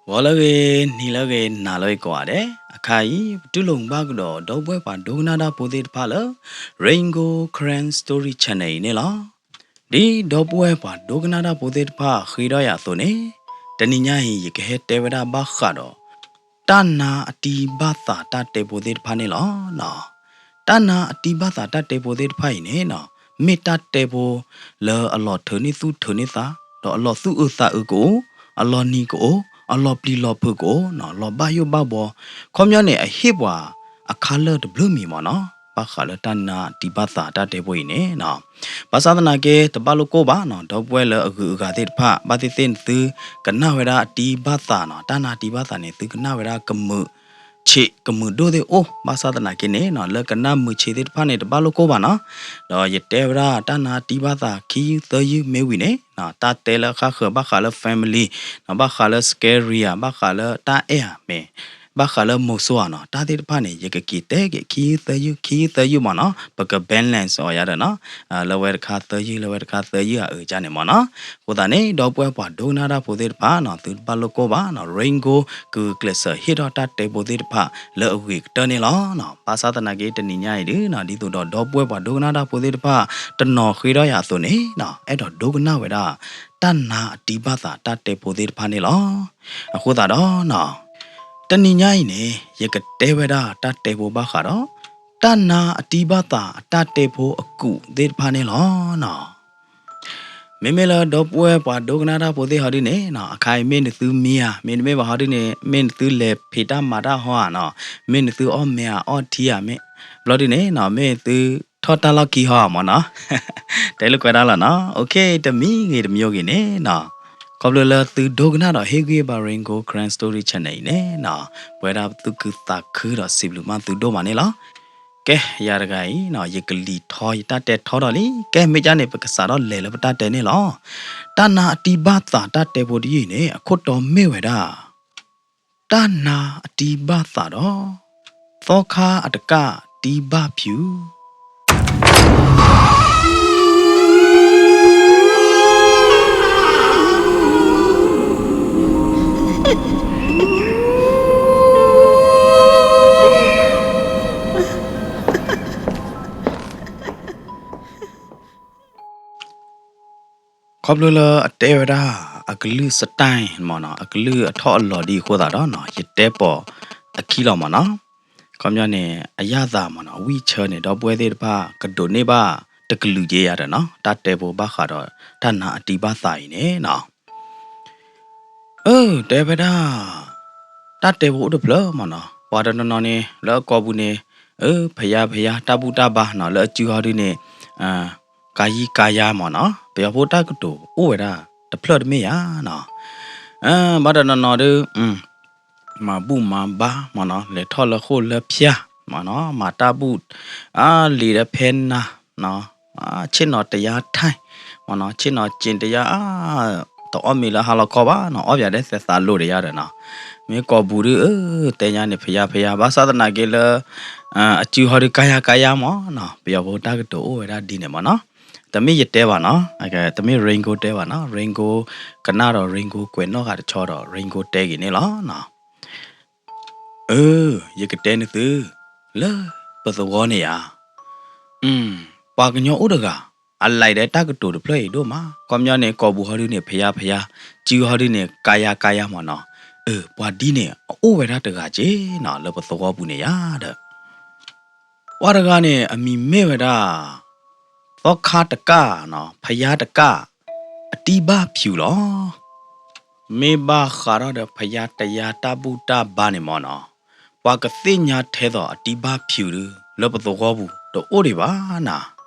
ဂီၤလၢအဂ့ၤ, နံၤလၢအဂ့ၤ, နၤလၢအဂ့ၤကိးဂၤဒဲး, အခါအံၤ ပတူၢ်လိာ်ဘၣ်ကဒီး ဒီပုၢ်ဝဲၢ်ပှၤဒိကနၣ်တၢ်ဖိသ့ၣ်တဖၣ်လၢ Rain Gold Karen Story Channel အံၤန့ၣ်လီၤ. ဒ်ဒီပုၢ်ဝဲၢ်ပှၤဒိကနၣ်တၢ်ဖိသ့ၣ်တဖၣ်ဃ့ထီၣ်ယၤအသိးန့ၣ်, တနံၤညါအံၤ ယကဟဲတဲဝဲဒၣ်ဘၣ်ဃးဒီး တၢ်နါအတံဘၣ်သးတၢ်တဲဖိသ့ၣ်တဖၣ်န့ၣ်လီၤ. တၢ်နါအတံဘၣ်သးတၢ်တဲဖိသ့ၣ်တဖၣ်အံၤန့ၣ် မ့ၢ်တၢ်တဲဖိလၢအလီၤထုးန့ၢ်သူၣ်ထုးန့ၢ်သး, ဒီးအလီၤသူၣ်အုးသးအုးကအိၣ်, အလီၤနံၤကအိၣ်, အလီၤပျံၤလီၤဖုးကအိၣ်, လီၤဘၣ်ယိၣ်ဘၣ်ဘှီ, ခီပညီန့ၣ် အဟ့ၣ်ပှၤအခါလၢာ်တဘျုးမံၤမ့ၢ်နီၤ, ဘၣ်ဃးလၢတၢ်နါအတံဘၣ်သးတၢ်တဲဖိအံၤန့ၣ် ဘၣ်ဆၣ်သနာ်က့ တဘၣ်လိာ်ကိၢ်ဘၣ်နီၤ, ဒီပုၢ်ဝဲၢ်လၢအဂုၤအဂၤသ့ၣ်တဖၣ် ဘၣ်သ့ၣ်သ့ၣ်န့ၣ် သုကနၣ်ဝဲဒၣ်အတံဘၣ်သးနီၤ, တၢ်နါအတံဘၣ်သးန့ၣ် သုကနၣ်ဝဲဒၣ်ကမုာ်ဆံးကမုာ်ဒိၣ်သ့ၣ်အိၣ်, ဘၣ်ဆၣ်သနာ်က့န့ၣ် လၢကနၣ်မုာ်ဆံးသ့ၣ်တဖၣ်န့ၣ် တဘၣ်လိာ်ကိၢ်ဘၣ်နီၤ, ဒီးယတဲဝဲဒၣ်တၢ်နါအတံဘၣ်သးခံယုၢ်သၢယုၢ်မ့ၢ်ဝံၤန့ၣ် တၢ်တဲလၢအဃၣ်ဃၢၤဘၣ်ဃးလၢ family နီၤ, ဘၣ်ဃးလၢ scary ဧါ, ဘၣ်ဃးလၢတၢ်အဲၣ်ဧါမ့ၢ် ဘၣ်ဃးလၢမိၤစိဧါနီၤ, တၢ်သ့ၣ်တဖၣ်န့ၣ် ယကက့ၤတဲက့ၤ ခံယုၢ်သၢယုၢ် ခံယုၢ်သၢယုၢ်မ့ၢ်နီၤ, ပက balance အီၤယၤဒီးနီၤ, လၢဝဲတခါသၢယုၢ် လၢဝဲတခါသၢယုၢ်အအုကၢန့ၣ်မ့ၢ်နီၤ, အဃိသတးန့ၣ် ဒီပုၢ်ဝဲၢ်ပှၤဒိကနၣ်တၢ်ဖိသ့ၣ်တဖၣ်နီၤ, သုတဘၣ်လိာ်ကိၢ်ဘၣ်နီၤ, Rain Gold ကဂုာ်ကျဲးစၢးဟ့ၣ်ထီၣ်တၢ်တဲဖိသ့ၣ်တဖၣ်လၢအဂ့ၤကတၢၢ်န့ၣ်လီၤ. ဘၣ်ဆၣ်သနာ်က့တနံၤညါအံၤဒုနီၤ, ဒ်သိးဒီးဒီပုၢ်ဝဲၢ်ပှၤဒိကနၣ်တၢ်ဖိသ့ၣ်တဖၣ် တနီၤဃ့ထီၣ်ယၤအသိးန့ၣ်နီၤ, အဲၣ်ဒိးဒိကနၣ်ဝဲဒၣ် တၢ်နါအတံဘၣ်သးတၢ်တဲဖိသ့ၣ်တဖၣ်န့ၣ်လီၤ. အဃိသတးဒီးနီၤ, တနံၤညါအံၤန့ၣ် ယကတဲဝဲဒၣ်တၢ်တဲဖိဘၣ်ဃးဒီး တၢ်နါအတံဘၣ်သးအတၢ်တဲဖိအကူာ်သ့ၣ်တဖၣ်န့ၣ်လီၤနီၤ. မ့မ့ၢ်လၢဒီပုၢ်ဝဲၢ်ပှၤဒိကနၣ်တၢ်ဖိသ့ၣ်ဟီဒုန့ၣ်နီၤ, အခါအံၤမ့ၢ်နသုမံဧါ, မ့တမ့ၢ်ဘၣ်ဟီဒုန့ၣ် မ့ၢ်နသုလဲၤဖံးတၢ်မၤတၢ်ဟီဧါနီၤ, မ့ၢ်နသုအီၣ်မ့ၤဧါအီထံဧါ, မ့ၢ် ဘျီဒုန့ၣ်နီၤ, မ့ၢ်သုထီၣ်တၢ်လီၢ်ခံဟီဧါမ့ၢ်နီၤ, တဲလိာ်ကွဲဒၣ်လီၤနီၤ, အိၣ်ခ့ တမံၤဂ့ၤတမံၤဂ့ၤန့ၣ်နီၤ, ခီဖျိလၢသုဒိကနၣ်ဒီးဟ့ၣ်ဂံၢ်ဘါ Rain Gold Karen Story Channel အံၤန့ၣ်နီၤ, ပဝဲဒၣ်သူၣ်ခုသးခုဒီးစံးဘျုးမးသုဒိၣ်မးန့ၣ်လီၤ. ကဲ ယၤတဂၤအံၤနီၤ, ယကလံၤထီ ယတၢ်တဲထီထီၣ်လံ, ကဲ မ့ၢ်ကၢ်န့ၣ် ပကစးထီၣ်လဲၤလၢပတၢ်တဲန့ၣ်လီၤ. တၢ်နါအတံဘၣ်သးတၢ်တဲဖိတယုၢ်အံၤန့ၣ် အခိၣ်တီမ့ၢ်ဝဲဒၣ် တၢ်နါအတံဘၣ်သးဒီး သီခါအတကၣ်တံဘၣ်ဖၠူၣ် ခီဖျိလၢအတဲဝဲဒၣ် အကလုၢ် style မ့ၢ်နီၤ, အကလုၢ်အထီၣ်အလီၤဒ်အဃိသတးဒီးနီၤ, ယတဲပိာ်အခံလီၤမ့ၢ်နီၤ. ခီပညီန့ၣ် အယၣ်သးမ့ၢ်နီၤ, ဝံၣ်ဆၢန့ၣ် ဒီပုၢ်ဝဲၢ်သ့ၣ်တဖၣ် ကဒိးန့ၢ်ဘၣ်တကလုာ်က့ယၤဒီးနီၤ, တၢ်တဲဖိဘၣ်ဃးဒီး တၢ်နါအတံဘၣ်သးအံၤန့ၣ်နီၤ. အၢ တဲဝဲဒၣ် တၢ်တဲဖိအိၣ်တဖျၢၣ်မ့ၢ်နီၤ, ပှၤတနီၤနီၤန့ၣ် လၢအကိာ်ပူၤန့ၣ် အၢ ဖယါဖယါ တၢ်ဘူၣ်တၢ်ဘါနီၤ, လၢအစုဟီဒုန့ၣ် ကါယံကါယါမ့ၢ်နီၤ, ပယီၤဖိတၢ်ကတိၤအိၣ်ဝဲဒၣ်တဖျၢၣ်တမ့ၢ်ယၤနီၤ. ဘၣ်တနီၤနီၤဒု မၤဘူၣ်မၤဘါမ့ၢ်နီၤ, လဲၤထီၣ်လၢဃိၣ်လၢဖၠါမ့ၢ်နီၤ, မၤတၢ်ဘူၣ် အါလံၤဒီးဖဲနၤနီၤ, ဆ့ၣ်နီၤတယါထဲမ့ၢ်နီၤ, ဆ့ၣ်နီၤက့ၤတယါ တအီၣ်မ့ၤလၢဟါလီၤခီဘၣ်နီၤ, အီၣ်ပၠးဒဲးသဲးသးလိၤတယါဒီးနီၤ. မ့ၢ်ကိာ်ပူၤဒု အၢ တဲညါန့ၣ် ဖယါဖယါ, ဘၣ်ဆၣ်သနာ်က့လၢ အစုဟီဒု ကါယါကါယါမ့ၢ်နီၤ, ပယီၤဖိတၢ်ကတိၤအိၣ်ဝဲဒၣ်ဒ်န့ၣ်မ့ၢ်နီၤ. တမ့ၢ်ယတဲဘၣ်နီၤ, တမ့ၢ် Rain Gold တဲဘၣ်နီၤ, Rain Gold ကနၣ်ဒီး Rain Gold ကွဲးနီၣ်ဃာ်တဆီဒီး Rain Gold တဲဂ့ၤန့ၣ်လီၤ. အၢ ယကတဲန့ၢ်သု လၢပသဝီန့ၣ်ဧါ. ပှၤကညီအိၣ်တဂၤ အလဲၤဒီးတၢ်ကတိၤတဖျၢၣ်အံၤဒိၣ်မး, ခီပညီန့ၣ် ကိာ်ပူၤဟီဒုန့ၣ် ဖယါဖယါ, စုဟီဒုန့ၣ် ကါယါကါယါမ့ၢ်နီၤ. အၢ ပှၤဒ်န့ၣ် အအိၣ်ဝဲဒၣ်တဂၤက့နီၤ လၢပသဝီပူၤန့ၣ်ယၤဒီး ပှၤတဂၤန့ၣ် အမံၤမ့ၢ်ဝဲဒၣ် သီခါတကၣ်နီၤ, ဖယါတကၣ် အတံဘၣ်ဖၠူၣ်လီၤ. မ့ၢ်ဘၣ်ဃးထီၣ်ဒီးဖယါတယါတၢ်ဘူၣ်တၢ်ဘါန့ၣ်မ့ၢ်နီၤ, ပှၤကသ့ၣ်ညါထဲသိးအတံဘၣ်ဖၠူၣ်ဒု လၢပသဝီပူၤတအိၣ်ဒံးဘၣ်နီၤ.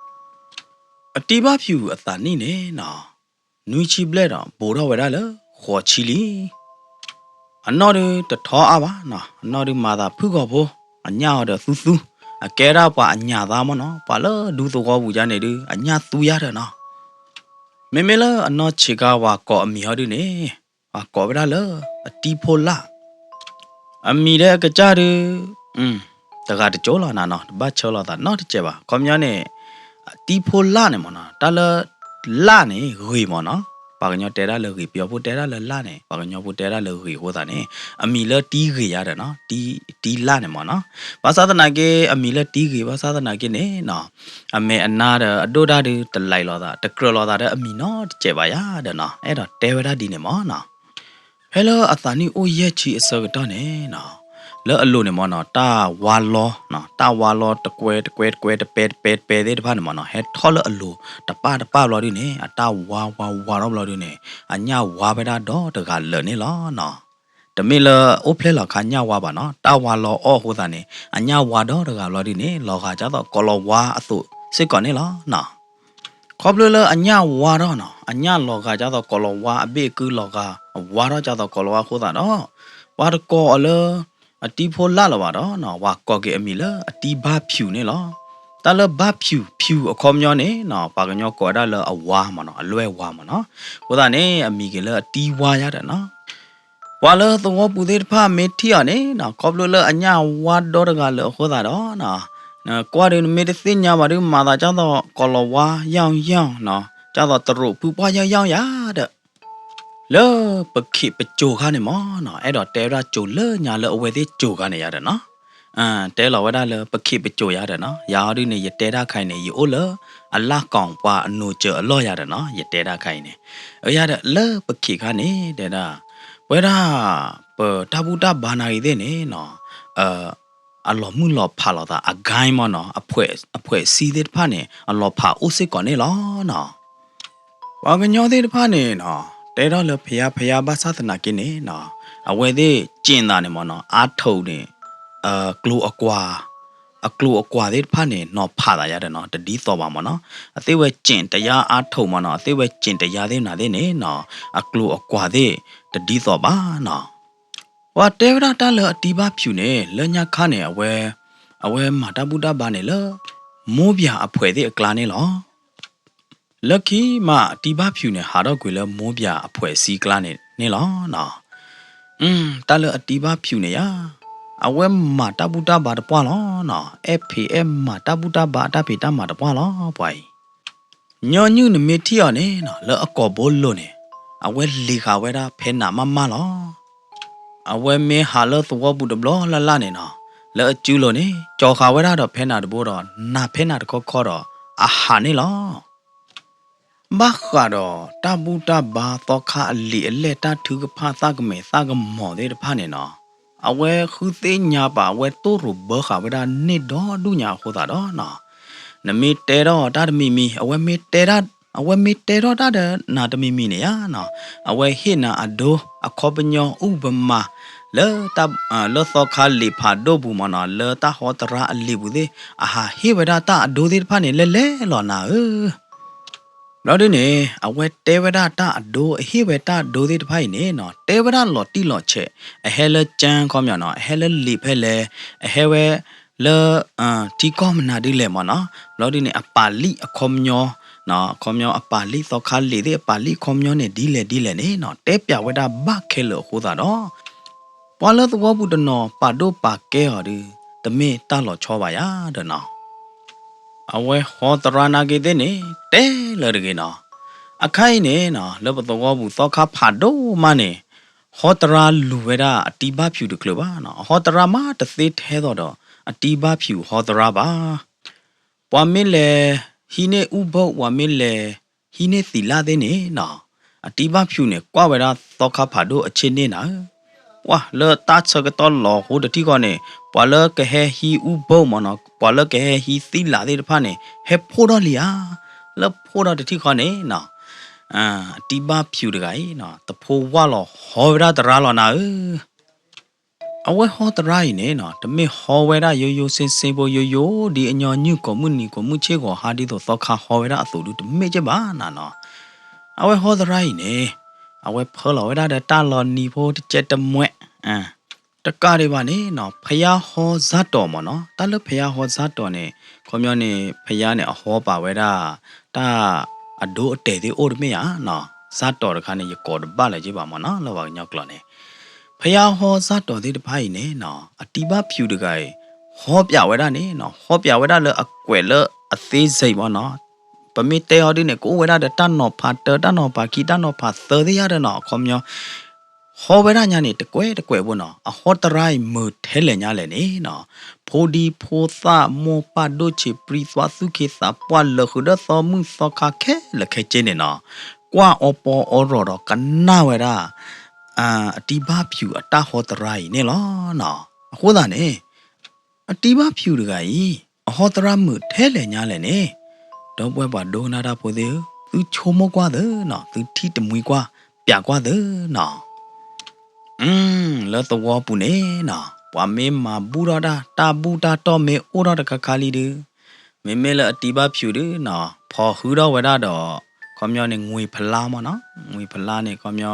အတံဘၣ်ဖၠူၣ်အသးနံၣ်န့ၣ်နီၤ, နွံဆံဘျဲၣ်ဒီး ဘူးထီၣ်ဝဲဒၣ်လၢဃိးဆံလံ. အနီၢ်ဒုတထီအါဘၣ်နီၤ, အနီၢ်ဒုမၤသးဖုၣ်ဂီၤဖိ, အညၣ်အီၤဒီးသူသူ, အကဲဒၣ်ပှၤအညၣ်သါမ့ၢ်နီၤ, ပှၤလၢဒူသဝီပူၤယါန့ၣ်ဒု အညၣ်သူယါဒီးနီၤ. မ့မ့ၢ်လၢအနီၢ်ဆံးခါဝၤကိးအမံၤဟီဒုန့ၣ်, ပှၤကိးဝဲဒၣ်လၢ အတံဖိလၣ် အမံၤဒဲအကစၢ်ဒု တဂၤတကၠိလီၤနၤနီၤ, တဘၣ်ဆၢလီၤသးနီတစဲးဘၣ်. ခီပညီန့ၣ် အတံဖိလၣ်န့ၣ်မ့ၢ်နီၤ, တၢ်လၢ လၣ်န့ၣ်ဂ့ၤမ့ၢ်နီၤ, ပှၤကညီတဲဒၣ်လၢဂ့ၤ, ပယီၤဖိတဲဒၣ်လၢလၣ်န့ၣ် ပှၤကညီဖိတဲဒၣ်လၢဂ့ၤအဃိသတးန့ၣ် အမံၤလၢတံဂ့ၤယါဒီးနီၤ, တံ, တံလၣ်န့ၣ်မ့ၢ်နီၤ. ဘၣ်ဆၣ်သနာ်က့ အမံၤလၢတံဂ့ၤ ဘၣ်ဆၣ်သနာ်က့န့ၣ်နီၤ, အမဲာ်အနါဒီးအဒိၣ်တၢ်ဒုးတလံးလိာ်သး, တကြၢးလိာ်သးဒီးအမံၤနီတစဲးဘၣ်ယါဒီးနီၤ, အဲၣ်ဒိးတဲဝဲဒၣ်ဒ်န့ၣ်မ့ၢ်နီၤ. ဖဲလၢအသးနံၣ်အိၣ်ယဲၢ်ဆံအဆၢကတီၢ်န့ၣ်နီၤ, လၢအလိၤန့ၣ်မ့ၢ်နီၤ, တၢ်ဝါလီ, တၢ်ဝါလီတကွဲတကွဲတကွဲ တပဲတပဲတပဲသ့ၣ်တဖၣ်န့ၣ်မ့ၢ်နီၤ, ဟဲထီၣ်လၢအလိၤတပၣ်တပၣ်ဘျီဒုန့ၣ် အတၢ်ဝါဝါဝါထီၣ်ဘျီဒုန့ၣ် အညၣ်ဝါဝဲဒၣ်ဒီတဂၤလၢာ်န့ၣ်လီၤနီၤ. တမ့ၢ်လၢအိၣ်ဖျဲၣ်လီၤခါညၣ်ဝါဘၣ်နီၤ, တၢ်ဝါလီအီၣ်အဃိသတးန့ၣ် အညၣ်ဝါဒီတဂၤဘျီဒုန့ၣ် လီၤဂာ်ဒ်သိးကိးလီၤဝါအသိးစ့ၢ်ကီးန့ၣ်လီၤနီၤ. ခီဖျိလၢအညၣ်ဝါထီၣ်နီၤ, အညၣ်လီၤဂာ်ဒ်သိးကိးလီၤဝါ, အဘ့ၣ်အကုလီၤဂာ်ဝါထီၣ်ဒ်သိးကိးလီၤဝါအဃိသတးဒီး ပှၤတကိးအီၤလၢအတံဖိလၣ်လၢၤဘၣ်ဒီးနီၤ, ပှၤကိးက့ၤအမံၤလၢအတံဘါဖၠူးန့ၣ်လီၤ. တၢ်လၢဘါဖၠူး, ဖၠူးအခီပညီန့ၣ်နီၤ, ပှၤကညီကိးဝဲဒၣ်လၢအဝါမ့ၢ်နီၤ, အလွဲၢ်ဝါမ့ၢ်နီၤ. အဃိသတးန့ၣ် အမံၤက့ၤလၢအတံဝါယါဒီးနီၤ. ပှၤလၢသဝီပူၤသ့ၣ်တဖၣ်မ့ၢ်ထံၣ်အီၤန့ၣ်နီၤ, ခီဖျိလၢအညၣ်ဝါဒီတဂၤလၢာ်အဃိသတးဒီးနီၤ, ကွၢ်ဒုးနမ့ၢ်တသ့ၣ်ညါဘၣ်ဒုး မၤသးဒ်သိးကိးလီၤဝါယၢင်ၢ်ယၢင်ၢ်နီၤ, ဒ်သိးတရူးဖုပှၢ်ယၢင်ၢ်ယၢင်ၢ်ယါဒီး လၢပခ့းပစိၤခါန့ၣ်မ့ၢ်နီၤ, အဲၣ်ဒိးတဲဝဲဒၣ်စိၤလၢညါလၢအဝဲသ့ၣ်စိၤခါန့ၣ်ယါဒီးနီၤ, တဲလီၤဝဲဒၣ်လၢပခ့းပစိၤယါဒီးနီၤ, ယၤအီၤဒုန့ၣ် ယတဲတၢ်ခါအံၤန့ၣ် ယအိၣ်လၢအလၣ်ကီာ်ပှၤအနိးစၢၤအလီၢ်ယါဒီးနီၤ, ယတဲတၢ်ခါအံၤန့ၣ်, အယါဒီးလၢပခ့းခါန့ၣ် တဲဒၣ်, ပဝဲဒၣ် ပတၢ်ဘူၣ်တၢ်ဘါနာ်ဂ့ၤသ့ၣ်န့ၣ်နီၤ, အလီၤမုၢ်လီၤဖးလိာ်သး အဂိုင်းမ့ၢ်နီၤ, အဖှဲးစံသ့ၣ်တဖၣ်န့ၣ် အလီၤဖးအိၣ်စ့ၢ်ကီးန့ၣ်လီၤနီၤ. ပှၤကညီသ့ၣ်တဖၣ်န့ၣ်နီၤ, တဲထီၣ်လၢဖယါဖယါဘၣ်ဆၣ်သနာ်က့န့ၣ်နီၤ, အဝဲသ့ၣ်ကၠ့ၣ်သးန့ၣ်မ့ၢ်နီၤ, အါထိးန့ၣ် ကျိၤအကွာ်, အကျိၤအကွာ်သ့ၣ်တဖၣ်န့ၣ် နီၤဖးသးယါဒီးနီၤ, တဒ်သိးဘၣ်မ့ၢ်နီၤ, အသ့ၣ်ဝဲကၠ့ၣ်တယါအါထိးမ့ၢ်နီၤ, အသ့ၣ်ဝဲကၠ့ၣ်တယါသ့ၣ်နၤသ့ၣ်န့ၣ်နီၤ, အကျိၤအကွာ်သ့ၣ်တဒ်သိးဘၣ်နီၤ. ပှၤတဲဝဲဒၣ်တၢ်လၢအတံဘါဖၠူးန့ၣ် လၢညါခါန့ၣ် အဝဲ, အဝဲမၤတၢ်ဘူၣ်တၢ်ဘါန့ၣ်လၢ မိၢ်ပၠးအဖှဲးသ့ၣ်အကျါန့ၣ်လီၤ. လၢခံမး အတံဘါဖၠူးန့ၣ် ဟးထီၣ်ကွံာ်လၢမိၢ်ပၠးအဖှဲးစံကျါန့ၣ်န့ၣ်လီၤ. တၢ်လၢအတံဘါဖၠူးန့ၣ်ယါ, အဝဲမၤတၢ်ဘူၣ်တၢ်ဘါတပှၢ်လီၤနီၤ, အဲၣ်ဖံးအဲၣ်မၤတၢ်ဘူၣ်တၢ်ဘါအတၢ်ဖံးတၢ်မၤတပှၢ်လီၤ ပှၤအံၤ ညီနုၢ်နမ့ၢ်ထံၣ်အီၤန့ၣ်နီၤ, လၢအကိာ်ဘိလိၤန့ၣ်, အဝဲလံၤဃာ်ဝဲဒၣ်ဖဲနၤမးမးလီၤ. အဝဲမ့ၢ်ဟးလၢသဝီပူၤတဘျီလၢ်လၢ်န့ၣ်နီၤ, လၢအစုလိၤန့ၣ် ကၠီၤဃာ်ဝဲဒၣ်ဒီးဖဲနၤတဘိဒီး နၤဖဲနၤတခီခီဒီး အဟးန့ၣ်လီၤ. ဘၣ်ဃးဒီးတၢ်ဘူၣ်တၢ်ဘါသီခါအလံာ်အလဲၢ် တၢ်ထုကဖၣ်သၣ်ကမဲာ်သၣ်ကမီၤသ့ၣ်တဖၣ်န့ၣ်နီၤ, အဝဲဃုသ့ၣ်ညါပာ် အဝဲတိၢ်ရိၣ်ဘၢဃာ်ဝဲဒၣ်န့ၢ်ဒီဒူၣ်ညါအဃိသတးဒီးနီၤ, နမ့ၢ်တဲထီၣ်တၢ်တမံၤမံၤ အဝဲမ့ၢ်တဲထီၣ်, အဝဲမ့ၢ်တဲထီၣ်တၢ်ဒီးနၤတမံၤမံၤန့ၣ်ယါနီၤ, အဝဲဟ့ၣ်နၤအဒိ အခီပညီ ဥပမာ လၢတၢ်, လၢသီခါလံာ်ဖးဒိၣ်ပူၤမ့ၢ်နီၤ, လၢတၢ်ဟီသရၣ်အလံာ်ပူၤသ့ၣ် အဟးဟ့ၣ်ဝဲဒၣ်တၢ်အဒိသ့ၣ်တဖၣ်န့ၣ် လဲၤလဲၤလီၤနၤဧၢ. ဘျီဒုန့ၣ် အဝဲတဲဝဲဒၣ်တၢ်အဒိ အဟ့ၣ်ဝဲတၢ်အဒိသ့ၣ်တဖၣ်အံၤန့ၣ်နီၤ, တဲဝဲဒၣ်လီၤတံၢ်လီၤဆဲး, အဟဲလၢကၠၢခီပညီနီၤ, အဟဲလၢလံာ်ဖဲလဲၣ်, အဟဲဝဲလၢ ထံကီၢ်မနုၤဒ်လဲၣ်မ့ၢ်နီၤ, ဘျီဒုန့ၣ် အပာ်လံာ်အခီပညီ, အခီပညီ အပာ်လံာ်သီခါလံာ်သ့ၣ် အပာ်လံာ်အခီပညီန့ၣ် ဒ်လဲၣ်ဒ်လဲၣ်န့ၣ်နီၤ, တဲပျးဝဲဒၣ်ဘၣ်ခဲလၢာ်အဃိသတးဒီး ပှၤလၢသဝီပူၤတနီၤ ပာ်ဒိၣ်ပာ်ကဲအီၤဒီး တမ့ၢ်တၢ်လီၤဆီဘၣ်ယါဒီးနီၤ, အဝဲဟီသရၣ်နာ်က့သ့ၣ်န့ၣ် တဲလၢတဂ့ၤနီၤ, အခါအံၤန့ၣ်နီၤ လၢပသဝီပူၤသီခါဖးဒိၣ်မးန့ၣ် ဟီသရၣ်လူၤဝဲဒၣ်အတံဘၣ်ဖၠူးတချုးဘၣ်နီၤ, အဟီသရၣ်မးတသ့ထဲသိးဒီး အတံဘၣ်ဖၠူးဟီသရၣ်ဘၣ်. ပှၤမ့ၢ်လဲၤဟံးန့ၢ်အူဘိၣ် ပှၤမ့ၢ်လဲၤဟံးန့ၢ်သံးလၣ်သ့ၣ်န့ၣ်နီၤ, အတံဘၣ်ဖၠူးန့ၣ် ကွၢ်ဝဲဒၣ်သီခါဖးဒိၣ်အဆ့ၣ်န့ၣ်နၤဧၢ, ပှၤလၢတၢ်ဆၢကတီၢ်လီၤဟိတထံၣ်ဃီန့ၣ် ပှၤလၢကဟဲဟံးအူဘိၣ်မ့ၢ်နီၤ, ပှၤလၢကဟဲဟံးသံးလၣ်သ့ၣ်တဖၣ်န့ၣ် ဟဲဖှိၣ်ထီၣ်လံဧါ, လၢဖှိၣ်ထီၣ်တထံၣ်ဃီန့ၣ်နီၤ, အတံဘၣ်ဖၠူးတဂၤအံၤနီၤ သဖိဝၣ်လီၤဟီဝဲဒၣ်သရၣ်လီၤနၤဧၢ. အဝဲဟီသရၣ်အံၤန့ၣ်နီၤ တမ့ၢ်ဟီဝဲဒၣ်ယိယိဆ့ဆ့ဖိယိယိ ဒ်အညီနုၢ်ကိးမုၢ်နံၤကိးမုၢ်ဆ့ၣ်ဂီၤဟါဒ်သိးသီခါဟီဝဲဒၣ်အသိးဒု တမ့ၢ်က့ဘၣ်နၤနီၤ, အဝဲဟီသရၣ်အံၤန့ၣ် အဝဲဖၢလီၤဝဲဒၣ်ဒီးတၢ်လီၤနံၤဖိတကဲတမှဲ တကးဒံးဘၣ်န့ၣ်နီၤ ဖယါဟီစၢ်တီၤမ့ၢ်နီၤ, တၢ်လၢဖယါဟီစၢ်တီၤန့ၣ် ခီပညီန့ၣ် ဖယါန့ၣ် အဟီပာ်ဝဲဒၣ် တၢ်အဒိအတဲာ်သ့ၣ်အိၣ်တမ့ၢ်ဧါနီၤ, စၢ်တီၤတခါန့ၣ် ယကိးတဘၣ်လၢၤက့ဘၣ်မ့ၢ်နီၤ လၢပှၤကညီကျိာ်န့ၣ်, ဖယါဟီစၢ်တီၤသ့ၣ်တဖၣ်အံၤန့ၣ်နီၤ အတံဘၣ်ဖၠူးတဂၤအံၤ ဟီပၠးဝဲဒၣ်န့ၣ်နီၤ, ဟီပၠးဝဲဒၣ်လၢအကွဲးလၢအသ့စ့ၢ်မ့ၢ်နီၤ, ပမ့ၢ်တဲအီၤဒုန့ၣ် ကအိၣ်ဝဲဒၣ်ဒီးတၢ်နီၤဖးတၢ တၢ်နီၤဖးခံ တၢ်နီၤဖးသၢသ့ၣ်ယါဒီးနီၤ အခီပညီ ဟီဝဲဒၣ်ညါန့ၣ် တကွဲးတကွဲးဖိနီၤ အဟီတရါအံၤမုာ်ထဲလဲၣ်ညါလဲၣ်န့ၣ်နီၤ ဖိဒံဖိသၣ်မိၢ်ပၢ်ဒိၣ်ဆံးပြံ သွါသူၣ်က့သးပှၢ် လၢာ်ဃုာ်ဒီးသီမုၣ်သီခါခဲလၢာ်ခဲဆ့န့ၣ်နီၤ ကွၢ်အီပီအီရီၤဒီးကနၣ်ဝဲဒၣ် အတံၤဘၣ်ဖၠူးအတၢ်ဟီတရါအံၤန့ၣ်လီၤနီၤ. အဃိသတးန့ၣ် အတံၤဘၣ်ဖၠူးတဂၤအံၤ အဟီတရါမုာ်ထဲလဲၣ်ညါလဲၣ်န့ၣ် ဒီပုၢ်ဝဲၢ်ပှၤဒိကနၣ်တၢ်ဖိသ့ၣ်ဧၢ, သုဆိကမိၣ်ကွၢ်သ့နီၤ, သုထံၣ်တမှံကွၢ် ပျးကွၢ်သ့နီၤ. လၢသဝီပူၤန့ၣ်နီၤ, ပှၤမ့ၢ်မၤဘူၣ်ထီၣ်တၢ်, တၢ်ဘူၣ်တၢ်တီၢ်မ့ၢ်အိၣ်ထီၣ်တခါခါလံဒုး, မ့မ့ၢ်လၢအတံၤဘၣ်ဖၠူးဒုးနီၤ, ဖီၣ်ဃုထီၣ်ဝဲဒၣ်ဒီး ခီပညီန့ၣ် ငွေဖလားမ့ၢ်နီၤ, ငွေဖလားန့ၣ် ခီပညီ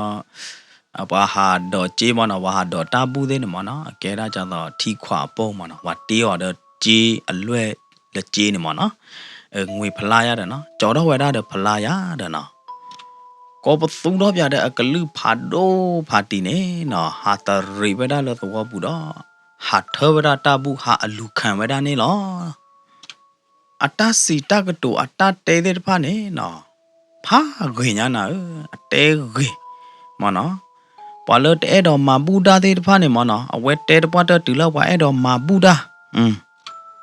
ပှၤဟးဒိးစ့မ့ၢ်နီၤ, ပှၤဟးဒိးတၢ်ဘူၣ်သ့ၣ်န့ၣ်မ့ၢ်နီၤ, အကဲဒၣ်ဒ်သိးထံခွးအပိၢ်မ့ၢ်နီၤ, ပှၤတ့အီၤဒီးစ့အလွဲၢ်လၢစ့န့ၣ်မ့ၢ်နီၤ, ငွေဖလားယါဒီးနီၤ, ကၠီထီၣ်ဝဲဒၣ်ဒီးဖလားယါဒီးနီၤ, ကိးပသူထီၣ်ပၠးဒီးအကလုၢ်ဖးဒိၣ်ဖးတံၢ်န့ၣ်နီၤ, ဟးတရံးဝဲဒၣ်လၢသဝီပူၤဒီး ဟးထၢဝဲဒၣ်တၢ်ဘူၣ် ဟးအလူၤခၣ်ဝဲဒၣ်န့ၣ်လီၤ. အတၢ်စံးတၢ်ကတိၤအတၢ်တဲသ့ၣ်တဖၣ်န့ၣ်နီၤ, ဖးဂ့ၤညါနၤဧၢ, အတဲဂ့ၤမ့ၢ်နီၤ, ပှၤလၢတအဲၣ်ဒိးမၤဘူၣ်တၢ်သ့ၣ်တဖၣ်န့ၣ်မ့ၢ်နီၤ, အဝဲတဲတပှၢ်တၢၢ်တုၤလၢပှၤအဲၣ်ဒိးမၤဘူၣ်တၢ်,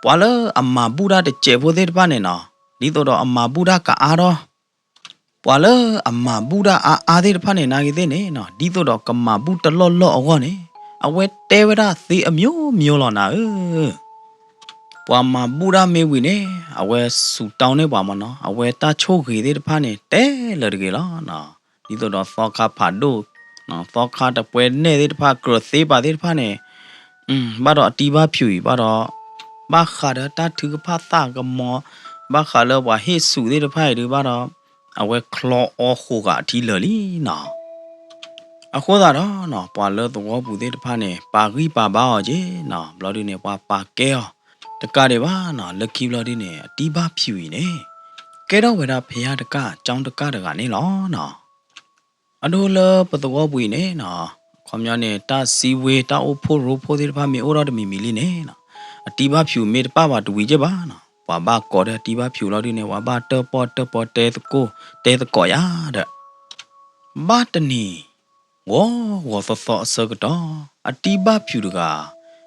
ပှၤလၢအမၤဘူၣ်တၢ်တစဲးဖိသ့ၣ်တဖၣ်န့ၣ်နီၤ, ဒ်သိးဒီးအမၤဘူၣ်တၢ်ကအါထီၣ် ပှၤလၢအမၤဘူၣ်တၢ်အါအါသ့ၣ်တဖၣ်န့ၣ် နာ်ဂ့ၤသ့ၣ်န့ၣ်နီၤ, ဒ်သိးဒီးကမၤဘူၣ်တလီၢ်လီၢ်အဂီၢ်န့ၣ်, အဝဲတဲဝဲဒၣ်သ့အမျိုးမျိုးလီၤနၤဧၢ. ပှၤမၤဘူၣ်တၢ်မ့ၢ်ဝံၤန့ၣ် အဝဲစူးတောင်းန့ၢ်ပှၤမ့ၢ်နီၤ, အဝဲတၢ်ဆိၣ်ဂ့ၤသ့ၣ်တဖၣ်န့ၣ် တဲလၢာ်တဂ့ၤလီၤ. ဒ်သိးဒီးသီခါဖးဒိၣ်, သီခါတပွဲနဲၣ်သ့ၣ်တဖၣ် ကြၢးသ့ပာ်သ့ၣ်တဖၣ်န့ၣ်, ဘၣ်ဒီးအတံၤဘၣ်ဖၠူးအံၤဘၣ်ဒီး, ဘၣ်ဃးဒီးတၢ်ထုကဖၣ်သးကမီၤ, ဘၣ်ဃးလၢပှၤဟ့ၣ်ဆူၣ်သ့ၣ်တဖၣ်အံၤဒုးဘၣ်ဒီး, အဝဲချီအီဃိးဂၤအထံလၢာ်လံနီၤ. အဃိသတးဒီးနီၤ, ပှၤလၢသဝီပူၤသ့ၣ်တဖၣ်န့ၣ် ပာ်ဂံၢ်ပာ်ဘါအီၤက့ၤနီၤ, ဘျီဒုန့ၣ် ပှၤပာ်ကဲအီၤ တကးဒံးဘၣ်နီၤ, လၢခံဘျီဒုန့ၣ် အတံၤဘၣ်ဖၠူးအံၤန့ၣ် ကဲထီၣ်ဝဲဒၣ်ဖဲယၢ်တကၣ် ကၠီတကၣ်တဂၤန့ၣ်လီၤနီၤ. အဒိလၢပသဝီပူၤအံၤန့ၣ်နီၤ, ခီပညီန့ၣ် တၢ်စံဝ့ တၢ်အိၣ်ဖှိၣ်ရိဖှိၣ်သ့ၣ်တဖၣ်မ့ၢ်အိၣ်ထီၣ်တမံၤမံၤလံန့ၣ်နီၤ, အတံၤဘၣ်ဖၠူးမ့ၢ်တပၣ်ဘၣ်တဝံၤက့ၢ်ဘၣ်နီၤ, ပှၤဘၣ်ကိးဒီးအတံၤဘၣ်ဖၠူးလီၤဒုန့ၣ် ပှၤဘၣ်တၢၣ်ပီၣ်တၢၣ်ပီတဲသကိး တဲသကိးယၤဒီး ဘၣ်တနံၤ ဂီၤဂီၤသီသီအဆၢကတီၢ် အတံၤဘၣ်ဖၠူးတဂၤ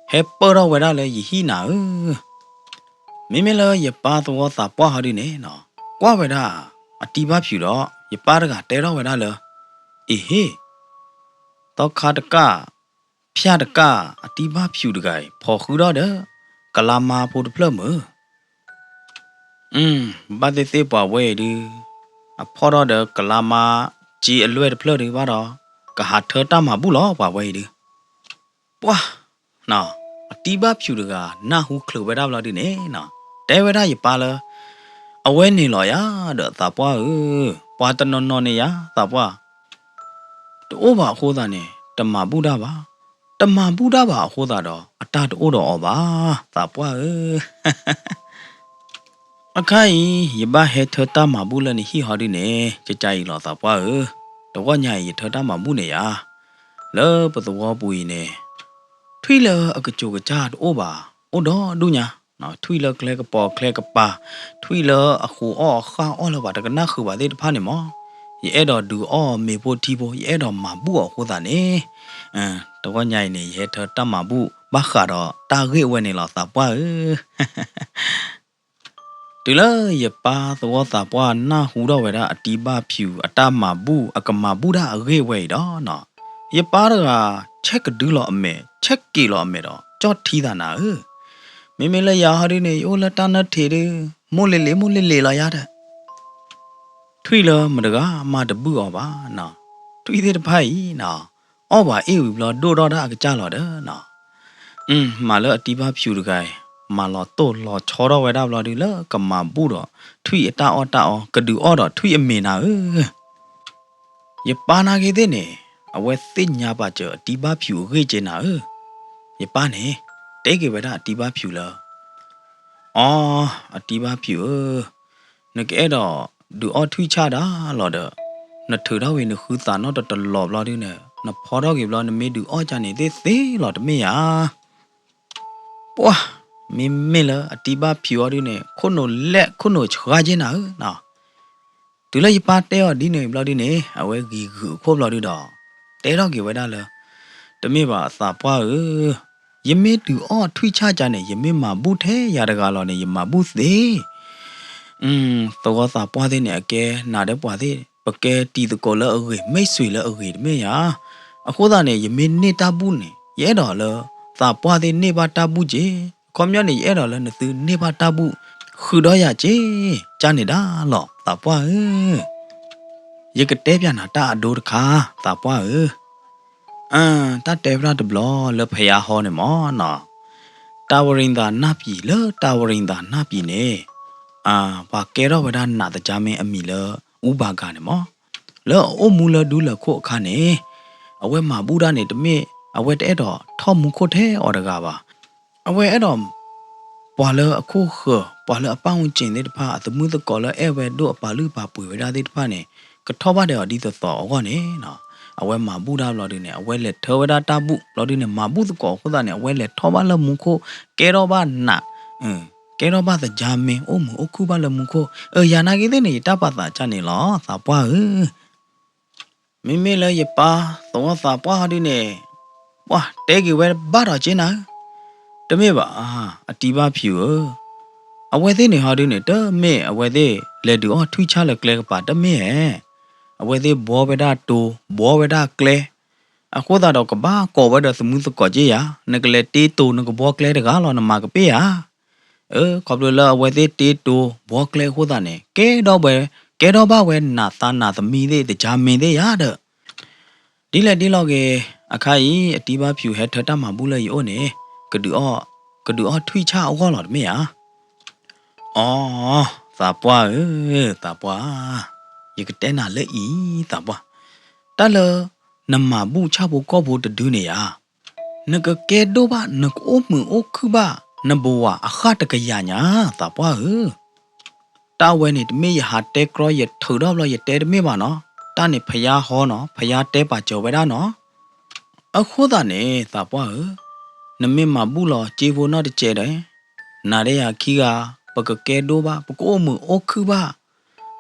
ဟဲပၢၢ်ထီၣ်ဝဲဒၣ်လၢယဟံၣ်နၤဧၢ, မ့မ့ၢ်လၢယပၢ်သဝီသးပှၢ်ဟီဒုန့ၣ်နီၤ, ကွၢ်ဝဲဒၣ်အတံၤဘၣ်ဖၠူးဒီး ယပၢ်တဂၤတဲထီၣ်ဝဲဒၣ်လၢ အ့ဟ့ၣ်, သီခါတကၣ် ဖၠၣ်တကၣ် အတံၤဘၣ်ဖၠူးတဂၤအံၤ ဖီၣ်ဃုထီၣ်ဒီး ကလါမါဖိတဖျၢၣ်မုၢ် ဘၣ်သ့ၣ်သ့ၣ်ပှၤဝဲအံၤဒုး အဖီၣ်ထီၣ်ဒီးကလါမါ စ့အလွဲၢ်တဖျၢၣ်ဒုးဘၣ်ဒီး ကဟးထၢတၢ်မၤဘူၣ်လီၤပှၤဝဲအံၤဒုး, ပှၢ်, အတံၤဘၣ်ဖၠူးတဂၤ နၢ်ဟူချုးဝဲဒၣ်ဘျီဒုန့ၣ်နီၤ, တဲဝဲဒၣ်ယပၢ်လၢ အဝဲန့ၣ်လီၤယၤဒီးသးပှၢ်ဧၢ, ပှၤတနီၤနီၤန့ၣ်ယၤသးပှၢ် တအိၣ်ဘၣ်အဃိသတးန့ၣ် တမၤဘူၣ်တၢ်ဘၣ်, တမၤဘူၣ်တၢ်ဘၣ်အဃိသတးဒီး အတၢ်တအိၣ်ဒီးအီၤဘၣ် သးပှၢ်ဧၢ. အခါအံၤ ယဘၣ်ဟဲထၢတၢ်မၤဘူၣ်လၢနဟံၣ်ဟီဒုန့ၣ် ကကါအံၤလီၤသးပှၢ်ဧၢ, တဂီၢ်ညါအံၤ ယထၢတၢ်မၤဘူၣ်န့ၣ်ယၤ, လၢပသဝီပူၤအံၤန့ၣ် ထွံၣ်လၢအကစူၤကစၢ်တအိၣ်ဘၣ်, အိၣ်ဒီဒူၣ်ညါ, ထွံၣ်လၢကျဲကပီၤကျဲကပၤ, ထွံၣ်လၢအဃိးအီၣ်အဃၣ်အီၣ်လၢပှၤတကနၣ်ဃုာ်ဘၣ်သ့ၣ်တဖၣ်န့ၣ်မး, ယအဲၣ်ဒိးဒုးအီၣ်မ့ၤဖိထံဖိ ယအဲၣ်ဒိးမၤဘူၣ်အီၤအဃိသတးန့ၣ်, တဂီၢ်ညါအံၤန့ၣ် ယဟဲထၢတၢ်မၤဘူၣ် ဘၣ်ဃးဒီးတၢ်ဂ့ၢ်ဝဲန့ၣ်လီၤသးပှၢ်ဧၢ. တုၤလၢယပၢ်သဝီသးပှၢ်နၢ်ဟူထီၣ်ဝဲဒၣ်အတံၤဘၣ်ဖၠူးအတၢ်မၤဘူၣ် အကမၤဘူၣ်တၢ်အဂ့ၢ်ဝဲအံၤဒီးနီၤ, ယပၢ်တဂၤ ဆဲးကဒုလီၤအမဲာ် ဆဲးက့ၤလီၤအမဲာ်ဒီး ကၠီၣ်ထံသးနၤဧၢ, မ့မ့ၢ်လၢယၤဟီဒုန့ၣ် ယအိၣ်လၢတၢ်နၢထံးဒု မိၢ်လ့လ့မိၢ်လ့လ့လီၤယၤဒီး ထွံၣ်လၢမတဂၤမၤတဘူၣ်အီၤဘၣ်နီၤ, ထွံၣ်သ့ၣ်တဖၣ်အံၤနီၤ, အီၣ်ဘၣ်အ့ၣ်ဝံၤဘျီဒိၣ်ထီၣ်ဒၣ်အကစၢ်လီၤဒီးနီၤ, မ့ၢ်လၢအတံၤဘၣ်ဖၠူးတဂၤအံၤ မၤလီၤတိၢ်လီၤဆီထီၣ်ဝဲဒၣ်ဘျီဒုလၢကမၤဘူၣ်ဒီး ထွံၣ်အတၢ်အီၣ်တၢ်အီ ကဒုးအီၣ်ဒီးထွံၣ်အမ့ၤနၤဧၢ. ယပၢ်နာ်ဂ့ၤသ့ၣ်န့ၣ် အဝဲသ့ၣ်ညါပာ်စၢၤအတံၤဘၣ်ဖၠူးအဂ့ၢ်က့နၤဧၢ, ယပၢ်န့ၣ် တဲက့ၤဝဲဒၣ်အတံၤဘၣ်ဖၠူးလၢ အီ, အတံၤဘၣ်ဖၠူးဧၢ, နကအဲၣ်ဒိးဒုးအီၣ်ထွံၣ်ဆၣ်ဒၣ်လီၤဒီး နထုးထီၣ်ဝံၤနဃုသးနီၣ်တတလီၤဘျီဒုန့ၣ် နဖီထီၣ်က့ၤဘျီ နမ့ၢ်ဒုးအီၣ်ကန့ၣ်သ့သ့လီၤတမ့ၢ်ဧါ. ပှၢ်, မ့မ့ၢ်လၢအတံၤဘၣ်ဖၠူးအီၤဒုန့ၣ် ခိၣ်နူာ်လဲၣ်ခိၣ်နူာ်ဆှါက့နၤဧၢနီၤ. တုၤလၢယပၢ်တဲအီၤဒ်န့ၣ်ဘျီဒုန့ၣ် အဝဲဂံၤဂုာ်အခိၣ်ဘျီဒုဒီး တဲထီၣ်က့ၤဝဲဒၣ်လၢ တမ့ၢ်ဘၣ်သးပှၢ်ဧၢ, ယမ့ၢ်ဒုးအီၣ်ထွံၣ်ဆၣ်ကန့ၣ် ယမ့ၢ်မၤဘူၣ်ထဲယၤတဂၤလီၤန့ၣ် ယမၤဘူၣ်သ့ သဝီသးပှၢ်သ့ၣ်န့ၣ် အကဲနးဒဲးပှၤသ့ၣ် ပကဲတံၤသကိးလၢအဂ့ၤ မ့ၢ်စွ့ၤလၢအဂ့ၤတမ့ၢ်ယၤ. အဃိသတးန့ၣ် ယမ့ၢ်န့ၢ်တၢ်ဘူၣ်န့ၣ် ယအဲၣ်ဒိးလၢ သးပှၢ်သ့ၣ်န့ၢ်ဘၣ်တၢ်ဘူၣ်က့ၤ, အခီပညီန့ၣ် ယအဲၣ်ဒိးလၢနသုန့ၢ်ဘၣ်တၢ်ဘူၣ် ဃုာ်ဒီးယၤက့ၤ ကန့ၣ်ဒၣ်လီၤ သးပှၢ်ဧၢ. ယကတဲပျးနၤတၢ်အဒိတခါ သးပှၢ်ဧၢ. တၢ်တဲဖျါတဘျီလၢဖယါဟီန့ၣ်မ့ၢ်နီၤ, တၢ်ဝရံသးနၢ်ပံၤ လၢတၢ်ဝရံသးနၢ်ပံၤန့ၣ် ပှၤကဲထီၣ်ဝဲဒၣ်နးသကၢ်မ့ၢ်အမံၤလၢ အူဘၣ်ကၤန့ၣ်မ့ၢ် လၢအအိၣ်မူလၢဒူလၢၢ်ခိၣ်အခါန့ၣ် အဝဲမၤဘူၣ်တၢ်န့ၣ် တမ့ၢ်အဝဲတအဲၣ်ဒိးထီၣ်မူခိၣ်ထဲအီၤတဂၤဘၣ်. အဝဲအဲၣ်ဒိး ပှၤလၢအခိၣ်ဃၢၤ ပှၤလၢအပၢ်ဝံၤစ့ၤသ့ၣ်တဖၣ် အသမုၢ်သကိးလၢအဲၣ်ဝဲဒိၣ်အပာ်လုၢ်ပာ်ပှ့ၤဝဲဒၣ်သ့ၣ်တဖၣ်န့ၣ် ကထီၣ်ဘၣ်ဒဲးအီၤဒ်သိးသိးအဂီၢ်န့ၣ် အဝဲမၤဘူၣ်တၢ်ဘျီဒုန့ၣ် အဝဲလဲၤထၢဝဲဒၣ်တၢ်ဘူၣ်ဘျီဒုန့ၣ် မၤဘူၣ်သကိးအဃိသတးန့ၣ် အဝဲလဲၤထီၣ်ဘၣ်လၢမူခိၣ် ကဲထီၣ်ဘၣ်နး ကဲထီၣ်ဘၣ်သကၢ်မ့ၢ် အိၣ်မုာ်အိၣ်ခုၣ်ဘၣ်လၢမူခိၣ်. အၢ ယၤနာ်က့သ့ၣ်န့ၣ် ယတၢ်ပာ်သးကန့ၣ်လီၤ သးပှၢ်ဧၢ. မ့မ့ၢ်လၢယပၢ်သဝီသးပှၢ်ဟီဒုန့ၣ် ပှၤတဲက့ၤဝဲဘၣ်ဒီးက့နၤဧၢ, တမ့ၢ်ဘၣ် အတံၤဘၣ်ဖၠူးဧၢ, အဝဲသ့ၣ်န့ၣ်ဟီဒုန့ၣ် တမ့ၢ်အဝဲသ့ၣ်လဲၤဒုးအီၣ်ထွံၣ်ဆၣ်လၢကျဲကပၤ တမ့ၢ်ဧဲ, အဝဲသ့ၣ်ဘှီဝဲဒၣ်တိၤ ဘှီဝဲဒၣ်ကျဲ, အဃိသတးဒီးကဘၣ်ကိးဝဲဒီးသမုၢ်သကိးက့ယၤ, နကလဲၤတ့တိၤ နကဘှီကျဲတဂၤလီၤ နမၤကပ့ၢ်ဧါ. အၢ ခီဖျိလၢအဝဲသ့ၣ်တ့တိၤဘှီကျဲအဃိသတးန့ၣ် ကဲထီၣ်ဝဲ ကဲထီၣ်ဘၣ်ဝဲနးသးနးသမံသ့ၣ် သကၢ်မ့ၢ်သ့ၣ်ယၤဒီး ဒ်လဲၣ်ဒ်လဲၣ်ဂ့ၤ အခါအံၤ အတံၤဘၣ်ဖၠူးဟဲထၢတၢ်မၤဘူၣ်လၢယအိၣ်န့ၣ် ကဒုးအီၣ် ကဒုးအီၣ်ထွံၣ်ဆၣ်အဂီၢ်လီၤ တမ့ၢ်ဧါ. အိ သးပှၢ်ဧၢ, သးပှၢ်, ယကတဲနၤလၢအံၤ သးပှၢ်, တၢ်လၢ နမၤဘူၣ်ဆၣ်ဖိကီၢ်ဖိတဒုန့ၣ်ဧါ, နကကဲဒိၣ်ဘၣ် နကအိၣ်မုာ်အိၣ်ခုၣ်ဘၣ် နဘဝၤအဃၣ်တကယၤညါ သးပှၢ်ဧၢ. တၢ်ဝဲန့ၣ် တမ့ၢ်ယဟးတဲကြီ ယထုးထီၣ်ဘျီယတဲတမ့ၢ်ဘၣ်နီၤ, တၢ်န့ၣ်ဖယါဟီနီၤ, ဖယါတဲပာ်စၢၤဝဲဒၣ်နီၤ. အဃိသတးန့ၣ် သးပှၢ်ဧၢ, နမ့ၢ်မၤဘူၣ်လီၤစ့ဖိနီတစဲးဒီး နၤဒီးယၤခံဂၤ ပကကဲဒိၣ်ဘၣ် ပကအိၣ်မုာ်အိၣ်ခုၣ်ဘၣ်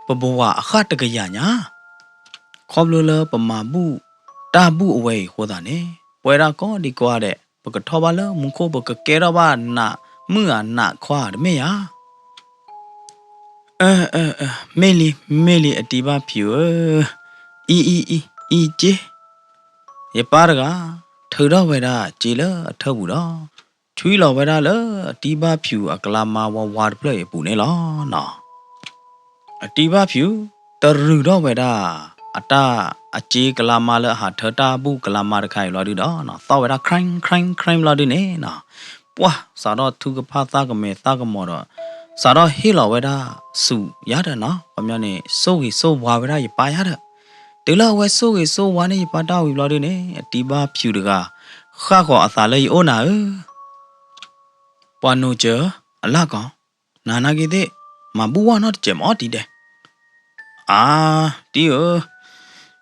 ပဘဝၤအဃၣ်တကယၤညါ. ခီဖျိလၢပမၤဘူၣ်တၢ်ဘူၣ်အဝဲအံၤအဃိသတးန့ၣ် ပဝဲဒၣ်ကိးဒံကိးဂၤဒဲး ပကထီၣ်ဘၣ်လၢမူခိၣ် ပကကဲထီၣ်ဘၣ်နးမုၣ်ဧါနးခွါဧါ တမ့ၢ်ဧါ. မ့ၢ်လံ မ့ၢ်လံ အတံၤဘၣ်ဖၠူးဧၢ, အံၤ အံၤ အံၤ အံၤက့, ယပၢ်တဂၤ ထုးထီၣ်ဝဲဒၣ်စ့လၢအထၢပူၤဒီး ဆွံလီၤဝဲဒၣ်လၢအတံၤဘၣ်ဖၠူးအကလါမါဝါဝါတဖျၢၣ်အံၤအပူၤန့ၣ်လီၤနီၤ. အတံၤဘၣ်ဖၠူး တရုာ်ထီၣ်ဝဲဒၣ် အတၢ်အစ့ကလါမါလၢအဟးထၢတၢ်ဘူၣ်ကလါမါတခါအံၤဘျီဒုဒီး သီၣ်ဝဲဒၣ် ခြဲၣ်ခြဲၣ်ခြဲၣ် ဘျီဒုန့ၣ်နီၤ, ပှၢ်စးထီၣ်ထုကဖၣ်သၣ်ကမဲာ်သၣ်ကမီၤဒီး စးထီၣ်ဟ့ၣ်လီၤဝဲဒၣ်ဆူယၤဒီးနီၤ, ခီပညီန့ၣ် ဆိၣ်ဂ့ၤဆိၣ်ဝါဝဲဒၣ်ယပၢ်ယၤဒီး တုၤလၢအဝဲဆိၣ်ဂ့ၤဆိၣ်ဝါန့ၢ်ယပၢ်တၢ်ဝံၤဘျီဒုန့ၣ် အတံၤဘၣ်ဖၠူးတဂၤ ဃၣ်ဃီၤအသးလၢယအိၣ်နၤဧၢ, ပှၤနိစၢၤအလၢ်ကီး, နၤနာ်က့သ့ၣ် မၤဘူၣ်ဝဲနီတစဲးမ့ၢ်တံၤဒဲး. အါ, တံၤဧၢ,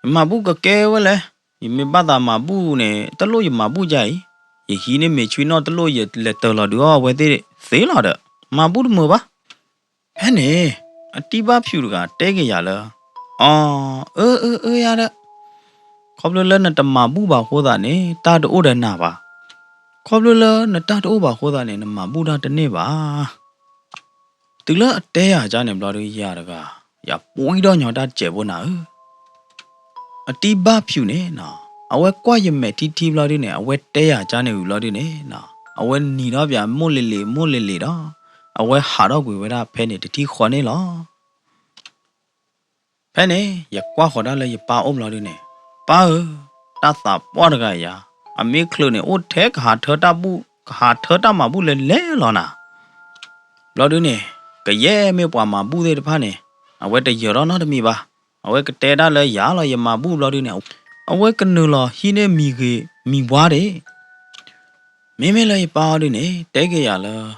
ယမၤဘူၣ်ကကဲဝဲလဲၣ်, ယမ့ၢ်ဘၣ်သးမၤဘူၣ်န့ၣ် တလိၣ်ယမၤဘူၣ်ဒ်အံၤ, ယဟံးန့ၢ်မ့ၤဆွံနီၣ်တလိၣ် ယလဲၤတၢၤလီၤဒုးအီၣ်အဝဲသ့ၣ်သ့လီၤဒီး မၤဘူၣ်တမုာ်ဘၣ်. ဖဲန့ၣ် အတံၤဘၣ်ဖၠူးတဂၤတဲက့ၤယၤလၢ အီ, အၢ အၢ အၢ ယၤဒီး ခီဖျိလၢနတမၤဘူၣ်ဘၣ်အဃိသတးန့ၣ် တၢ်တအိၣ်ဒီးနၤဘၣ်. ခီဖျိလၢနတၢ်တအိၣ်ဘၣ်အဃိသတးန့ၣ် နမၤဘူၣ်တၢ်တန့ၢ်ဘၣ်. တုၤလၢအတဲယၤကန့ၣ်ဘျီဒု ယၤတဂၤ ယပှံၢ်ဒီးညီတၢ်တစဲးဖိနၤဧၢ. အတံၤဘၣ်ဖၠူးန့ၣ်နီၤ အဝဲကွၢ်ယမဲာ်ထံထံဘျီဒုန့ၣ် အဝဲတဲယၤကန့ၣ်ဝံၤဘျီဒုန့ၣ်နီၤ အဝဲနံၤထီၣ်ပၠးမိၢ်လ့ၤလ့ၤ မိၢ်လ့ၤလ့ၤဒီး အဝဲဟးထီၣ်ကွံာ်ဝဲဒၣ်ဖဲန့ၣ်တထံၣ်ဃီန့ၣ်လီၤ. ဖဲန့ၣ် ယကွၢ်ဃီၤတၢ်လၢယပၢ်အိၣ်ဘျီဒုန့ၣ်, ပၢ်ဧၢ, တၢ်သးပှၢ်တဂၤအံၤဧါ, အမ့ၢ်ချုးန့ၣ် အိၣ်ထဲကဟးထၢတၢ်ဘူၣ် ကဟးထၢတၢ်မၤဘူၣ်လဲၤလဲၤလီၤနၤ. ဘျီဒုန့ၣ် ကယဲၢ်မ့ၢ်ပှၤမၤဘူၣ်သ့ၣ်တဖၣ်န့ၣ် အဝဲတယၢၤထီၣ်နီတမံၤဘၣ်. အဝဲကတဲဒၣ်လၢယၤလီၤ ယမၤဘူၣ်ဘျီဒုန့ၣ် အဝဲကနုာ်လီၤဟံးန့ၢ်မံၤဂ့ၤမံၤဘှါဒၣ် မ့မ့ၢ်လၢယပၢ်အီၤဒုန့ၣ် တဲက့ၤယၤလၢ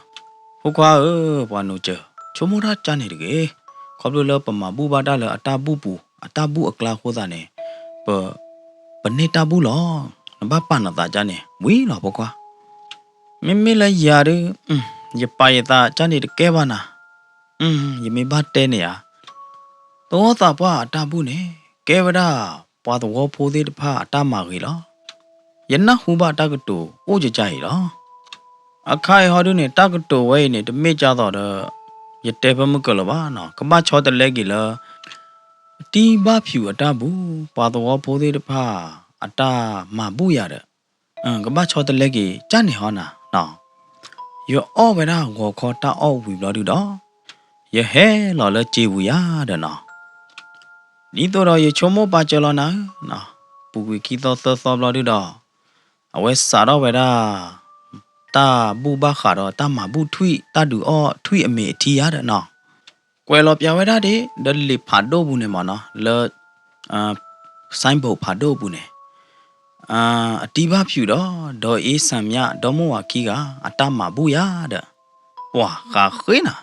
ဖိခွါဧၢ, ပှၤနိစၢၤ ဆိကမိၣ်တၢ်ကန့ၣ်တဂ့ၤ. ခီဖျိလၢပမၤဘူၣ်ဘၣ်တၢ်လၢအတၢ်ဘူၣ်ပူၤ အတၢ်ဘူၣ်အကျါအဃိသတးန့ၣ် ပ ပန့ၢ်တၢ်ဘူၣ်လီၤ. နဘၣ်ပာ်နသးကန့ၣ် ဝံၤလီၤဖိခွါ. မ့မ့ၢ်လၢယၤဒု ယပာ်ယသးကန့ၣ်တကဲဘၣ်နၤ. ယမ့ၢ်ဘၣ်တဲန့ၣ်ဧါ. သဝီသးပှၢ်အတၢ်ဘူၣ်န့ၣ် ကဲဝဲဒၣ်ပှၤသဝီဖိသ့ၣ်တဖၣ်အတၢ်မၤဂ့ၤလီၤ. ယနၢ်ဟူဘၣ်တၢ်ကတိၤအိၣ်ကကါအံၤလီၤ. အခါအံၤဟီဒုန့ၣ် တၢ်ကတိၤဝဲအံၤန့ၣ် တမ့ၢ်ကၢ်သိးဒီး ယတဲဖၢမုၢ်ကၢၤလၢၤဘၣ်နီၤ, ကဘၣ်ဆီတလဲက့ၤလၢ အတံဘၣ်ဖၠူးအတၢ်ဘူၣ်, ပှၤသဝီဖိသ့ၣ်တဖၣ် အတၢ်မၤဘူၣ်ယၤဒီး ကဘၣ်ဆီတလဲက့ၤကၢ်န့ၣ်ဟီနၤနီၤ. ယအီၣ်ဝဲဒၣ်ဂီၤခီတၢ်အီၣ်ဝံၤဘျီဒုဒီး ယဟဲလီၤလၢစ့ပူၤယၤဒီးနီၤ, ဒ်သိးဒီးယဆိကမိၣ်ပာ်စၢၤလီၤနၤဧၢနီၤ, ပူၤကွံာ်ခံသီသၢသီဘျီဒုဒီး အဝဲစးထီၣ်ဝဲဒၣ် တၢ်ဘူၣ်ဘၣ်ဃးဒီးတၢ်မၤဘူၣ်ထွံၣ် တၢ်ဒုးအီၣ်ထွံၣ်အမ့ၤအထံယၤဒီးနီၤ, ကွဲးလီၤပၠးဝဲဒၣ်ဒ် ဒီးလံာ်ဖးဒိၣ်ပူၤန့ၣ်မ့ၢ်နီၤ, လၢ signboard ဖးဒိၣ်ပူၤန့ၣ် အတံဘၣ်ဖၠူးဒီး ဒီးအ့စၣ်မၠၣ် ဒီမိၢ်ဝၤခံဂၤ အတၢ်မၤဘူၣ်ယၤဒီး ပှၤဃးဃ့နၤ,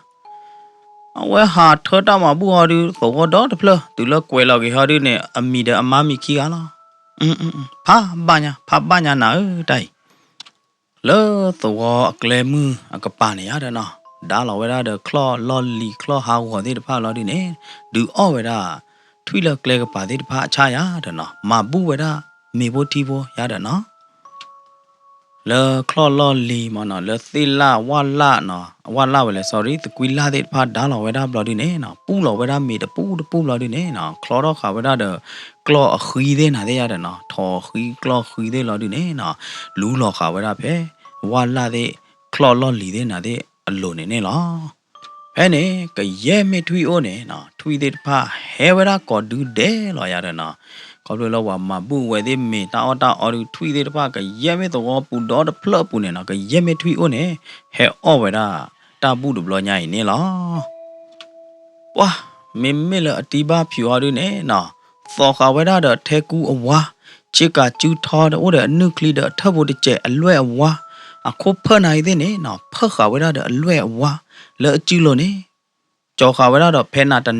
အဝဲဟးထၢတၢ်မၤဘူၣ်ဟီဒု သဝီဒီတဖျၢၣ် တုၤလၢကွဲးလီၤက့ၤဟီဒုန့ၣ် အမံၤဒီးအမါမံၤခံဂၤလီၤ. ဖးဘၣ်ညါ ဖးဘၣ်ညါနၤဧၢတၢ်အံၤ လၢသဝီအကျဲမုၢ်အကပၤန့ၣ်ယၤဒီးနီၤ, ဒါလီၤဝဲဒၣ်ဒီးချီၣ်လီၢ်လံၤချီၣ်ဟးဂီၤသ့ၣ်တဖၣ်လီၤဒုန့ၣ်, ဒုးအီၣ်ဝဲဒၣ် ထွံၣ်လၢကျဲကပၤသ့ၣ်တဖၣ်အဆၣ်ယၤဒီးနီၤ, မၤဘူၣ်ဝဲဒၣ်မ့ၤဖိထံဖိယၤဒီးနီၤ လၢချီၣ်လီၢ်လံၤမ့ၢ်နီၤ, လၢသ့ၣ်လၣ်ဝၣ်လၣ်နီၤ, ဝၣ်လၣ်ဝဲလဲၣ် sorry သကွံလၣ်သ့ၣ်တဖၣ်ဒါလီၤဝဲဒၣ်ဘျီဒုန့ၣ်နီၤ, ပူၣ်လီၤဝဲဒၣ်မ့ၤတပူၤတပူၤဘျီဒုန့ၣ်နီၤ, ချီထီၣ်ဃာ်ဝဲဒၣ်ဒီး ကျီၢ်အဃံသ့ၣ်နၤသ့ၣ်ယၤဒီးနီၤ, ထိးဃံကျီၢ်ဃံသ့ၣ်လီၤဒုန့ၣ်နီၤ, လူလီၤဃာ်ဝဲဒၣ်ဖဲ ဝၣ်လၣ်သ့ၣ် ချီၣ်လီၢ်လံၤသ့ၣ်နၤသ့ၣ်အလိၤန့ၣ်န့ၣ်လီၤ. ဖဲန့ၣ် ကယဲၢ်မ့ၢ်ထွံၣ်အိၣ်န့ၣ်နီၤ, ထွံၣ်သ့ၣ်တဖၣ်ဟဲဝဲဒၣ်ကိးဒုဒဲးလီၤယၤဒီးနီၤ, ခီဖျိလၢပှၤမၤဘူၣ်ဝဲသ့ၣ်မ့ၤတၢ်အီၣ်တၢ်အီဒု ထွံၣ်သ့ၣ်တဖၣ်ကယဲၢ်မ့ၢ်သဝီပူၤဒီတဖျၢၣ်အပူၤန့ၣ်နီၤ, ကယဲၢ်မ့ၢ်ထွံၣ်အိၣ်န့ၣ် ဟဲအီၣ်ဝဲဒၣ်တၢ်ဘူၣ်တဘျီညါအံၤန့ၣ်လီၤ. ပှၤ မ့မ့ၢ်လၢအတံဘၣ်ဖၠူးဟီဒုန့ၣ်နီၤ, သိးဃာ်ဝဲဒၣ်ဒီးထဲကူအဝါ, ဆ့ကၤစုထီဒီးအိၣ်ဒီးအနုၢ်ချံဒီးအထၢၣ်ဖိတစဲးအလွဲၢ်အဝါ, အခိၣ်ဖၢၣ်နၤအံၤသ့ၣ်န့ၣ်နီၤ, ဖၢၣ်ဃာ်ဝဲဒၣ်ဒီးအလွဲၢ်အဝါ, လၢအစုလိၤန့ၣ် ကၠီၤဃာ်ဝဲဒၣ်ဒီး ဖဲနၤတ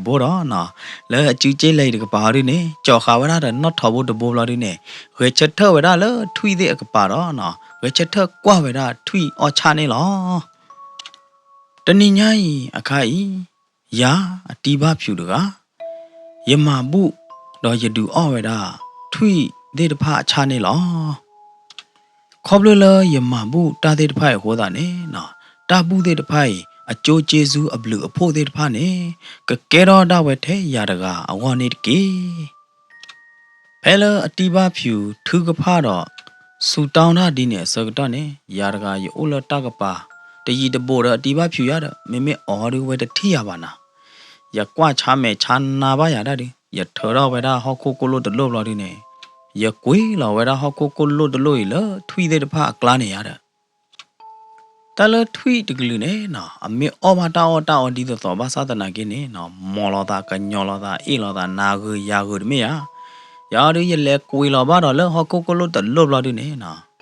ဘိဒီးနီၤ, လၢအစုက့လဲၤအံၤတကပၤဟီဒုန့ၣ် ကၠီၤဃာ်ဝဲဒၣ်ဒီးနီၣ်ထိးဖိတဘိဘျီဒုန့ၣ်, ဂဲၤဆၢထၢၣ်ဝဲဒၣ်လၢထွံၣ်သ့ၣ်အကပၤဒီးနီၤ, ဂဲၤဆၢထၢၣ်ကွၢ်ဝဲဒၣ်ထွံၣ်အီၣ်ဆၣ်န့ၣ်လီၤ. တနံၤညါအံၤအခါအံၤ, ယၤအတံဘၣ်ဖၠူးတဂၤ, ယမၤဘူၣ်ဒီးယဒုးအီၣ်ဝဲဒၣ် ထွံၣ်သ့ၣ်တဖၣ်အဆၣ်န့ၣ်လီၤ. ခီဖျိလၢယမၤဘူၣ်တၢ်သ့ၣ်တဖၣ်အံၤအဃိသတးန့ၣ်နီၤ, တၢ်ဘူၣ်သ့ၣ်တဖၣ်အံၤ အကၠိက့စူအဘျုးအဖှိၣ်သ့ၣ်တဖၣ်န့ၣ် ကကဲထီၣ်ဒၣ်ဝဲထဲယၤတဂၤအဂီၢ်န့ၣ်တက့ၢ်. ဖဲလၢအတံဘၣ်ဖၠူးထုကဖၣ်ဒီး ဆူတၢ်ဒ်န့ၣ်အဆၢကတီၢ်န့ၣ် ယၤတဂၤယအိၣ်လၢတၢ်ကပၤ တယံၤတဘူးဒီးအတံဘၣ်ဖၠူးယၤဒီး မ့မ့ၢ်အီၤဟီဒုဝဲတထံၣ်ယၤဘၣ်နီၤ, ယကွၢ်ဆါမဲာ်ဆါနါဘၣ်ယၤဒၣ်ဒုး ယထၢထီၣ်ဝဲဒၣ်ဟီၣ်ခိၣ်ကိၣ်လိၣ်တလိၣ်ဘျီဒုန့ၣ်, ယကွံာ်လီၤဝဲဒၣ်ဟီၣ်ခိၣ်ကိၣ်လိၣ်တလိၣ်အံၤလၢထွံၣ်သ့ၣ်တဖၣ်အကျါန့ၣ်ယၤဒီး တၢ်လၢထွံၣ်တကလုာ်န့ၣ်နီၤ အမ့ၢ်အီၣ်ဘၣ်တၢ်အီၣ်တၢ်အီဒ်သိးသိးဘၣ်ဆၣ်သနာ်က့န့ၣ်နီၤ မိာ်လီၤသးကညီၤလီၤသးအ့ၣ်လီၤသးနၤဂုၤယၤဂုၤတမ့ၢ်ဧါ. ယၤအီၤဒုး ယလဲၤကွံာ်လီၤဘၣ်ဒီးလၢဟီၣ်ခိၣ်ကိၣ်လိၣ်တလိၣ်ဘျီဒုန့ၣ်နီၤ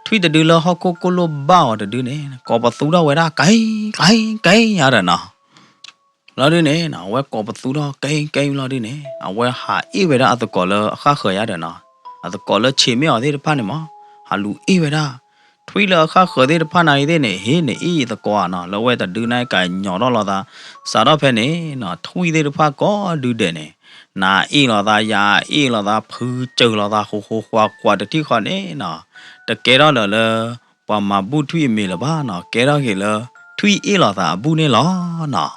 ထွံၣ်တဒုလၢဟီၣ်ခိၣ်ကိၣ်လိၣ်ဘၣ်အီၤတဒုန့ၣ် ကိးပသူထီၣ်ဝဲဒၣ် ကဲကဲကဲယၤဒီးနီၤ လီၤဒုန့ၣ်နီၤ အဝဲကိးပသူထီၣ်ကဲကဲလီၤဒုန့ၣ် အဝဲဟးအ့ၣ်ဝဲဒၣ်အသကိးလၢအဃၣ်ဃၢၤယၤဒီးနီၤ အသကိးလၢဆံးမ့ၢ်အီၤသ့ၣ်တဖၣ်န့ၣ်မး ဟးလူၤအ့ၣ်ဝဲဒၣ် ထွံၣ်လၢအဃၣ်ဃၢၤသ့ၣ်တဖၣ်နၤအံၤသ့ၣ်န့ၣ် ဟ့ၣ်နအ့ၣ်ယသကိးဧါနီၤ လၢအဝဲတဒုန့ၣ်ကညီၤထီၣ်လိာ်သး စးထီၣ်ဖဲန့ၣ်နီၤ ထွံၣ်သ့ၣ်တဖၣ်ကိးဒုဒဲးန့ၣ် နၤအ့ၣ်လိာ်သး ယၤအ့ၣ်လိာ်သး ဖုကၢၤလိာ်သး ဃိဃိဃွးကွးတထံၣ်ဃီန့ၣ်နီၤ တကဲထီၣ်လၢၤလၢ ပှၤမၤဘူၣ်ထွံၣ်အမ့ၤလၢၤဘၣ်နီၤ ကဲထီၣ်က့ၤလၢ ထွံၣ်အ့ၣ်လိာ်သးအဘူၣ်န့ၣ်လီၤနီၤ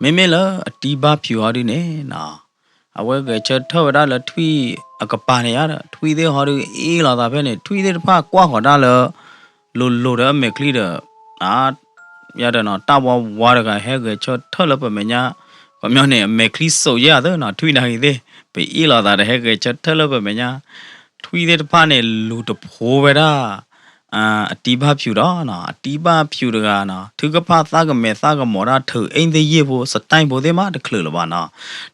မ့မ့ၢ်လၢအတံဘၣ်ဖၠူးဟီဒုန့ၣ်နီၤ အဝဲဂဲၤဆၢထၢၣ်ဝဲဒၣ်လၢထွံၣ်အကပၤန့ၣ်ယါဒီး ထွံၣ်သ့ၣ်ဟီဒုအ့ၣ်လိာ်သးဖဲန့ၣ် ထွံၣ်သ့ၣ်တဖၣ်ကွၢ်ဃီၤတၢ်လၢ လိၤလိၤဒီးအမဲာ်ချံဒီး ယၤဒီးနီၤ တၢ်ဝါဝါတဂၤဟဲဂဲၤဆၢထၢၣ်လၢပမဲာ်ညါ ခီပညီန့ၣ် အမဲာ်ချံစိးယဲၢ်သၢနီၤ ထွံၣ်နၤဂ့ၤသ့ၣ် ပအ့ၣ်လိာ်သးဒီးဟဲဂဲၤဆၢထၢၣ်လၢပမဲာ်ညါ ထွံၣ်သ့ၣ်တဖၣ်န့ၣ် လူၤတဖိဝဲဒၣ် အတံဘၣ်ဖၠူးဒီးနီၤ အတံဘၣ်ဖၠူးတဂၤနီၤ ထုကဖၣ်သးကမဲာ်သးကမီၤတၢ်ထုးအ့ၣ်သ့ၣ်ယ့ၢ်ဖိ စတၢၣ်ဖိသ့ၣ်မးတချုးလၢၤဘၣ်နီၤ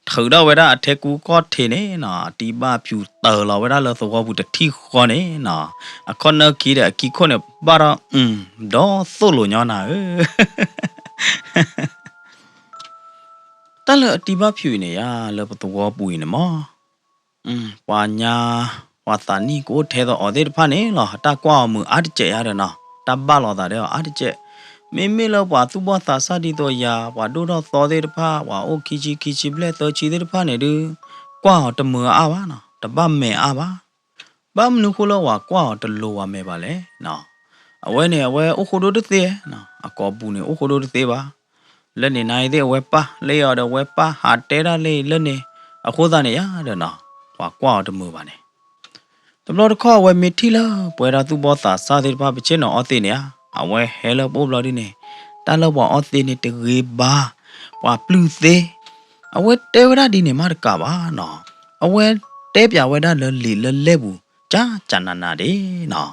ထုးထီၣ်ဝဲဒၣ်အထဲကူကီၢ်ထံးန့ၣ်နီၤ အတံဘၣ်ဖၠူးတၢၤလီၤဝဲဒၣ်လၢသဝီပူၤတထံၣ်ဃီန့ၣ်နီၤ အခီၣ်နၢခံဒီးအခံခိၣ်န့ၣ် ဘၣ်ထီၣ်အုၣ်ဒီးသိၣ်လိာ်ညီနၤဧၢ တၢ်လၢအတံဘၣ်ဖၠူးအံၤန့ၣ်ယါ လၢပသဝီပူၤအံၤန့ၣ်မး ပှၤညါ ပှၤသးနံၣ်ကအိၣ်ထဲသိးအီၤသ့ၣ်တဖၣ်န့ၣ်လီၤ တၢ်ကွၢ်အီၤမုာ်အါတစဲးယါဒီးနီၤ တၢ်ဘၣ်လိာ်သးဒီးအီၤအါတစဲး မ့မ့ၢ်လၢပှၤသူၣ်ဘီၣ်သးစၢ်ဒ်သိးယၤ ပှၤဒိၣ်ထီၣ်သီသ့ၣ်တဖၣ် ပှၤအိၣ်ခံဆံ ခံဆံဘျဲၣ် သၢဆံသ့ၣ်တဖၣ်န့ၣ်ဒုး ကွၢ်အီၤတမုာ်အါဘၣ်နီၤ, တဘၣ်မဲာ်အါဘၣ်. ဘၣ်မနုၤဃိလၢပှၤကွၢ်အီၤတလိၤပှၤမဲာ်ဘၣ်လဲၣ်နီၤ. အဝဲန့ၣ် အဝဲအိၣ်ဃိဒိၣ်တသ့နီၤ, အကိာ်ပူၤန့ၣ် အိၣ်ဃိဒိၣ်တသ့ဘၣ်. လၢန့ၣ်နၤအံၤသ့ၣ် အဝဲပၢ်လၢအီၤဒီး အဝဲပၢ်ဟးတဲဒၣ်လၢအံၤလၢန့ၣ်, အဃိသတးန့ၣ်ယၤဒီးနီၤ, ပှၤကွၢ်အီၤတမုာ်ဘၣ်န့ၣ် တဘျီတခီၣ်အဝဲမ့ၢ်ထံၣ်လၢပဝဲဒၣ်သူၣ်ဘီၣ်သးစၢ်သ့ၣ်တဖၣ် ပဆ့ၣ်နီၤအီသံးန့ၣ်ဧါ, အဝဲဟဲလၢပအိၣ်ဘျီဒုန့ၣ်, တၢ်လၢပှၤအီသံးန့ၣ်တဂ့ၤဘၣ်, ပှၤပျုၢ်သ့, အဝဲတဲဝဲဒၣ်ဒ်န့ၣ်မးတကးဘၣ်နီၤ, အဝဲတဲပၠးဝဲဒၣ်လၢလံာ်လၢလဲၢ်ပူၤ ကၠၢ်ကၠၢ်နးနးဒၣ်နီၤ.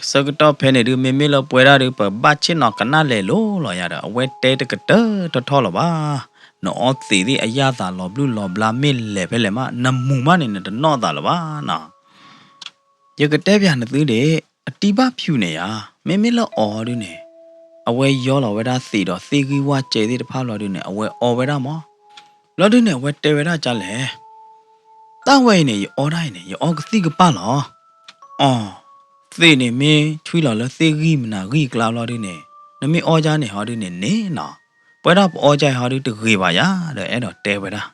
ဆၢကတီၢ်ဖဲန့ၣ်ဒုး မ့မ့ၢ်လၢပဝဲဒၣ်ဒုး ပဘၣ်ဆ့ၣ်နီၤကနၣ်လဲၤလိၤလီၤယၤဒီး အဝဲတဲတကတၢၢ်ထီၣ်ထီၣ်လၢၤဘၣ်. နအီသံးသ့ၣ်အယၣ်သးလီၤဘျုးလီၤဘျါမ့ၢ်လဲၤဖဲလဲၣ်မး နမူၤမးန့ၣ် နတနီၣ်သးလၢၤဘၣ်နီၤ. ယကတဲပၠးနသုဒၣ်, အတံဘၣ်ဖၠူးန့ၣ်ယၤ, မ့မ့ၢ်လၢအီၤဒုန့ၣ်, အဝဲယီလီၤဝဲဒၣ်သံးဒီးသ့ၣ်ဂံၢ်ဝၣ်စဲသ့ၣ်တဖၣ်ဘျီဒုန့ၣ် အဝဲအီဝဲဒၣ်မး. ဘျီဒုန့ၣ် အဝဲတဲဝဲဒၣ်ကလဲၣ်, တၢ်ဝဲအံၤန့ၣ် ယအီဒၣ်အံၤန့ၣ် ယအီကသံၣ်ကပၢ်လီၤ. အီ, သံးန့ၣ်မ့ၢ်ဆွံလီၤလၢသ့ၣ်ဂံၢ်မနၤဂံၢ်အကျါဘျီဒုန့ၣ်, နမ့ၢ်အီကါန့ၣ်ဟီဒုန့ၣ်န့ၣ်နီၤ, ပဝဲဒၣ်ပအီကါအံၤဟီဒုတဂ့ၤဘၣ်ယၤ ဒီးအဲၣ်ဒိးတဲဝဲဒၣ်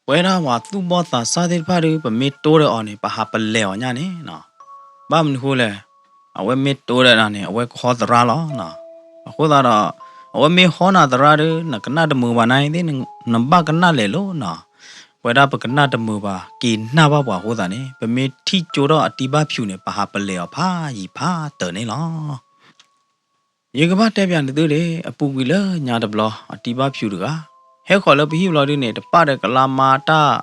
ပဝဲဒၣ်ပှၤသူၣ်ဘီၣ်သးစၢ်သ့ၣ်တဖၣ်ဒု ပမ့ၢ်တိဒီးအီၤန့ၣ် ပဟးပလဲၤအီၤညါန့ၣ်နီၤ. ဘၣ်မနုၤဃိလဲၣ်, အဝဲမ့ၢ်တိဒီးနၤန့ၣ် အဝဲကဟီသရၣ်လီၤနီၤ. အဃိသတးဒီး အဝဲမ့ၢ်ဟီနၤသရၣ်ဒု နကနၣ်တမုာ်ဘၣ်နၤအံၤသ့ၣ် နဘၣ်ကနၣ်လဲၤလိၤနီၤ. ပဝဲဒၣ်ပကနၣ်တမုာ်ဘၣ် က့ၤနၢ်ဘၣ်ပှၤအဃိသတးန့ၣ် ပမ့ၢ်ထံၣ်ကၠိထီၣ်အတံဘၣ်ဖၠူးန့ၣ် ပဟးပလဲၤအီၤဖးယံၤဖးတၢၢ်န့ၣ်လီၤ. ယကဘၣ်တဲပၠးနသုဒၣ်, အပူၤကွံာ်လၢညါတဘျီ အတံဘၣ်ဖၠူးတဂၤ ဟဲဃီၤလၢပဟံၣ်ဘျီဒုန့ၣ် တပၣ်ဒီးကလါမါတၢ်,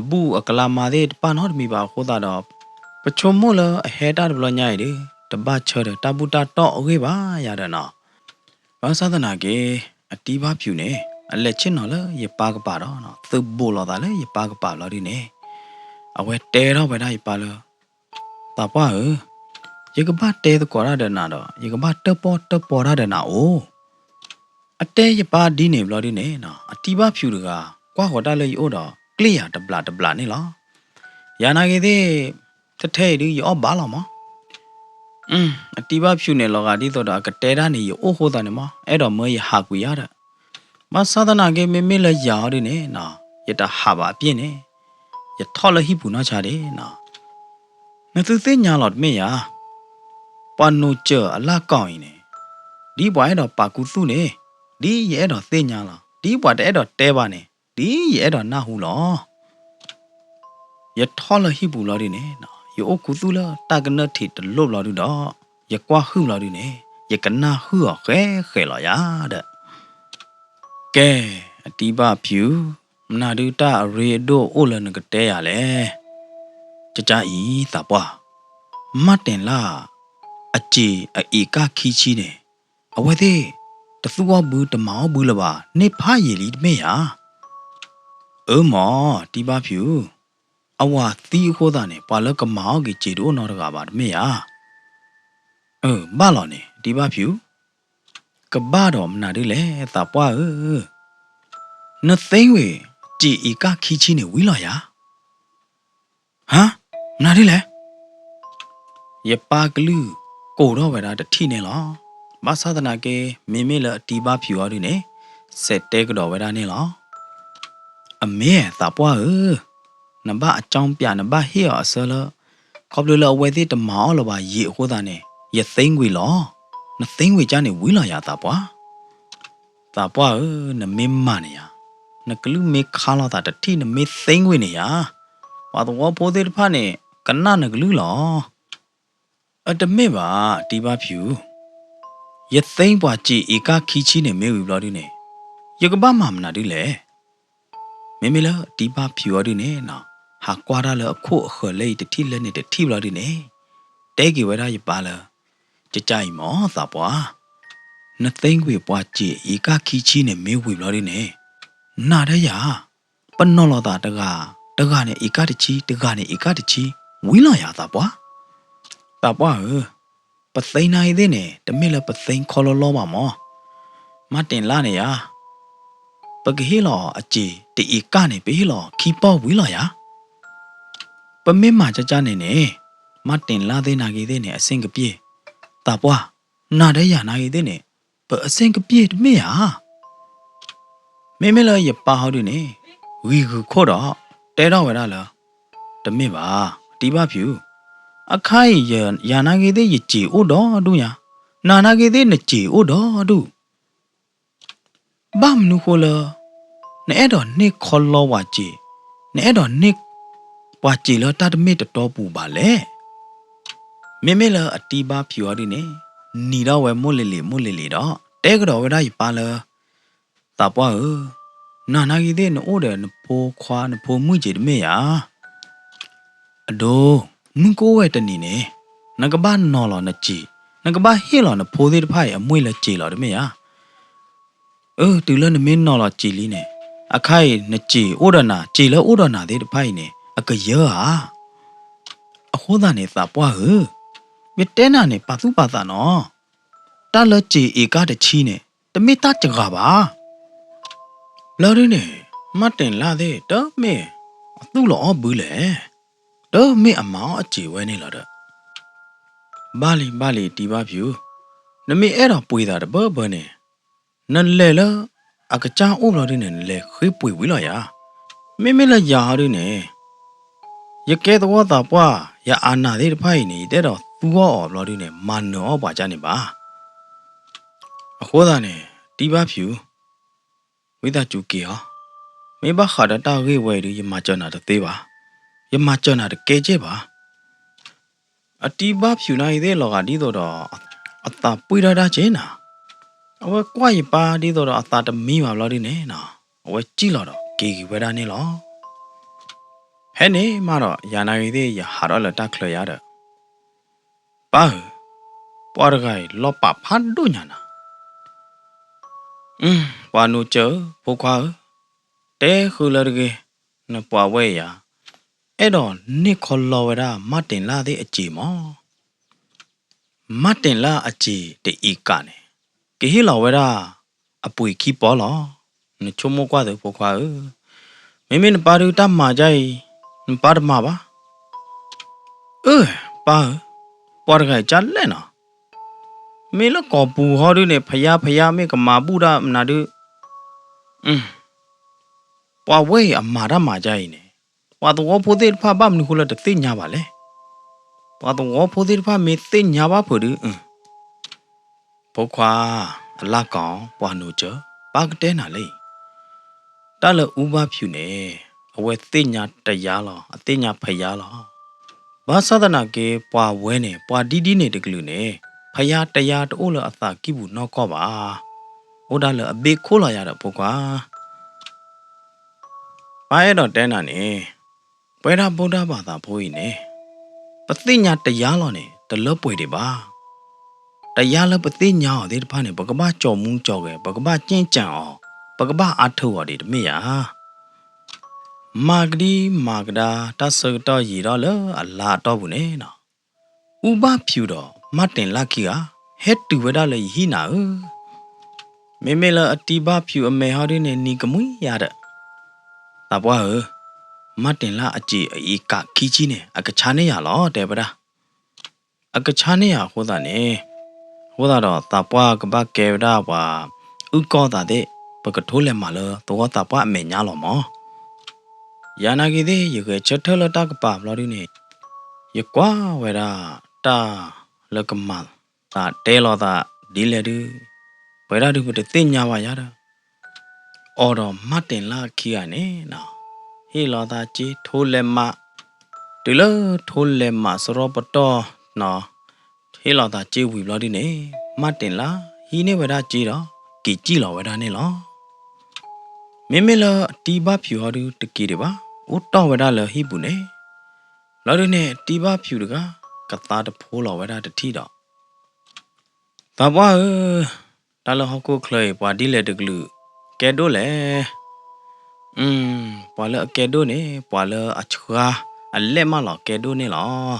ဘူၣ်အကလါမါသ့ၣ်တပၣ်နီတမံၤဘၣ်အဃိသတးဒီး ပဆိကမိၣ်လၢအဟဲတၢ်တဘျီညါအံၤဒု တဘၣ်ဆၢဒီးတၢ်ဘူၣ်တၢ်တီၣ်အဂ့ၢ်ဘၣ်ယၤဒီးနီၤ. ဘၣ်ဆၣ်သနာ်က့ အတံဘၣ်ဖၠူးန့ၣ် အလဲၤဆ့ၣ်နီၤလၢယပၢ်ကပၤဒီး သုးဘူးလိာ်သးလၢယပၢ်ကပၤဘျီဒုန့ၣ် အဝဲတဲထီၣ်ဝဲဒၣ်ယပၢ်လၢ သးပှၢ်ဧၢ, ယကဘၣ်တဲသကိးတၢ်ဒီးနၤဒီး ယကဘၣ်တၢၣ်ပီၣ်တၢၣ်ပီတၢ်ဒီးနၤအိၣ်. အတဲယပၢ်ဒ်န့ၣ်ဘျီဒုန့ၣ် အတံဘၣ်ဖၠူးတဂၤ ကွၢ်ဃီၤတၢ်လၢယအိၣ်ဒီး ကျ့ၣ်ယၤတဘျးတဘျးန့ၣ်လီၤ. ယၤနာ်က့သ့ၣ် ထဲထဲအံၤဒု ယအီၣ်ဘၣ်လီၤမး. အတံဘၣ်ဖၠူးန့ၣ် လီၤဂာ်ဒ်သိးဒီး အကတဲတၢ်န့ၣ် ယအိၣ်ဃိသးန့ၣ်မး အဲၣ်ဒိးမၢယဟးကွံာ်ယၤဒီး ဘၣ်ဆၣ်သနာ်က့ မ့မ့ၢ်လၢယၤအီၤဒုန့ၣ်နီၤ ယတဟးဘၣ်အပြ့ၣ်န့ၣ် ယထီၣ်လၢဟံၣ်ပူၤနီၢ်ဆါဒၣ်နီၤ. နသုသ့ၣ်ညါလီၤတမ့ၢ်ဧါ, ပှၤနိးစၢၤအလၢ်ကီၢ်အံၤန့ၣ် ဒ်ပှၤအဲၣ်ဒိးပာ်ကူသူၣ်န့ၣ် ဒ်ယအဲၣ်ဒိးသ့ၣ်ညါလီၤ, ဒ်ပှၤတအဲၣ်ဒိးတဲဘၣ်န့ၣ် ဒ်ယအဲၣ်ဒိးနၢ်ဟူလီၤ. ယထီၣ်လၢဟံၣ်ပူၤဘျီဒုန့ၣ် ယအိၣ်ခူသူၣ်လၢတၢ်ကနၢၣ်ထံးတလိၣ်ဘျီဒုဒီး ယကွၢ်ဟုၣ်ဘျီဒုန့ၣ် ယကနၣ်ဟုၣ်အီၤဃဲဃဲလီၤယၤဒီး ကဲ, အတံဘၣ်ဖၠူး, မနုၤဒုတၢ်အရ့ဒိၣ်အိၣ်လၢနကတဲယၤလဲၣ်. ကကါအံၤသးပှၢ်, မၢ်တဲၣ်လၢ် အစ့ၤအအ့ၣ်ကၣ်ခံဆံန့ၣ် အဝဲသ့ၣ် တသူၣ်အီၣ်ဘုတမၤအီၣ်ဘုလၢၤဘၣ် န့ၢ်ဖးယံာ်လံတမ့ၢ်ဧါ. အၢမး တံဘၣ်ဖၠူး, အဝၤသံအဃိသတးန့ၣ် ပှၤလၢကမၤအီၣ်က့ၤစ့ၤတအိၣ်နီတဂၤဘၣ်တမ့ၢ်ဧါ. အၢ ဘၣ်လီၤန့ၣ် တံဘၣ်ဖၠူး, ကဘၣ်ဒီးမနုၤဒုလဲၣ် သးပှၢ်ဧၢ, နသ့ဝ့ၢ် စ့ၤအ့ၣ်ကၣ်ခံဆံန့ၣ်ဝံၤလီၤယၤ. ဟါ, မနုၤဒုလဲၣ်. ယပၢ်ကလုၢ်ကိးထီၣ်ဝဲဒၣ်တထံၣ်န့ၣ်လီၤ. ဘၣ်ဆၣ်သနာ်က့ မ့မ့ၢ်လၢအတံဘၣ်ဖၠူးအီၤဒုန့ၣ် စဲးတဲကဒီးဝဲဒၣ်န့ၣ်လီၤ. အမ့ၢ်သးပှၢ်ဧၢ, နဘၣ်အကၠီပၠး နဘၣ်ဟ့ၣ်အီၤအဆၢလၢ ခီဖျိလၢအဝဲသ့ၣ်တမၤအီၣ်လၢၤဘၣ်ယံာ်အဃိသတးန့ၣ် ယသ့ကွံာ်လီၤ. နသ့ကွံာ်ကၢ်န့ၣ်ဝံၤလီၤယၤသးပှၢ်. သးပှၢ်ဧၢ, နမ့ၢ်မၤန့ၣ်ယၤ, နကလုၢ်မ့ၢ်ခါလိာ်သးတထံၣ် နမ့ၢ်သ့ကွံာ်န့ၣ်ယၤ, ပှၤသဝီဖိသ့ၣ်တဖၣ်န့ၣ် ကနၣ်နကလုၢ်လီၤ. အတမ့ၢ်ဘၣ် တံဘၣ်ဖၠူး, ယသ့ပှၤစ့ၤအ့ၣ်ကၣ်ခံဆံန့ၣ်မ့ၢ်ဝံၤဘျီဒုန့ၣ် ယကဘၣ်မၤမနုၤဒုလဲၣ်. မ့မ့ၢ်လၢတံဘၣ်ဖၠူးအီၤဒုန့ၣ်နီၤ ဟးကွၢ်တၢ်လၢအခိၣ်အဃၢၤလၢအံၤတထံၣ်လၢန့ၣ်တထံၣ်ဘျီဒုန့ၣ် တဲက့ၤဝဲဒၣ်ယပၢ်လၢ ကကါအံၤမးသးပှၢ်, နသ့ကွံာ်ပှၤစ့ၤအ့ၣ်ကၣ်ခံဆံန့ၣ်မ့ၢ်ဝံၤဘျီဒုန့ၣ် နၤဒီးယၤ ပနီၤလိာ်သးတဂၤ, တဂၤန့ၣ်အ့ၣ်ကၣ်တဆံ, တဂၤန့ၣ်အ့ၣ်ကၣ်တဆံ, ဝံၤလီၤယၤသးပှၢ်. သးပှၢ်ဧၢ, ပသ့နၤအံၤသ့ၣ်န့ၣ် တမ့ၢ်လၢပသ့ခီလီလီဘၣ်မး. မၤတ့ၢ်လါန့ၣ်ယၤ, ပကဟ့ၣ်လီၤအစ့ၤတအ့ၣ်ကၣ်န့ၣ် ပဟ့ၣ်လီၤခံပီၢ်ဝံၤလီၤယၤ. ပမ့ၢ်မၤကၢ်ကၢ်န့ၣ်န့ၣ် မၤတ့ၢ်လါသ့ၣ်နၤဂ့ၤသ့ၣ်န့ၣ် အဆ့ၣ်ကပ့ၢ်, သးပှၢ် နၤဒီးယၤနာ်ဂ့ၤသ့ၣ်န့ၣ် ပအဆင်ကပျ့ၤတမ့ၢ်ဧါ. မ့မ့ၢ်လၢယပၢ်ဟီဒုန့ၣ် ဂံၤဂုာ်ခိၣ်ဒီး တဲထီၣ်ဝဲဒၣ်လၢ တမ့ၢ်ဘၣ်, တံၤဘၣ်ဖၠူး, အခါအံၤ ယၤနာ်ဂ့ၤသ့ၣ်ယစ့ၤအိၣ်ဒီဒူၣ်ညါ, နၤနာ်ဂ့ၤသ့ၣ်နစ့ၤအိၣ်ဒီဒူၣ် ဘၣ်မနုၤဃိလၢ နအဲၣ်ဒိးန့ၢ်ခီလီပှၤစ့ၤ, နအဲၣ်ဒိးန့ၢ်ပှၤစ့ၤလၢတၢ်တမ့ၢ်တတီပူၤဘၣ်လဲၣ်. မ့မ့ၢ်လၢအတံၤဘါဖၠူးအီၤဒ်န့ၣ် နံၤဒီးဝဲမိၢ်လ့ၤလ့ၤမိၢ်လ့ၤလ့ၤဒီး တဲကဒီးဝဲဒၣ်ယပၢ်လၢ သးပှၢ်ဧၢ, နၤနာ်ဂ့ၤသ့ၣ်နအိၣ်ဒီးနဖိခွါနဖိမုၣ်စ့ၤတမ့ၢ်ဧါ. အဒိ, မုၢ်ကအိၣ်ဝဲတနံၤန့ၣ် နကဘၣ်နီၤလီၤနစ့ၤ, နကဘၣ်ဟ့ၣ်လီၤနဖိသ့ၣ်တဖၣ်အံၤအမှ့ၢ်လၢစ့ၤလီၤတမ့ၢ်ဧါ. အၢ, တုၤလၢနမ့ၢ်နီၤလီၤစ့ၤလံန့ၣ် အခါအံၤနစ့ၤအိၣ်ဒီးနၤ, စ့ၤလၢအိၣ်ဒီးနၤသ့ၣ်တဖၣ်အံၤန့ၣ် အကယၢဧါ. အဃိသတးန့ၣ် သးပှၢ်ဧၢ, ယတဲနၤန့ၣ် ပာ်သူၣ်ပာ်သးနီၤ, တၢ်လၢစ့ၤအ့ၤကၣ်တဆံန့ၣ် တမ့ၢ်တၢ်စှၤဘၣ်. ဘျီဒုန့ၣ် မၢ်တ့ၢ်လၢ်သ့ၣ် တမ့ၢ်အသူၣ်လီၤအီၣ်ဘုလဲၣ်, တမ့ၢ်အမၤအီၣ်အစ့ၤဝဲန့ၣ်လီၤဒီး ဘၣ်လံ ဘၣ်လံ တံၤဘါဖၠူး, နမ့ၢ်အဲၣ်ဒိးပှ့ၤသးတဘၢဘၢန့ၣ် နလဲၤလၢအကစၢ်အိၣ်ဘျီဒုန့ၣ် နလဲၤဃ့ပှ့ၤဝံၤလီၤယၤ. မ့မ့ၢ်လၢယၤဟီဒုန့ၣ် ယကဲသဝီသးပှၢ် ယအါနၢ်သ့ၣ်တဖၣ်အံၤန့ၣ် ယတအဲၣ်ဒိးသူအီၣ်အီၤဘျီဒုန့ၣ် မၤနၢၤအီၣ်ပှၤကၢ်န့ၣ်ဘၣ်. အဃိသတးန့ၣ် တံၤဘါဖၠူး ဝံသးစူၤက့ၤအီၤ, မ့ၢ်ဘၣ်ဃးဒီးတၢ်ဂ့ၢ်ဝဲအံၤဒု ယမၤစၢၤနၤတသ့ဘၣ်, ယမၤစၢၤနၤတကဲကဲဘၣ်. အတံၤဘါဖၠူးနာ်ဂ့ၤသ့ၣ်လီၤဂာ်ဒ်သိးဒီး အသးပှံၢ်ထီၣ်ဒၣ်က့ၤနၤ, အဝဲကွၢ်ယပၢ်ဒ်သိးဒီးအသးတမံဘၣ်ဘျီဒုန့ၣ် အဝဲစံၣ်လီၤဒီးက့ၤက့ၤဝဲဒၣ်န့ၣ်လီၤ. ဖဲန့ၣ်မးဒီး ယၤနာ်ဂ့ၤသ့ၣ် ယဟးထီၣ်လၢတၢ်ချၢယၤဒီး ပၢ်ဧၢ, ပှၤတဂၤအံၤလီၤပာ်ဖးဒိၣ်ညါနၤ. ပှၤနိစၢၤဧၢ, ဖိခွါဧၢ, တဲဃုာ်လၢတဂ့ၤ, နပှၤဝဲအံၤဧါ, အဲၣ်ဒိးန့ၢ်ခီလီဝဲဒၣ် မၢ်တ့ၢ်လၢ်သ့ၣ်အစ့ၤမး. မၢ်တ့ၢ်လၢ်အစ့ၤတအံၤကးန့ၣ် ကဟ့ၣ်လီၤဝဲဒၣ်အပှ့ၤခံပီလီၤ. နဆိကမိၣ်ကွၢ်သုဖိခွါဧၢ, မ့မ့ၢ်နပၢ်ဒုတၢ်မၤဒ်အံၤ နပၢ်တမၤဘၣ်. အၢ ပၢ်ဧၢ, ပှၤတဂၤအံၤကၢ်လဲၣ်နီၤ, မ့ၢ်လၢကီၢ်ပူၤဟီဒုန့ၣ် ဖယါဖယါမ့ၢ်ကမၤဘူၣ်တၢ်မနုၤဒု ပှၤဝဲအံၤအမၤတၢ်မၤဒ်အံၤန့ၣ် ပှၤသဝီဖိသ့ၣ်တဖၣ်ဘၣ်မနုၤဃိလၢတသ့ၣ်ညါဘၣ်လဲၣ်. ပှၤသဝီဖိသ့ၣ်တဖၣ်မ့ၢ်သ့ၣ်ညါဘၣ်ဖုးဒု ဖိခွါ, အလၢ်ကီၢ် ပှၤနိစၢၤ, ပၢ်ကတဲနၤလၢအံၤ, တၢ်လၢအူဘၣ်ဖၠူးန့ၣ် အဝဲသ့ၣ်ညါတယါလီၤ, အသ့ၣ်ညါဖယါလီၤ. ဘၣ်ဆၣ်သနာ်က့ ပှၤဝဲန့ၣ် ပှၤဒ်ဒ်န့ၣ်တကလုာ်န့ၣ် ဖယါတယါတအိၣ်လၢအသးကံၢ်ပူၤနီၢ်ကီၢ်ဘၣ်. အိၣ်ဒၣ်လၢအဘ့ၣ်ခိၣ်လီၤယၤဒီးဖိခွါ ပၢ်အဲၣ်ဒိးတဲနၤန့ၣ် ပဝဲဒၣ်ဗုဒ္ဓဘာသာဖိအံၤန့ၣ် ပသ့ၣ်ညါတယါလီၤန့ၣ် တလၢပှဲၤဒံးဘၣ်. တယါလၢပသ့ၣ်ညါအီၤသ့ၣ်တဖၣ်န့ၣ် ပကဘၣ်ကၠီမူကၠီဂဲၤ, ပကဘၣ်ကၠ့ၣ်ကၠၣ်အီၤ, ပကဘၣ်အါထုးအီၤဒံးတမ့ၢ်ဧါ. မၤကဒံမၤကဒါ တၢ်ဆၢကတီၢ်ယံာ်ထီၣ်လၢအလါအတီၢ်ပူၤန့ၣ်နီၤ အူဘၣ်ဖၠူးဒီးမၢ်တ့ၢ်လၢ်ခံဂၤ ဟဲတုၤဝဲဒၣ်လၢယဟံၣ်နၤဧၢ. မ့မ့ၢ်လၢအတံၤဘၣ်ဖၠူးအမဲာ်ဟီဒုန့ၣ် နံၤကမှံယၤဒီး သးပှၢ်ဧၢ, မၢ်တ့ၢ်လၢ်အစ့ၤအအံၤကးခံဆံန့ၣ် အကဆါန့ၢ်ယၤလီၤ တဲဝဲဒၣ်. အကဆါန့ၢ်ယၤအဃိသတးန့ၣ်, အဃိသတးဒီးသးပှၢ်ကဘၣ်ကဲဝဲဒၣ်ပှၤအုၣ်ကီၢ်သးသ့ၣ်, ပကထိလဲၤမၤလၢသဝီသးပှၢ်အမဲာ်ညါလီၤမး. ယၤနာ်က့ၤသ့ၣ် ယဂဲၤဆၢထၢၣ်လၢတၢ်ကပၤဘျီဒုန့ၣ်, ယကွၢ်ဝဲဒၣ်တၢ်လၢကမၤသးတဲလီၤသးဒ်လဲၣ်ဒု, ပဝဲဒၣ်ဒုပတသ့ၣ်ညါဘၣ်ယၤဒီး အိၣ်ဒီးမၢ်တ့ၢ်လၢ်ခံဂၤန့ၣ်နီၤ, ဟ့ၣ်လီၤသးစ့ထိလဲၤမး, တုၤလၢထိလဲၤမးစရီပတီၢ်နီၤ, ဟ့ၣ်လီၤသးစ့ဝံၤဘျီဒုန့ၣ်, မၢ်တ့ၢ်လၢ်ဟံးန့ၢ်ဝဲဒၣ်စ့ဒီး က့ၤစံၣ်လီၤဝဲဒၣ်န့ၣ်လီၤ. မ့မ့ၢ်လၢအတံၤဘၣ်ဖၠူးဟီဒုတက့ၤဒံးဘၣ်, အိၣ်တီၢ်ဝဲဒၣ်လၢဟံၣ်ပူၤန့ၣ်, ဘျီဒုန့ၣ် အတံၤဘၣ်ဖၠူးတဂၤ ကသါတဖိလီၤဝဲဒၣ်တထံၣ်ဒီး သးပှၢ်ဧၢ, တၢ်လၢဟီၣ်ခိၣ်ချၢအံၤ ပှၤဒ်လဲၣ်တကလုာ်ကဲဒိၣ်လဲၣ်. ပှၤလၢအကဲဒိၣ်န့ၣ် ပှၤလၢအဆှါအလဲၣ်မးလီၤကဲဒိၣ်န့ၣ်လီၤ.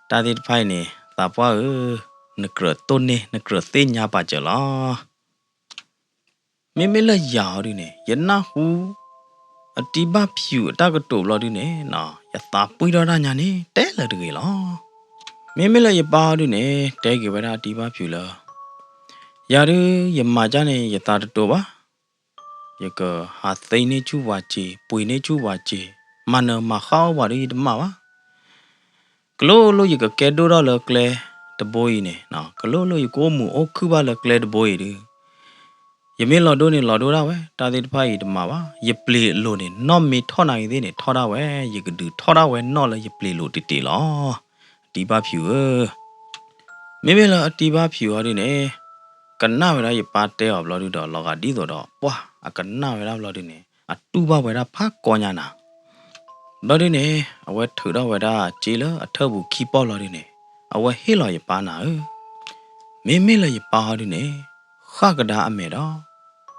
တၢ်သ့ၣ်တဖၣ်အံၤန့ၣ် သးပှၢ်ဧၢ, နကြၢးတိၢ်န့ၢ် နကြၢးသ့ၣ်ညါပာ်စၢၤလီၤ. မ့မ့ၢ်လၢယၤဟီဒုန့ၣ် ယနၢ်ဟူ အတံၤဘၣ်ဖၠူးအတၢ်ကတိၤဘျီဒုန့ၣ်, ယသးပှံၢ်ထီၣ်တၢ်ညါန့ၣ် တဲလၢၤတဂ့ၤလီၤ. မ့မ့ၢ်လၢယပၢ်အီၤဒုန့ၣ် တဲက့ၤဝဲဒၣ်အတံဘၣ်ဖၠူးလၢ ယၤဒု ယမၤကၢ်န့ၣ် ယသးတတိၤဘၣ်, ယကဟးသ့န့ၢ်ဆူၣ်ပှၤစ့, ပှ့ၤန့ၢ်ဆူၣ်ပှၤစ့, မၤနၢၤမၤဃၣ်အီၣ်ပှၤဒု ယတမၤဘၣ်. ကလိလိယကကဲဒိၣ်ထီၣ်လၢကျဲတဘိအံၤန့ၣ်, ကလိလိယကအိၣ်မုာ်အိၣ်ခုၣ်ဘၣ်လၢကျဲတဘိအံၤဒု ယမ့ၢ်လီၤဒိန့ၣ်လီၤဒိဒၣ်ဝဲ, တၢ်သ့ၣ်တဖၣ်အံၤတမၤဘၣ်. ယပျ့ၤအလိၤန့ၣ် နီၣ်မ့ၢ်ထီၣ်နာ်ဂ့ၤသ့ၣ်န့ၣ် ထီၣ်ဒၣ်ဝဲ, ယကဒုးထီၣ်ဒၣ်ဝဲနီၣ်လၢယပျ့ၤလိၤတ့ၢ်တ့ၢ်လီၤ. အတံဘၣ်ဖၠူးဧၢ, မ့မ့ၢ်လၢအတံဘၣ်ဖၠူးအီၤဒုန့ၣ် ကနၣ်ဝဲဒၣ်ယပၢ်တဲအီၤဘျီဒုဒီး လီၤဂာ်ဒ်သိးဒီး ပှၢ်အကနၣ်ဝဲဒၣ်ဘျီဒုန့ၣ် အတူၢ်ဘၣ်ဝဲဒၣ်ဖးကီညါနၤ. ဘျီဒုန့ၣ် အဝဲထုးထီၣ်ဝဲဒၣ်စ့လၢအထၢၣ်ပူၤခံပီၢ်လီၤဒုန့ၣ် အဝဲဟ့ၣ်လီၤယပၢ်နၤဧၢ, မ့မ့ၢ်လၢယပၢ်အီၤဒုန့ၣ် ဃၣ်ကဒါအမဲာ်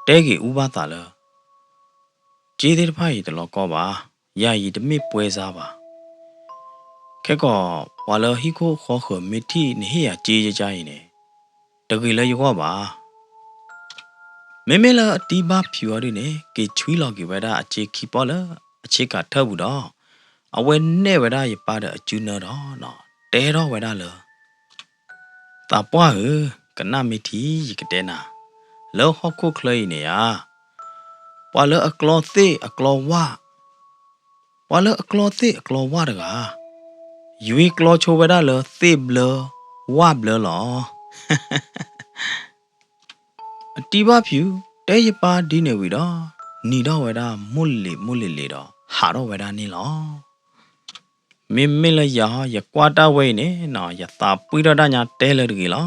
ဒီး တဲဂ့ၤအူဘၣ်သးလၢ စ့သ့ၣ်တဖၣ်အံၤတလီၤကီဘၣ်, ယၤအံၤတမ့ၢ်ပွဲစားဘၣ်. ခဲကီး ပှၤလၢဟံၣ်ခိၣ်ဃီဃၢၤမ့ၢ်ထံၣ်နဟ့ၣ်ယၤစ့ယကါအံၤန့ၣ် တဂ့ၤလၢယဂီၢ်ဘၣ်. မ့မ့ၢ်လၢအတံဘၣ်ဖၠူးအီၤဒုန့ၣ် က့ၤဆွံလီၤက့ၤဝဲဒၣ်အစ့ခံပီၢ်လၢအဆ့ကၤထၢၣ်ပူၤဒီး အဝဲနဲၣ်ဝဲဒၣ်ယပၢ်ဒီးအစုနၢဒီး တဲထီၣ်ဝဲဒၣ်လၢ သးပှၢ်ဧၢ, ကနၣ်မ့ၢ်ထံ ယကတဲနၤ, လၢဟီၣ်ခိၣ်ချၢအံၤန့ၣ်ဧါ, ပှၤလၢအကျီသ့ၣ်အကျီဝၣ်, ပှၤလၢအကျီသ့ၣ်အကျီဝၣ်တဂၤ ယွ့ကျီဆိဝဲဒၣ်လၢသ့ၣ်ဘျၢဝၣ်ဘျၢလီၤ. အတံဘၣ်ဖၠူး တဲယပၢ်ဒ်န့ၣ်ဝံၤဒီး နံၤထီၣ်ဝဲဒၣ်မိၢ်လ့ၤမိၢ်လ့ၤလ့ၤဒီး ဟးထီၣ်ဝဲဒၣ်န့ၣ်လီၤ. မ့မ့ၢ်လၢယၤ ယကွၢ်တၢ်ဝဲအံၤန့ၣ်နီၤ ယသးပှံၢ်ထီၣ်ဒၣ်ညါတဲလၢတဂ့ၤလီၤ.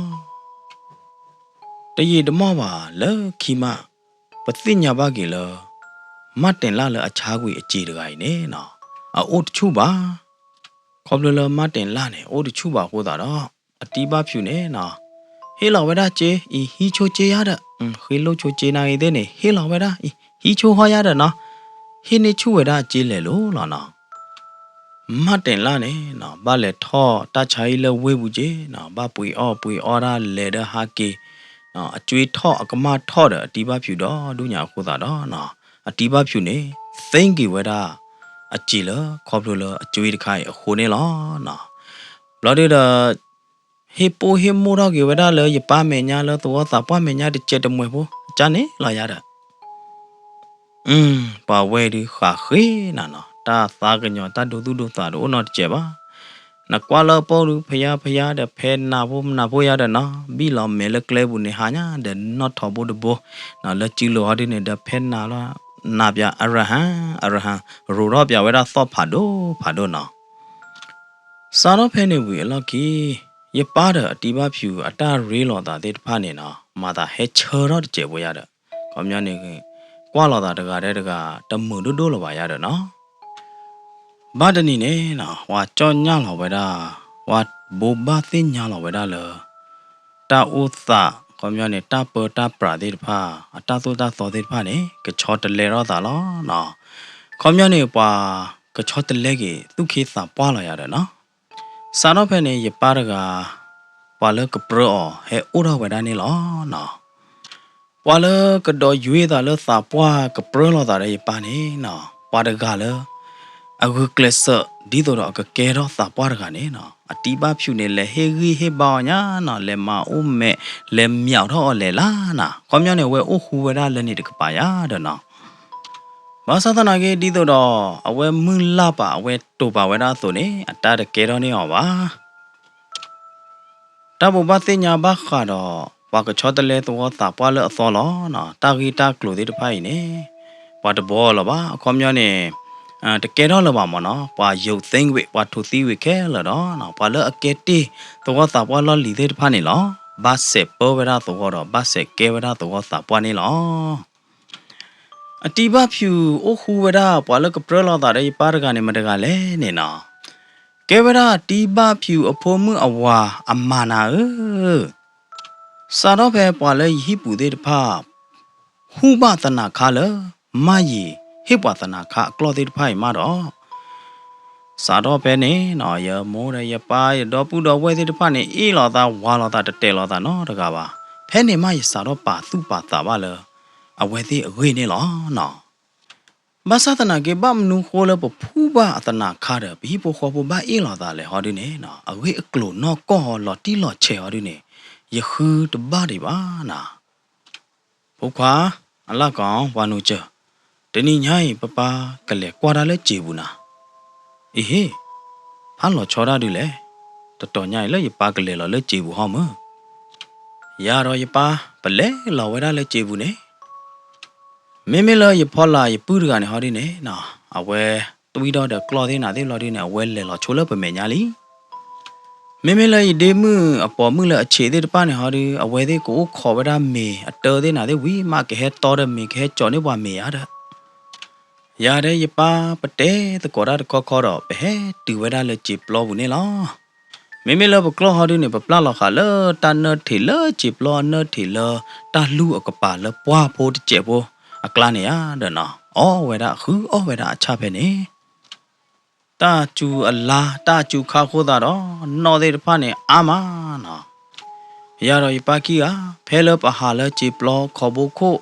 တယံာ်တမီၢ်ဘၣ်လၢခံမး ပသ့ၣ်ညါဘၣ်က့ၤလၢ မၢ်တဲၣ်လၢ်လၢအဆါကွံာ်အစ့တဂၤအံၤန့ၣ်နီၤ အအိၣ်တဆူၣ်ဘၣ်. ခီဖျိလၢမၢ်တဲၣ်လၢ်န့ၣ် အိၣ်တဆူၣ်ဘၣ်အဃိသတးဒီး အတံဘၣ်ဖၠူးန့ၣ်နီၤ ဟ့ၣ်လီၤဝဲဒၣ်စ့အံၤ ဟံးဆိစ့ယါဒီး ဃ့လိၢ်ဆိစ့နၤဂ့ၤသ့ၣ်န့ၣ် ဟ့ၣ်လီၤဝဲဒၣ်အံၤ ဟံးဆိဟီယါဒီးနီၤ ဟ့ၣ်န့ၢ်ဆူၣ်ဝဲဒၣ်အစ့လဲၤလိၤလီၤနီၤ. မၢ်တဲၣ်လၢ်န့ၣ်နီၤ ဘၣ်လဲၤထီၣ်တၢ်ဆါဟံၣ်လၢဝ့ၢ်ပူၤက့နီၤ ဘၣ်ပှ့ၤအီၣ်ပှ့ၤအီတၢ်လဲၤဒီးဟးက့ၤ အစ့ထီၣ်အကမၢ်ထီၣ်ဒီးအတံဘၣ်ဖၠူးဒီးဒူၣ်ညါအဃိသတးဒီးနီၤ အတံဘၣ်ဖၠူးန့ၣ် သ့က့ၤဝဲဒၣ် အစ့လၢခီဖျိလၢအစ့တခါအံၤအဃိန့ၣ်လီၤနီၤ. ဘျီဒုဒီး ဟ့ၣ်ပိၢ်ဟ့ၣ်မိၢ်ထီၣ်က့ၤဝဲဒၣ်လၢယပၢ်မဲာ်ညါလၢသဝီသးပှၢ်မဲာ်ညါတစဲးတမှဲၤဖိ ကန့ၣ်လီၤယါဒီး အၢ ပှၤဝဲဒုးဃးဃ့နၤနီၤ တၢ်သးကညီၤတၢ်ဒိသူၣ်ဒိသးတအိၣ်နီတစဲးဘၣ်. နကွၢ်လၢအပီၢ်ဒုးဖယါဖယါဒီးဖဲနၢ်ဖိနၢ်ဖိယါဒီးနီၤ ဘံၣ်လီၤမဲာ်လၢကျဲပူၤန့ၣ်ဟါညါ ဒီးနီၣ်ထီၣ်ဘိတဘိ လၢစုလိာ်ဟီဒုန့ၣ်ဒီးဖဲနၢ်လီၤ နၢ်ပၠးအရဟံ အရဟံ ရိၤထီၣ်ပၠးဝဲဒၣ်သီၣ်ဖးဒိၣ်ဖးဒိၣ်နီၤ. စးထီၣ်ဖဲန့ၣ်ဝံၤအလီၢ်ခံ ယပၢ်ဒီးအတံဘၣ်ဖၠူးအတၢ်ရ့လိာ်သးသ့ၣ်တဖၣ်န့ၣ်နီၤ မၤသးဟဲဆၢထီၣ်တစဲးဖိယါဒီး ခီပညီန့ၣ် ကွၢ်လိာ်သးတဂၤဒီးတဂၤ တမုာ်ဒိၣ်ဒိၣ်လၢၤဘၣ်ယါဒီးနီၤ. ဘၣ်တနံၤန့ၣ်နီၤ ပှၤကၠီၣ်ညၣ်လီၤဝဲဒၣ် ပှၤဘိးဘၣ်သ့ၣ်ညါလီၤဝဲဒၣ်လၢ တၢ်အိၣ်သး ခီပညီန့ၣ် တၢ်ပၢတၢ်ပြးသ့ၣ်တဖၣ် အတၢ်သိၣ်တၢ်သီသ့ၣ်တဖၣ်န့ၣ် ကဆီတလဲထီၣ်သးလီၤနီၤ. ခီပညီန့ၣ် ပှၤကဆီတလဲက့ၤသူၣ်က့သးပှၢ်လီၤယါဒီးနီၤ. စးထီၣ်ဖဲန့ၣ် ယပၢ်တဂၤ ပှၤလၢကပြၢအီၤဟဲအိၣ်ထီၣ်ဝဲဒၣ်န့ၣ်လီၤနီၤ. ပှၤလၢကဒိးယွ့သးလၢသးပှၢ်ကပြၢလိာ်သးဒီးယပၢ်န့ၣ်နီၤ ပှၤတဂၤလၢ အဂုာ်ကျဲးစၢး ဒ်သိးဒီးအကကဲထီၣ်သးပှၢ်တဂၤန့ၣ်နီၤ အတံဘၣ်ဖၠူးန့ၣ် လဲၤဟ့ၣ်ဂံၢ်ဟ့ၣ်ဘါအီၤညါနီၤ လဲၤမၤအိၣ်မဲာ် လဲၤမၠးထီၣ်အီၤလဲၤလၢ်နီၤ ခီပညီန့ၣ် အဝဲအိၣ်ဃူဝဲဒၣ်လၢန့ၣ်တကပၤယါဒီးနီၤ. ဘၣ်ဆၣ်သနာ်က့ ဒ်သိးဒီး အဝဲမုၢ်လၢ်ပာ် အဝဲတိာ်ပာ်ဝဲဒၣ်အသိးန့ၣ် အတၢ်တကဲထီၣ်န့ၢ်အီၤဘၣ်. တၢ်ဘိးဘၣ်သ့ၣ်ညါဘၣ်ဃးဒီး ပှၤကဆီတလဲသဝီသးပှၢ်လၢအသီလီၤနီၤ တၢ်ဂ့ၢ်တၢ်ကျိၤသ့ၣ်တဖၣ်အံၤန့ၣ် ပှၤတဘှီလၢၤဘၣ် အခီပညီန့ၣ် တကဲထီၣ်လၢၤဘၣ်မ့ၢ်နီၤ ပှၤယိးသ့ဝ့း ပှၤထိးသံဝ့းခဲလၢာ်ဒီး ပှၤလၢအကဲတ့ၢ်သဝီသးပှၢ်လီၢ်လံၤသ့ၣ်တဖၣ်န့ၣ်လီၤ ဘၣ်စဲးပၢဝဲဒၣ်သဝီဒီး ဘၣ်စဲးကဲဝဲဒၣ်သဝီသးပှၢ်န့ၣ်လီၤ. အတံဘၣ်ဖၠူးအိၣ်ဃူဝဲဒၣ် ပှၤလၢကပြၢလိာ်သးဒီးယပၢ်တဂၤန့ၣ် မတဂၤလဲၣ်န့ၣ်နီၤ ကဲဝဲဒၣ်တံဘၣ်ဖၠူးအဖိမုၣ်အဝၤအမါနၤဧၢ, စးထီၣ်ဖဲပှၤလၢယဟံၣ်ပူၤသ့ၣ်တဖၣ် ဟူဘၣ်သနာ်ခါလၢ မၢ်ယံာ်ဟ့ၣ်ပှၤသနာ်ခါအကျီၢ်သ့ၣ်တဖၣ်အံၤမးဒီး စးထီၣ်ဖဲန့ၣ်နီၤ ယမိၢ်ဒီးယပၢ် ယဒီပုၢ်ဒီဝဲၢ်သ့ၣ်တဖၣ်န့ၣ် အ့ၣ်လိာ်သးဝၤလိာ်သး တတဲာ်လိာ်သးနီတဂၤဘၣ်. ဖဲန့ၣ်မးယစးထီၣ်ပာ်သူၣ်ပာ်သးဘၣ်လၢ အဝဲသ့ၣ်အဂ့ၢ်န့ၣ်လီၤနီၤ. ဘၣ်ဆၣ်သနာ်က့ ဘၣ်မနုၤဃိလၢပဖှူဘၣ်အသနာ်ခါဒီး ပဟံၣ်ဖိဃီဖိဘၣ်အ့ၣ်လိာ်သးလဲၣ်ဟီဒုန့ၣ်နီၤ, အဂ့ၢ်အကျိၤနီၢ်ကီၢ်ဟီ လီၤတံၢ်လီၤဆဲးဟီဒုန့ၣ် ယဃုတဘၣ်ဒံးဘၣ်နီၤ. ဖိခွါ, အလၣ်ကီၤ, ပှၤနိစၢၤ, တနံၤညါအံၤ ပပၢ်ကလဲၤကွၢ်တၢ်လၢစံာ်ပူၤနၤ. အံၤဟ့ၣ်, ဖးလီၤဆီတၢ်ဒုလဲၣ်, တတီၤညါအံၤလၢယပၢ်ကလဲၤလီၤလၢစံာ်ပူၤဟီမၢ်. ယၤဒီးယပၢ် ပလဲၤလီၤဝဲဒၣ်လၢစံာ်ပူၤန့ၣ် မ့မ့ၢ်လၢယဖီလာ်ယပုၢ်တဂၤန့ၣ်ဟီဒုန့ၣ်နီၤ, အဝဲတွံၢ်ထီၣ်ဒီးကျီၢ်သ့ၣ်နၤသ့ၣ်ဘျီဒုန့ၣ် အဝဲလဲၤလီၤဆိလၢပမဲာ်ညါလံ. မ့မ့ၢ်လၢယဒ့မုၣ်အပိာ်မုၣ်လၢအဆံးသ့ၣ်တဖၣ်န့ၣ်ဟီဒု အဝဲသ့ၣ်ကအိၣ်ခိးဝဲဒၣ်မ့ၤအတၢၢ်သ့ၣ်နၤသ့ၣ်ဝံၤမး ကဟဲတီဒီးမ့ၤ ကဟဲကၠီန့ၢ်ပှၤမ့ၤဧါဒီး ယၤဒီးယပၢ် ပတဲသကိးတၢ်တခီခီဒီး ပဟဲတုၤဝဲဒၣ်လၢစံာ်ပျီပူၤန့ၣ်လီၤ. မ့မ့ၢ်လၢပကျီၢ်ဟီဒုန့ၣ် ပပျၢ်လီၤဃာ်လၢတၢ်နၢထံးလၢစံာ်ပျီအနၢထံးလၢ တၢ်လူၢ်အကပၤလၢပှၢ်ဖိတစဲးဖိအကျါန့ၣ်ဧါဒီးနီၤ, အီၣ်ဝဲဒၣ်အဃုအီၣ်ဝဲဒၣ်အဆၣ်ဖဲန့ၣ် တၢ်စူၤအလါ တၢ်စူၤခါဃိသးဒီး နီၣ်သ့ၣ်တဖၣ်န့ၣ်အါမးနီၤ. ယၤဒီးယပၢ်ခံဂၤ ဖဲလၢပဟးလၢစံာ်ပျီခီဘိခိၣ်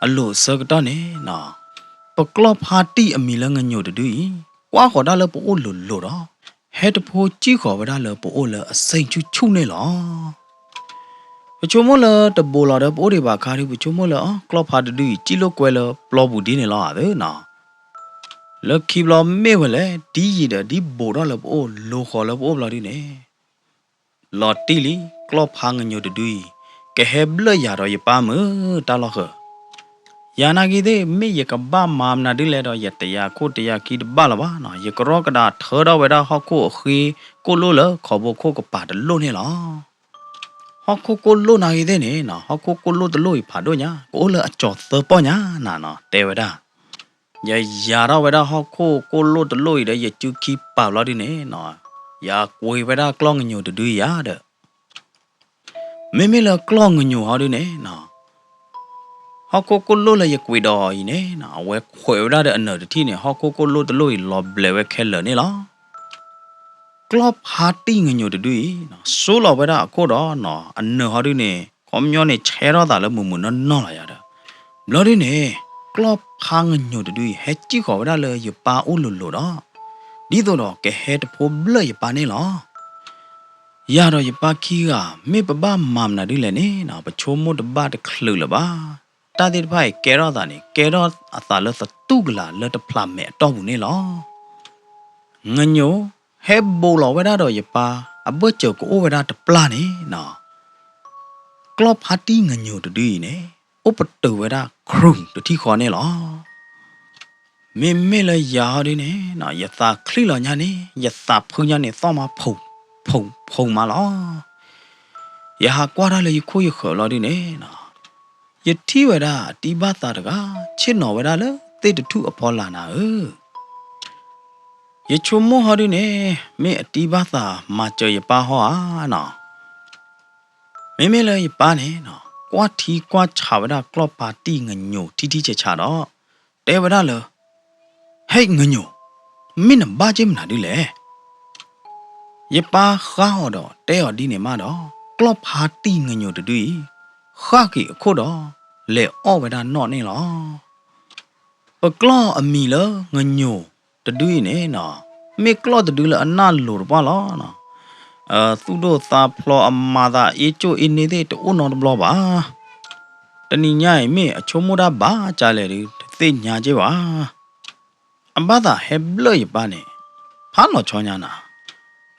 အလိၤအဆၢကတီၢ်န့ၣ်နီၤ, ပကျီၢ်ဖါတံၢ်အမံၤလၢငညိာ်တဒုအံၤ ကွၢ်ဃီၤတၢ်လၢပအိၣ်လိၤလိၤဒီး ဟဲတဖိစံၣ်ဃီၤဝဲဒၣ်လၢပအိၣ်လၢအစ့ၣ်ဆူၣ်ဆူၣ်န့ၣ်လီၤ. ပဆိကမိၣ်လၢတဘိးလီၤဒီးပအိၣ်ဒံးဘၣ်ခါဒု ပဆိကမိၣ်လၢအီၤ ကျီၢ်ဖါတဒုအံၤ စံၣ်လိာ်ကွဲလၢပျီပူၤဒ်န့ၣ်လီၤဧါသ့နီၤ. လၢခံဘျီမ့ၢ်ဝဲလဲၣ် ဒ်ယံာ်ဒီးဒ်ဘိးထီၣ်လၢပအိၣ် လိၤဃီၤလၢပအိၣ်ဘျီဒုန့ၣ် လီၤတံၢ်လံ ကျီၢ်ဖါငညိာ်တဒုအံၤ ကဟဲဘျၢၣ်ယၤဒီးယပၢ်မုၢ်တၢ်လီၢ်ဃၢၤ. ယၤနာ်က့သ့ၣ် မ့ၢ်ယကဘၣ်မၤမနုၤဒ်လဲၣ်ဒီး ယတယာ်ခိၣ်တယာ်ခံတဘၣ်လၢၤဘၣ်နီၤ, ယကရီကဒးထၢထီၣ်ဝဲဒၣ်ဟီၣ်ခိၣ်အဃ့ကိၣ်လိၣ်လၢခီဘိခိၣ်ကပၤတလိၣ်န့ၣ်လီၤ. ဟီၣ်ခိၣ်ကိၣ်လိၣ်နာ်က့သ့ၣ်န့ၣ်နီၤ, ဟီၣ်ခိၣ်ကိၣ်လိၣ်တလိၣ်အံၤဖးဒိၣ်ညါ ကအိၣ်လၢအကၠီၤသၢပီၢ်ညါနၤနီၤ တဲဝဲဒၣ် ယယၤထီၣ်ဝဲဒၣ်ဟီၣ်ခိၣ်ကိၣ်လိၣ်တလိၣ်အံၤဒီး ယစုခံပာ်ဘျီဒုန့ၣ်နီၤ, ယကွ့ၤဝဲဒၣ်ကျီၢ်ငညိာ်တဒုအံၤယၤဒီး မ့မ့ၢ်လၢကျီၢ်ငညိာ်ဟီဒုန့ၣ်နီၤ, ဟီၣ်ခိၣ်ကိၣ်လိၣ်လၢယကွ့ၤဒီးအံၤန့ၣ်နီၤ, အဝဲခွဲးဝဲဒၣ်ဒီးအနၢၤတထံၣ်န့ၣ် ဟီၣ်ခိၣ်ကိၣ်လိၣ်တလိၣ်အံၤလီၤဘျဲးဝဲခဲလၢာ်န့ၣ်လီၤ. ကျီၢ်ဖါတံၢ်ငညိာ်တဒုအံၤနီၤ, စိလီၤဝဲဒၣ်အခိၣ်ဒီးနီၤ, အနၢၤဟီဒုန့ၣ် ခီပညီန့ၣ် ဆဲထီၣ်သးလၢမုၢ်မုၢ်နီၢ်နီၢ်လီၤယၤဒီး ဘျီဒုန့ၣ် ကျီၢ်ဖါငညိာ်တဒုအံၤ ဟဲစံၣ်ဃီၤဝဲဒၣ်လၢယပၢ်အိၣ်လိၤလိၤဒီး ဒ်သိးဒီးကဟဲတဖိဘျၢၣ်ယပၢ်န့ၣ်လီၤ. ယၤဒီးယပၢ်ခံဂၤ မ့ၢ်ပဘၣ်မၤမနုၤဒ်လဲၣ်န့ၣ်နီၤ, ပဆိကမိၣ်တဘၣ်တချုးလၢၤဘၣ်. တၢ်သ့ၣ်တဖၣ်အံၤကဲထီၣ်သးန့ၣ် ကဲထီၣ်အသးလၢသတူၢ်ကလာ်လၢတဖျးမဲာ်အတီၢ်ပူၤန့ၣ်လီၤ. ငညိာ် ဟဲဘိးလီၤဝဲဒၣ်ဒီးယပၢ် အဘၢၣ်စၢၤကအိၣ်ဝဲဒၣ်တပျၢ်န့ၣ်နီၤ, ကျီၢ်ဖါတံၢ်ငညိာ်တဒုအံၤန့ၣ် အိၣ်ပတုာ်ဝဲဒၣ်ခရူၣ်တထံၣ်ဃီန့ၣ်လီၤ. မ့မ့ၢ်လၢယၤဟီဒုန့ၣ်နီၤ, ယသးချံလီၤညါန့ၣ် ယသးဖုညါန့ၣ် သီၣ်မးဖုး ဖုး ဖုးမးလီၤ. ယဟးကွၢ်တၢ်လၢယခိၣ်ယဃၢၤလီၤဒုန့ၣ်နီၤ, ယထံၣ်ဝဲဒၣ်အတံဘၣ်သးတဂၤ ဆ့ၣ်နီၤဝဲဒၣ်လၢသ့ၣ်တထူၣ်အဖီလာ်နၤဧၢ. ယဆိကမိၣ်ဟီဒုန့ၣ် မ့ၢ်အတံဘၣ်သးမၤစၢၤယပၢ်ဟီဧါနီၤ. မ့မ့ၢ်လၢယပၢ်န့ၣ်နီၤ, ကွၢ်ထံကွၢ်ဆးဝဲဒၣ်ကျီၢ်ဖါတံၢ်ငညိာ်ထံထံဆးဆးဒီး တဲဝဲဒၣ်လၢ ဟဲငညိာ်, မ့ၢ်နဘၣ်က့ၤမနုၤဒုလဲၣ်. ယပၢ်ဃါအီၤဒီးတဲအီၤဒ်န့ၣ်မးဒီး ကျီၢ်ဖါတံၢ်ငညိာ်တဒုအံၤ ဃၣ်က့ၤအခိၣ်ဒီး လဲၤအီၣ်ဝဲဒၣ်နီၣ်န့ၣ်လီၤ. ပကျီၢ်အမံၤလၢငညိာ်တဒုအံၤန့ၣ်နီၤ, မ့ၢ်ကျီၢ်တဒုလၢအနၢ်လိၤတပှၢ်လီၤ. သူၣ်ဒိၣ်သးဖျိးအမၤသးအ့ၣ်ကၠိၣ်အ့ၣ်န့ၢ်သ့ၣ်တအိၣ်နီတဘျီဘၣ်. တနံၤညါအံၤမ့ၢ်အဆိကမိၣ်တၢ်ဘၣ်ကလဲၣ်ဒု တသ့ၣ်ညါက့ၤဘၣ်. အဘၣ်သးဟဲဘျၢၣ်ယပၢ်န့ၣ် ဖးလီၤဆီညါနၤ,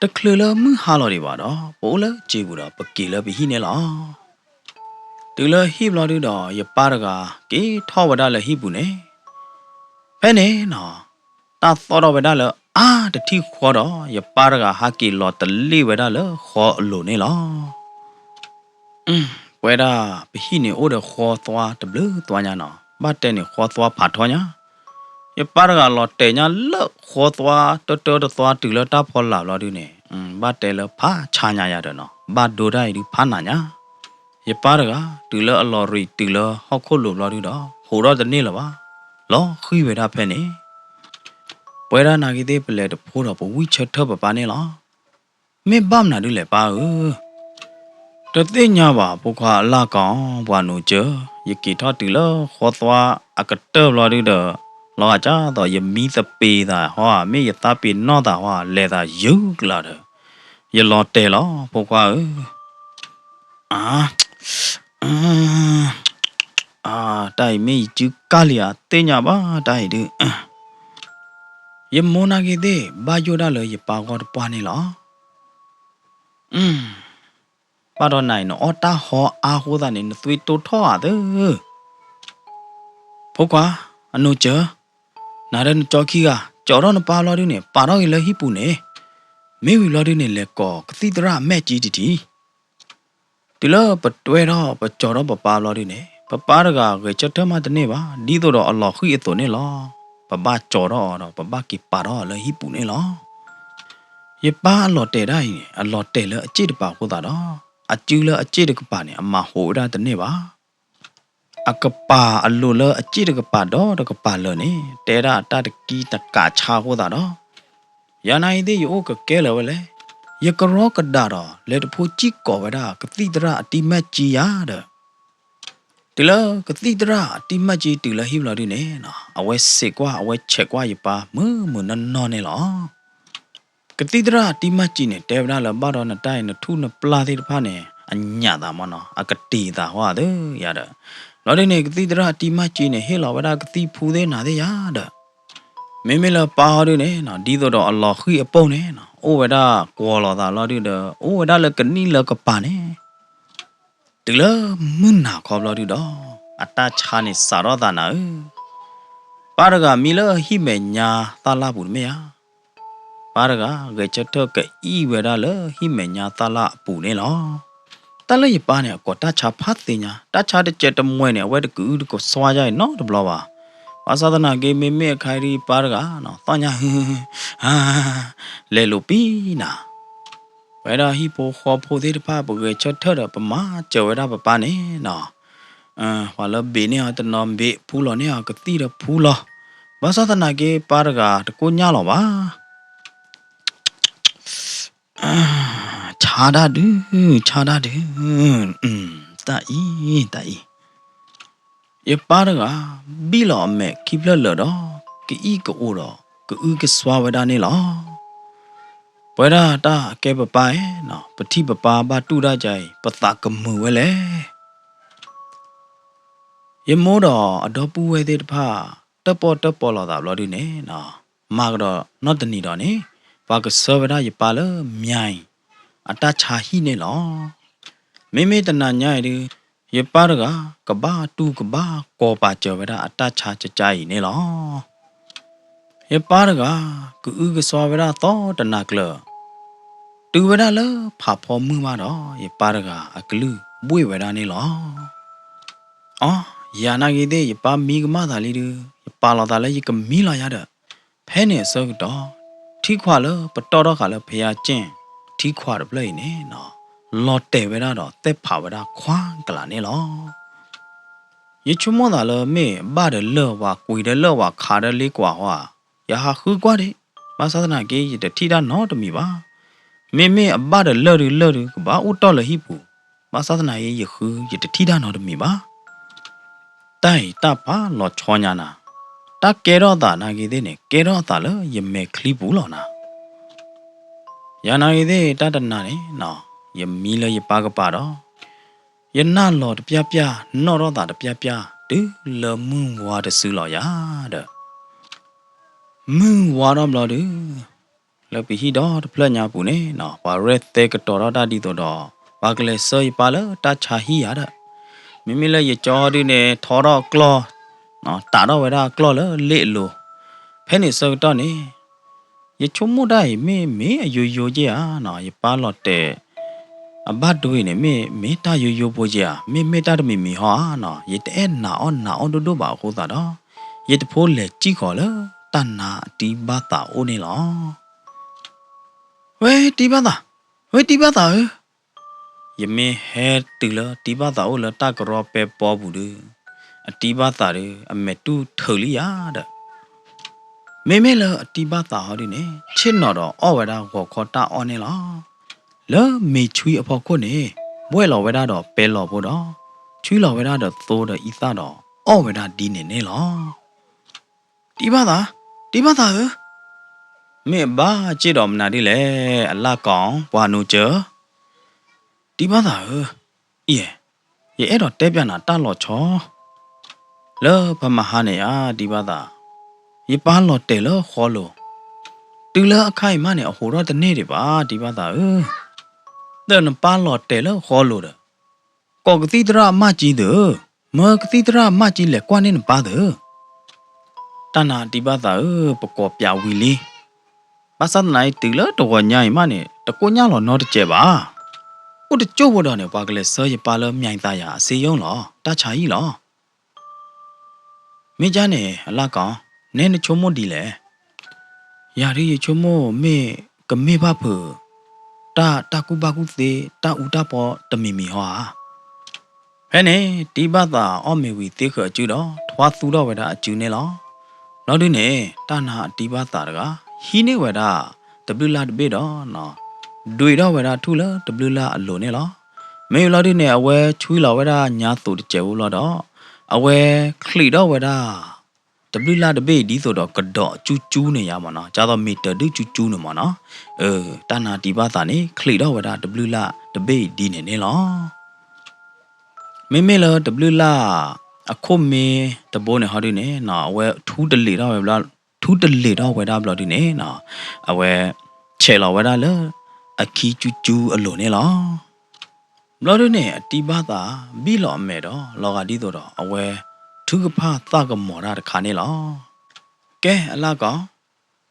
တချုးလၢမုၢ်ဟါလီၤဒံးဘၣ်ဒီး ပအိၣ်လၢစ့ပူၤဒီး ပက့ၤလၢပဟံၣ်န့ၣ်လီၤ. တုၤလၢဟံၣ်ဘျီဒုဒီး ယပၢ်တဂၤက့ၤထီၣ်ဝဲဒၣ်လၢဟံၣ်ပူၤန့ၣ်, ဖဲန့ၣ်နီၤ, တၢ်သီၣ်ထီၣ်ဝဲဒၣ်လၢအါတထံၣ်ဃီဒီး ယပၢ်တဂၤဟးက့ၤလီၤတလ့ၣ်ဝဲဒၣ်လၢဃီအလိၤန့ၣ်လီၤ. ပဝဲဒၣ်ပဟံၣ်န့ၣ်အိၣ်ဒီးဃီသွါတဘျုးသွါညါနီၤ, ဘၣ်တဲန့ၣ်ဃီသွါဖးထီညါ. ယပၢ်တဂၤလီၤတဲာ်ညါလၢဃီသွါတၢတၢတသွါတုၤလၢတၢ်ဖီလာ်ဘျီဒုန့ၣ်, ဘၣ်တဲလၢဖးဆါညါယၤဒီးနီၤ, ဘၣ်ဒိတၢ်အံၤဒုဖးနးညါ. ယပၢ်တဂၤ တုၤလၢအလီၤရံးတုၤလၢဟီၣ်ခိၣ်လိၤဘျီဒုဒီး ဟိးထီၣ်တန့ၢ်လၢၤဘၣ်, လီၤဃံၤဝဲဒၣ်ဖဲန့ၣ်. ပဝဲဒၣ်နာ်က့သ့ၣ်ပလဲၤတဖိဒီးပဝံၢ်ဆၢထၢၣ်ပပၢ်န့ၣ်လီၤ. မ့ၢ်ဘၣ်မနုၤဒုလဲၣ်ပၢ်ဧၢ, တသ့ၣ်ညါဘၣ်ဖိခွါအလၣ်ကီၤ ပှၤနိးကၠၢ, ယက့ၤထီၣ်တုၤလၢဃီသွါအကတၢၢ်ဘျီဒုဒီး လီၤဂာ်ကၢ်သိး ယမံသပ့ၤသးဟီဧါ မ့ၢ်ယသးပ့ၤနီၣ်သးဟီဧါ လဲၤသးယုၢ်ကလၤဒီး ယလီၤတဲာ်လီၤ ဖိခွါဧၢ. အါ အါ တၢ်အံၤမ့ၢ်ယစုကၢ်လံဧါ သ့ၣ်ညါဘၣ်တၢ်အံၤဒုး ယမိၢ်နာ်က့သ့ၣ် ဘၣ်ယိၣ်ဒၣ်လၢယပၢ်ဂီၢ်တပှၢ်န့ၣ်လီၤ. ဘၣ်ဒီးနၤအံၤ နအီၣ်တၢ်ဟီအါဃိသးန့ၣ် နသွံၣ်တိၢ်ထီၣ်ဧါသၢ. ဖိခွါ အနိကၢၤ, နၤဒီးနကၠီခံဂၤ ကၠီထီၣ်နပၢ်ဘျီဒုန့ၣ် ပာ်ထီၣ်က့ၤလၢဟံၣ်ပူၤန့ၣ်, မ့ၢ်ဝံၤဘျီဒုန့ၣ် လဲၤကိးကသံၣ်သရၣ်အမဲာ်ကၠံတထံး တုၤလၢပတွဲထီၣ်ပကၠီထီၣ်ပပၢဘျီဒုန့ၣ် ပပၢ်တဂၤဂဲၤဆၢထၢၣ်မးတန့ၢ်ဘၣ် ဒ်သိးဒီးအလီၤဃံၣ်အသိးန့ၣ်လီၤ. ပဘၣ်ကၠီထီၣ်အီၤဒီး ပဘၣ်က့ၤပာ်ထီၣ်အီၤလၢဟံၣ်ပူၤန့ၣ်လီၤ. ယပၢ်အလီၤတဲာ်ဒၣ်အံၤန့ၣ် အလီၤတဲာ်လၢအစ့ၣ်တပၤအဃိသတးဒီး အစုလၢအစ့ၣ်တကပၤန့ၣ် အမၤဟိးဝဲဒၣ်တန့ၢ်ဘၣ်. အကပၤအလိၤလၢအစ့ၣ်တကပၤဒီတကပၤလၢာ်န့ၣ် တဲဒၣ်အတၢ်တကံတကးဆါအဃိသတးဒီး ယၤနာ်အံၤသ့ၣ်ယအိၣ်ကကဲလၢာ်ဝဲလဲၣ်. ယကရီကဒးဒီး လဲၤတဖိစံၣ်ကိးဝဲဒၣ်ကသံၣ်သရၣ်အတံၤမဲာ်ကၠံယၤဒီး တုၤလၢကသံၣ်သရၣ်အတံၤမဲာ်ကၠံတုၤလၢဟံၣ်ဘျီဒုန့ၣ် အဝဲစံးကွၢ် အဝဲဆဲးကွၢ်ယပၢ်မုာ်မုာ်နီၢ်နီၢ်န့ၣ်လီၤ. ကသံၣ်သရၣ်အတံၤမဲာ်ကၠံန့ၣ် တဲဝဲဒၣ်လၢဘၣ်ဒီးနတၢ်အံၤ နထူၣ်နပျၢ်သ့ၣ်တဖၣ်န့ၣ် အညၣ်သးမ့ၢ်နီၤ အကတံာ်သးဟီသၢယၤဒီး ဘျီဒုန့ၣ် ကသံၣ်သရၣ်အတံၤမဲာ်ကၠံန့ၣ် ဟ့ၣ်လီၤဝဲဒၣ်ကသံၣ်ဖူသ့ၣ်နၤသ့ၣ်ယၤဒီး မ့မ့ၢ်လၢပၢ်ဟီဒုန့ၣ် ဒ်သိးဒီးအလီၤဃံၣ်အပိၢ်န့ၣ် အိၣ်ဝဲဒၣ်ကွီၤလီၤသးလီၤဒုဒီး အိၣ်ဝဲဒၣ်လၢကနံၣ်လၢကပၤန့ၣ် တုၤလၢမုၢ်နၤခီဘျီဒုဒီး အတၢ်ဆါန့ၣ်စးထီၣ်သးနၤဧၢ. ပၢ်တဂၤမံလၢဟံၣ်မဲာ်ညါသၣ်လၣ်ပူၤတမ့ၢ်ဧါ. ပၢ်တဂၤဂဲၤဆၢထၢၣ်ကအံၣ်ဝဲဒၣ်လၢဟံၣ်မဲာ်ညါသၣ်လၣ်အပူၤန့ၣ်လီၤ. တၢ်လၢယပၢ်န့ၣ် အကိးတၢ်ဆါဖးသ့ၣ်ညါ တၢ်ဆါတစဲးတမှဲၤန့ၣ် အဝဲတကအုတကစွါယါအံၤနီတဘျီဘၣ်. ဘၣ်ဆၣ်သနာ်က့ မ့မ့ၢ်အခါဒုပၢ်တဂၤ သီၣ်ညါဟ လဲၤလိာ်ပံနၤ ပဝဲဒၣ်ဟံၣ်ဖိဃီဖိသ့ၣ်တဖၣ် ပဂဲၤဆၢထၢၣ်ဒီး ပမၤစၢၤဝဲဒၣ်ပပၢ်န့ၣ်နီၤ, ပှၤလၢဘ့ၣ်န့ၢ်အီၤတနီၤဘ့ၣ် ဖူလီၤန့ၢ်အီၤကသံၣ်ဒီးဖူလီၤ. ဘၣ်ဆၣ်သနာ်က့ ပၢ်တဂၤတကိၢ်ညါလီၤဘၣ်. ဆါဒၣ်ဒု, ဆါဒၣ်ဒု, တၢ်အံၤ, တၢ်အံၤ ယပၢ်တဂၤ ဘံၣ်လီၤအမဲာ်ခံဖျၢၣ်လၢာ်ဒီး ကအံၣ်ကအိၣ်ဒီး ကအုကစွါဝဲဒၣ်န့ၣ်လီၤ. ပဝဲဒၣ်တၢ်ကဲပပၢ်ဧၢ, ပထံၣ်ပပၢ်ဘၣ်တူၢ်ဒၣ်ကါအံၤ ပသးကမုာ်ဝဲလဲၣ်. ယမိၢ်ဒီးအဒီပုၢ်ဝဲၢ်သ့ၣ်တဖၣ် တၢၣ်ပီၣ်တၢၣ်ပီလိာ်သးဘျီဒုန့ၣ်, မၤကဒီးနီတနံၤဒီးန့ၣ်, ပှၤကဆှၢဝဲဒၣ်ယပၢ်လၢမၠါအံၤ အတၢ်ဆါဟံၣ်န့ၣ်လီၤ. မ့မ့ၢ်တနၤညါအံၤဒု ယပၢ်တဂၤ ကဘၣ်တူၢ်ကဘၣ်ကီၤပာ်စၢၤဝဲဒၣ်အတၢ်ဆါကကါအံၤန့ၣ်လီၤ. ယပၢ်တဂၤ ကအုကစွါဝဲဒၣ်သီတနၤကျၢၤ, တုၤဝဲဒၣ်လၢဖးဖီမုၢ်မးဒီး ယပၢ်တဂၤအကလုၢ်ဘှ့ၣ်ဝဲဒၣ်န့ၣ်လီၤ. အီ, ယၤနာ်ဂ့ၤသ့ၣ် ယပၢ်မံကမၣ်သးလံဒု, ယပာ်လီၤသးလၢယကမံလီၤယၤဒီး, ဖဲန့ၣ်အဆၢကတီၢ် ထံခွးလၢပတီၢ်ထီၣ်ဃာ်လၢဖယါကၠ့ၣ် ထံခွးတဖျၢၣ်အံၤန့ၣ်, လီၤတဲာ်ဝဲဒၣ်ဒီးသဲၣ်ဖးဝဲဒၣ်ခွါကလးန့ၣ်လီၤ. ယဆိကမိၣ်သးလၢမ့ၢ်ဘၣ်ဒီးလၢၢ်ဝၤ ကွံာ်ဒီးလၢၢ်ဝၤ ခးဒီးလ့ကွၢ်ဟီဧါ, ယဟးဃုကွၢ်ဒံး, ဘၣ်ဆၣ်သနာ်က့ ယတထံၣ်တၢ်နီတမံၤဘၣ်. မ့မ့ၢ်အဘၣ်ဒီးလၢၢ်ဒု လၢၢ်ဒု ကဘၣ်အိၣ်တီၢ်လၢဟံၣ်ပူၤ, ဘၣ်ဆၣ်သနာ်က့ ယဃုယတထံၣ်တၢ်နီတမံၤဘၣ်. တၢ်အံၤတၢ်ဖးလီၤဆီညါနၤ, တၢ်ကဲထီၣ်သးနာ်ဂ့ၤသ့ၣ်န့ၣ် ကဲထီၣ်သးလၢယမဲာ်ချံပူၤလီၤနၤ. ယၤနာ်ဂ့ၤသ့ၣ် တၢ်တနၤန့ၣ်, ယမံလၢယပၢ်ကပၤဒီး ယနၢ်လီၤတပျၢ်ပျၢ် နီၣ်ထီၣ်သးတပျၢ်ပျၢ် တုၤလၢမုၢ်ဝါတစုလီၤယၤဒီး, မုၢ်ဝါထီၣ်ဘျီဒု လၢပဟံၣ်ဒီတဖျၢၣ်ညါပူၤန့ၣ်, ပှၤရဲၣ်သဲကတီၤထီၣ်တၢ်ဒ်သိးဒီး ပှၤကလဲၤဆှၢယပၢ်လၢတၢ်ဆါဟံၣ်ယၤဒီး, မ့မ့ၢ်လၢယကၠီဒုန့ၣ် ထီထီၣ်ကျီၢ်, တးထီၣ်ဝဲဒၣ်ကျီၢ်လၢလ့ၣ်အလိၤ, ဖဲန့ၣ်ဆၢကတီၢ်န့ၣ် ယဆိကမိၣ်တၢ်အံၤ မ့ၢ်မ့ၢ်အယိယိက့ဧါ, ယပၢ်လီၤတဲာ် အဘၣ်ဒိအံၤန့ၣ် မ့ၢ်မ့ၢ်တၢ်ယိယိဖိက့ဧါ, မ့ၢ်မ့ၢ်တၢ်တမံၤမံၤဟီဧါ, ယတအဲၣ်နာ်အီၣ်နာ်အီၣ်ဒိၣ်ဒိၣ်ဘၣ်အဃိသတးဒီး, ယတဖိလဲၤစံၣ်ဃီၤလၢတၢ်နါအတံၤဘၣ်သးအိၣ်န့ၣ်လီၤ. ဝဲတံၤဘၣ်သး, ဝဲတံၤဘၣ်သးဧၢ, ယမ့ၢ်ဟဲတုၤလၢတံၤဘၣ်သးအိၣ်လၢတၢ်ကရီပဲပီပူၤဒု, အတံၤဘၣ်သးဒု အမဲာ်တူၢ်ထၢးလံယၤဒီး, မ့မ့ၢ်လၢအတံၤဘၣ်သးဟီဒုန့ၣ် ဆ့ၣ်နီၤဒီးအီၣ်ဝဲဒၣ်ဂီၤခီတၢ်အီၣ်န့ၣ်လီၤ. လၢမ့ၤဆွံအဖီခိၣ်န့ၣ် ဘှဲၣ်လီၤဝဲဒၣ်ဒီးပဲလီၤဖိဒီး, ဆွံလီၤဝဲဒၣ်ဒီးသိဒီးအံသၣ်ဒီး အီၣ်ဝဲဒၣ်ဒ်န့ၣ်န့ၣ်လီၤ. တံၤဘၣ်သး, တံၤဘၣ်သးဧၢ, မ့ၢ်အဘၣ်စ့ၢ်ဒီးမနုၤဒ်လဲၣ် အလၣ်ကီၤ ပှၤနိကၢၤ, တံၤဘၣ်သးဧၢ, အံၤ, ယအဲၣ်ဒိးတဲပၠးနၤတၢ်လီၤဆီ လၢပမဟါန့ၣ်ဧါ တံၤဘၣ်သး, ယပၢ်လီၤတဲာ်လၢဃီလိၤ, တုၤလၢအခါအံၤမးန့ၣ် အဟူးထီၣ်တန့ၢ်ဒံးဘၣ် တံၤဘၣ်သးဧၢ, ဒီးနပၢ်လီၤတဲာ်လၢဃီလိၤဒီး ကိးကသံၣ်သရၣ်မၢ်ကၠံသု, မၢကသံၣ်သရၣ်မၢ်ကၠံလဲၤကွၢ်န့ၢ်နပၢ်သု. တၢ်နၤတံၤဘၣ်သးဧၢ, ပကိးပၠးဝံၤလံ. ဘၣ်ဆၣ်သနာ်အံၤ တုၤလၢတဂီၤညါအံၤမးန့ၣ် တကိၣ်ညၣ်လီၤနီတစဲးဘၣ်. အိၣ်တကၠိၢ်ဖိဒီးန့ၣ် ပှၤကလဲၤဆှၢယပၢ်လၢမၠဲၤသးယၤအစ့ယိၣ်လီၤ, တၢ်ဆါဟံၣ်လီၤ. မ့ၢ်ကၠၢ်န့ၣ် အလၣ်ကီၤ, နဲနဆိကမိၣ်ဒ်လဲၣ်. ယၤဒ်ယဆိကမိၣ်မ့ၢ် ကမ့ၢ်ဘၣ်ဖုး တၢ် တၢ်ကူၣ်ဘၣ်ကူၣ်သ့ တၢ်အူတၢ်ပီတမံၤမံၤဟီဧါ. ဖဲန့ၣ် တံၤဘၣ်သးအီၣ်မ့ၤဝံၤသ့ဃုာ်အစုဒီး ထွါသူထီၣ်ဝဲဒၣ်အစုန့ၣ်လီၤ. ဘျီဒုန့ၣ် တၢ်နၤအတံၤဘၣ်သးတဂၤ ဟံးန့ၢ်ဝဲဒၣ် တဘျုးလၢ်တဘ့ၣ်ဒီး ဒွံးထီၣ်ဝဲဒၣ်ထူၣ်လၢတဘျုးလၢ်အလိၤန့ၣ်လီၤ. မ့ၢ်ဘျီဒုန့ၣ် အဝဲဆွံလီၤဝဲဒၣ်ညါသိးတစဲးဖိဘျီဒီး အဝဲချံးထီၣ်ဝဲဒၣ် တဘျုးလၢ်တဘ့ၣ်အံၤဒ်သိးဒီးကဒီးကၠူကၠူန့ၣ်ယါမ့ၢ်နီၤ, ကၢ်သိးမ့ၢ်တဒုၣ်ကၠူကၠူန့ၣ်မ့ၢ်နီၤ. အၢ တၢ်နၤတံၤဘၣ်သးန့ၣ် ချံးထီၣ်ဝဲဒၣ်တဘျုးလၢ်တဘ့ၣ်အံၤဒ်န့ၣ်န့ၣ်လီၤ. မ့မ့ၢ်လၢတဘျုးလၢ် အခိၣ်မ့ၢ်တဘိန့ၣ်ဟီဒုန့ၣ် အဝဲထူတလ့းထီၣ်ဝဲဒၣ် ထူတလ့းထီၣ်ဝဲဒၣ်ဘျီဒုန့ၣ် အဝဲ ဆဲးလီၤဝဲဒၣ်လၢ အခံကၠူကၠူအလိၤန့ၣ်လီၤ. ဘျီဒုန့ၣ် အတံၤဘၣ်သး ဘံၣ်လီၤအမဲာ်ဒီး လီၤဂာ်ဒ်သိးဒီး အဝဲ ထုကဖၣ်သၣ်ကမီၤတၢ်တခါန့ၣ်လီၤ. ကဲ အလၣ်ကီၤ,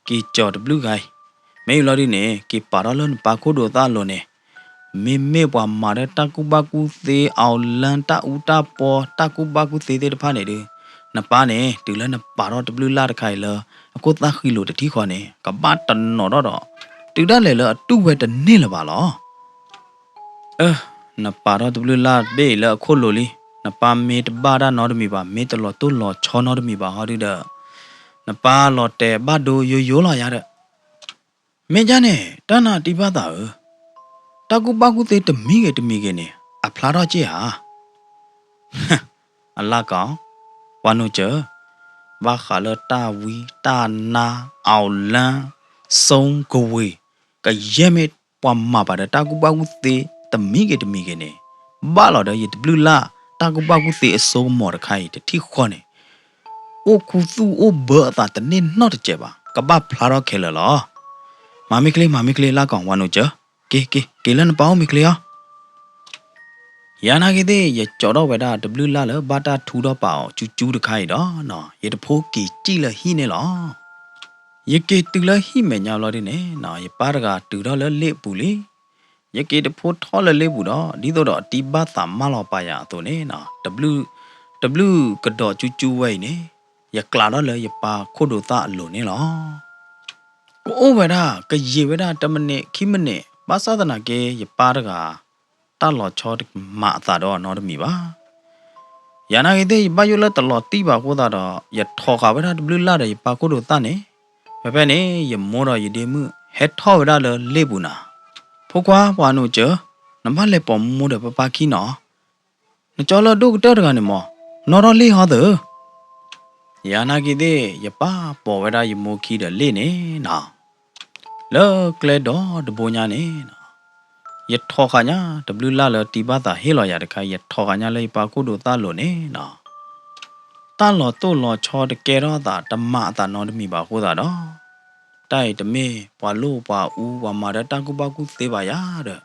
က့ၤကၠီၤတဘျုးဂၤအံၤ, မ့ၢ်ဘျီဒုန့ၣ် က့ၤပာ်ထီၣ်လၢနပၢ်ခိၣ်ဒိးသၣ်အလိၤန့ၣ်, မ့မ့ၢ်ပှၤမၤဒီးတၢ်ကူၣ်ဘၣ်ကူၣ်သ့ အီၣ်လၢ တၢ်အူတၢ်ပီ တၢ်ကူၣ်ဘၣ်ကူၣ်သ့သ့ၣ်တဖၣ်န့ၣ်ဒု နပၢ်န့ၣ် တုၤလၢနပာ်ထီၣ်တဘျုးလၢ်တခါအံၤလၢ အခိၣ်သၣ်ဃံလိၤတထံၣ်ဃီန့ၣ် ကဘၣ်တနီၤထီၣ်ဒီး တုၤဒၣ်လဲာ်လၢအတူၢ်ဝဲတန့ၢ်လၢၤဘၣ်လီၤ. အၢ နပာ်ထီၣ်တဘျုးလၢ်တဘ့ၣ်အံၤလၢအခိၣ်လိၤလံ, နပၢ်မ့ၢ်တဘၣ်တၢ်နီတမံၤဘၣ်, မ့ၢ်တလီၤတိၢ်လီၤဆီနီတမံၤဘၣ်ဟီဒုဒီး နပၢ်လီၤတဲာ်ဘၣ်ဒိယိယိလီၤယၤဒီး မ့ၢ်ကၠၢ်န့ၣ် တၢ်နၤတံၤဘၣ်သးဧၢ, တၢ်ကူၣ်ဘၣ်ကူၣ်သ့တမံၤဂ့ၤတမံၤဂ့ၤန့ၣ် အဖျါထီၣ်က့ၢ်ဧါ. အလၣ်ကီၤ, ပှၤနိကၢၤ, ဘၣ်ဃးလၢတၢ်ဝံတၢ်နါ အီၣ်လၢ စိကဝ့ၤ ကယဲၢ်မ့ၢ်ပှၤမၤပာ်ဒီးတၢ်ကူၣ်ဘၣ်ကူၣ်သ့တမံၤဂ့ၤတမံၤဂ့ၤန့ၣ် ဘၣ်လီၤဒီးယတဘျုးလၢ် တၢ်ကူၣ်ဘၣ်ကူၣ်သ့အစိကမီၤတခါအံၤတထံၣ်ဃီန့ၣ် အိၣ်ခူသူၣ်အိၣ်ဘၢအသးတန့ၢ်နီတစဲးဘၣ်, ကဘၣ်ဖျါထီၣ်ခဲလၢာ်လီၤ. မၤမ့ၢ်ချ့ မၤမ့ၢ်ချ့ လၢ်ကီၤ ပှၤနိကၢၤ, က့ၤ က့ၤ က့ၤလၢနပၢ်အိၣ်မ့ၢ်ချ့အီၤ. ယၤနာ်က့ၤသ့ၣ် ယကၠီၤထီၣ်ဝဲဒၣ်တဘျုးလၢ်လၢဘၣ်တၢ်ထူထီၣ်ပာ်အီၤကၠူကၠူတခါအံၤဒီး ယတဖိက့ၤစံၣ်လၢဟံၣ်န့ၣ်လီၤ. ယက့ၤတုၤလၢဟံၣ်မဲာ်ညါဘျီဒုန့ၣ် ယပၢ်တဂၤတုၤထီၣ်လၢလ့ၣ်အပူၤလံ. ယက့ၤတဖိထီၣ်လၢလ့ၣ်ပူၤဒီး ဒ်သိးဒီးအတံၤဘၣ်သးမၢလီၤပာ်ယၤအသိးန့ၣ် တဘျုး တဘျုးကဒီးကၠူကၠူဝဲအံၤန့ၣ် ယကျးထီၣ်လၢယပၢ်ခိၣ်ဒိးသၣ်အလိၤန့ၣ်လီၤ. ကအိၣ်ဝဲဒၣ် ကယံာ်ဝဲဒၣ်တမံးနံးခံမံးနံး ဘၣ်ဆၣ်သနာ်က့ ယပၢ်တဂၤ တၢ်လီၤဆီတမၤအသးဒီးအီၤနီတမံၤဘၣ်. ယၤနာ်က့ၤသ့ၣ် ယဘၣ်ယိၣ်လၢတလီၤတံၢ်ဘၣ်အဃိသတးဒီး ယထီၣ်ဃာ်ဝဲဒၣ်တဘျုးလၢ်ဒီးယပၢ်ခိၣ်ဒိးသၣ်န့ၣ်, ဖဲဖဲန့ၣ် ယမိၢ်ဒီးယဒ့မုၣ် ဟဲထီၣ်ဝဲဒၣ်လၢလ့ၣ်ပူၤနၤ, ဖိခွါ ပှၤနိကၢၤ, နဘၣ်လဲၤပိာ်မူဒီးပၢ်ပၢ်ခံနီၤ, နကၠီလၢဒိၣ်ကတၢၢ်တဂၤန့ၣ်မး နီၣ်ထီၣ်လ့ၣ်ဟီသၢၣ်. ယၤနာ်က့ၤသ့ၣ် ယပၢ်ပိာ်ဝဲဒၣ်ယမိၢ်ခံဒီးလ့ၣ်န့ၣ်နီၤ လၢကျဲဒီတဘိညါန့ၣ်နီၤ, ယထီၣ်ဃာ်ညါ တဘျုးလၢ်လၢတံၤဘၣ်သးဟ့ၣ်လီၤယၤတခါ ယထီၣ်ဃာ်ညါလၢယပၢ်ခိၣ်ဒိးသၣ်လိၤန့ၣ်နီၤ, တၢ်လီၤတိၢ်လီၤဆီတကဲထီၣ်သး တမၤအသးနီတမံၤဘၣ်အဃိသတးဒီး, တၢ်အံၤတမ့ၢ်ပှၤလိၣ်ပှၤအူ ပှၤမၤဒီးတၢ်ကူၣ်ဘၣ်ကူၣ်သ့ဘၣ်ယၤဒီး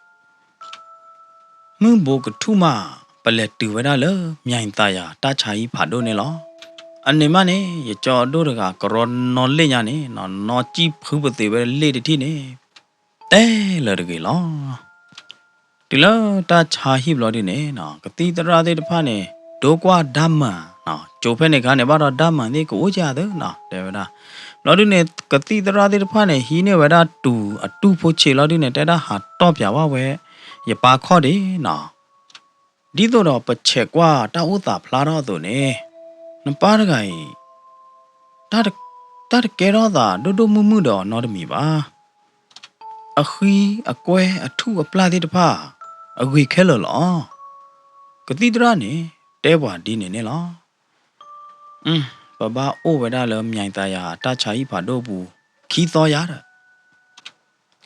မုၢ်ဘိကထူၣ်မး ပလဲၤတုၤဝဲဒၣ်လၢ မၠဲၤသးယၤ တၢ်ဆါဟံၣ်ဖးဒိၣ်န့ၣ်လီၤ. အန့ၣ်မးန့ၣ် ယကၠီအဒိၣ်တဂၤ ကရီနီၣ်လ့ၣ်ညါန့ၣ်နီၤ, နီၣ်ကံၣ်ဖုပသ့းဝဲလ့ၣ်တထံၣ်န့ၣ် တဲလၢၤတဂ့ၤလီၤ. တုၤလၢတၢ်ဆါဟံၣ်ဘျီဒုန့ၣ်နီၤ, ကသံၣ်သရၣ်သ့ၣ်တဖၣ်န့ၣ် ဒိကွၢ်ဒါမၢၣ်နီၤ, ကၠိဖဲန့ၣ်အခါန့ၣ် ဘၣ်ဒီးဒါမၢၣ်သ့ၣ် ကအိၣ်ကသၢနီၤ တဲဝဲဒၣ်. ဘျီဒုန့ၣ် ကသံၣ်သရၣ်သ့ၣ်တဖၣ်န့ၣ် ဟံးန့ၢ်ဝဲဒၣ်တူၢ်အတူၢ်ဖိဆံးလီၤဒုန့ၣ် တဲဒၣ်ဟးတီၢ်ပၠးဘၣ်ဝဲ ယပၢ်ခီၣ်ဒံးနီၤ. ဒ်သိးဒီးပဆဲးကွၢ်တၢ်အိၣ်သးဖျါထီၣ်အသိးန့ၣ်, နပၢ်တဂၤအံၤ တၢ်တကဲထီၣ်သးဒိၣ်ဒိၣ်မုၢ်မုၢ်ဒီးအီၤနီတမံၤဘၣ်. အဃံအကွဲအထူၣ်အပျၢ်သ့ၣ်တဖၣ် အဂ့ၤခဲလၢာ်လီၤ. ကသံၣ်သရၣ်န့ၣ် တဲပှၤဒ်န့ၣ်န့ၣ်လီၤ. ပဘၣ်အိၣ်ဝဲဒၣ်လၢ မၠဲၤသးယၤ တၢ်ဆါဟံၣ်ဖးဒိၣ်ပူၤ ခံသီယၤ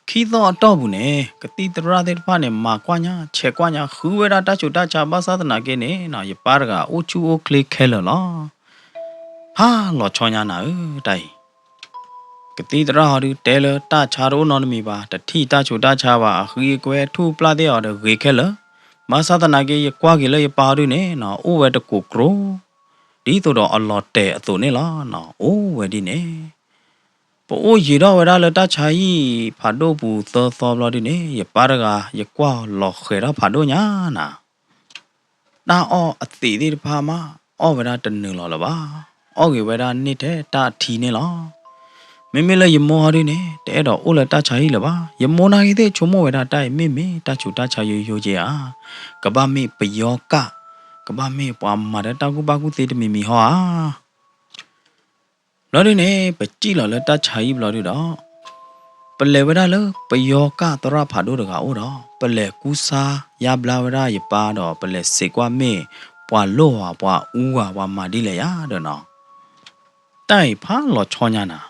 ဒီး ခံသီအတီၢ်ပူၤန့ၣ် ကသံၣ်သရၣ်သ့ၣ်တဖၣ်န့ၣ် မၤကွၢ်ညါ ဆဲးကွၢ်ညါ ဃုဝဲဒၣ်တၢ်ဆူးတၢ်ဆါ ဘၣ်ဆၣ်သနာ်က့န့ၣ်နီၤ ယပၢ်တဂၤအိၣ်ဆူၣ်အိၣ်ချ့ခဲလၢာ်လီၤ. ဖးလီၤဆီညါနၤဧၢ တၢ်အံၤ ကသံၣ်သရၣ်ဟီဒုးတဲလၢ တၢ်ဆါတအိၣ်နီတမံၤဘၣ်, တထံၣ်တၢ်ဆူးတၢ်ဆါဘၣ်, အဃံအကွဲထူၣ်ပျၢ်သ့ၣ်အီၤဒီးဂ့ၤခဲလၢာ်. ဘၣ်ဆၣ်သနာ်က့ ယကွၢ်က့ၤလၢယပၢ်ဟီဒုးန့ၣ်နီၤ အိၣ်ဝဲတကိးကြီ ဒ်သိးဒီးအလီၤတဲာ်အသိးန့ၣ်လီၤ. အိၣ်ဝဲဒ်န့ၣ် ပအိၣ်ယံာ်ထီၣ်ဝဲဒၣ်လၢတၢ်ဆါဟံၣ်ဖးဒိၣ်ပူၤသၢသီဘျီဒုးန့ၣ် ယပၢ်တဂၤ ယကွၢ်လီၤဃဲၤထီၣ်ဖးဒိၣ်ညါနၤ တၢ်အီၣ်အသံးသ့ၣ်တဖၣ်မး အီၣ်ဝဲဒၣ်တနုာ်လီၤလၢၤဘၣ်. အီၣ်ဂ့ၤဝဲဒၣ်န့ၢ်ထဲတၢ်အထံန့ၣ်လီၤ. မ့မ့ၢ်လၢယမိၢ်ဟီဒုးန့ၣ် တအဲၣ်ဒိးအိၣ်လၢတၢ်ဆါဟံၣ်လၢၤဘၣ်. ယမိၢ်နာ်ဂ့ၤသ့ၣ် ဆိကမိၣ်ဝဲဒၣ်တၢ်အံၤ မ့မ့ၢ်တၢ်ဆူးတၢ်ဆါယိယိက့ဧါ. ကဘၣ်မ့ၢ်ပယီၤကၣ်, ကဘၣ်မ့ၢ်ပှၤမၤဒီးတၢ်ကူၣ်ဘၣ်ကူၣ်သ့တမံၤမံၤဟီဧါ. ဘျီဒုးန့ၣ် ပစံၣ်လီၤလၢတၢ်ဆါဟံၣ်ဘျီဒုးဒီး ပလဲၤဝဲဒၣ်လၢပယီၤကၣ်သရၣ်ဖးဒိၣ်တဂၤအိၣ်ဒီး ပလဲၤကူစါယါဘျါဝဲဒၣ်ယပၢ်ဒီး ပလဲၤစံးကွၢ်မ့ၢ်ပှၤလိၣ်ဧါ ပှၤအူဧါ ပှၤမၤဒ်လဲၣ်ယါဒီးနီၤ တၢ်အံၤဖးလီၤဆီညါနၤ,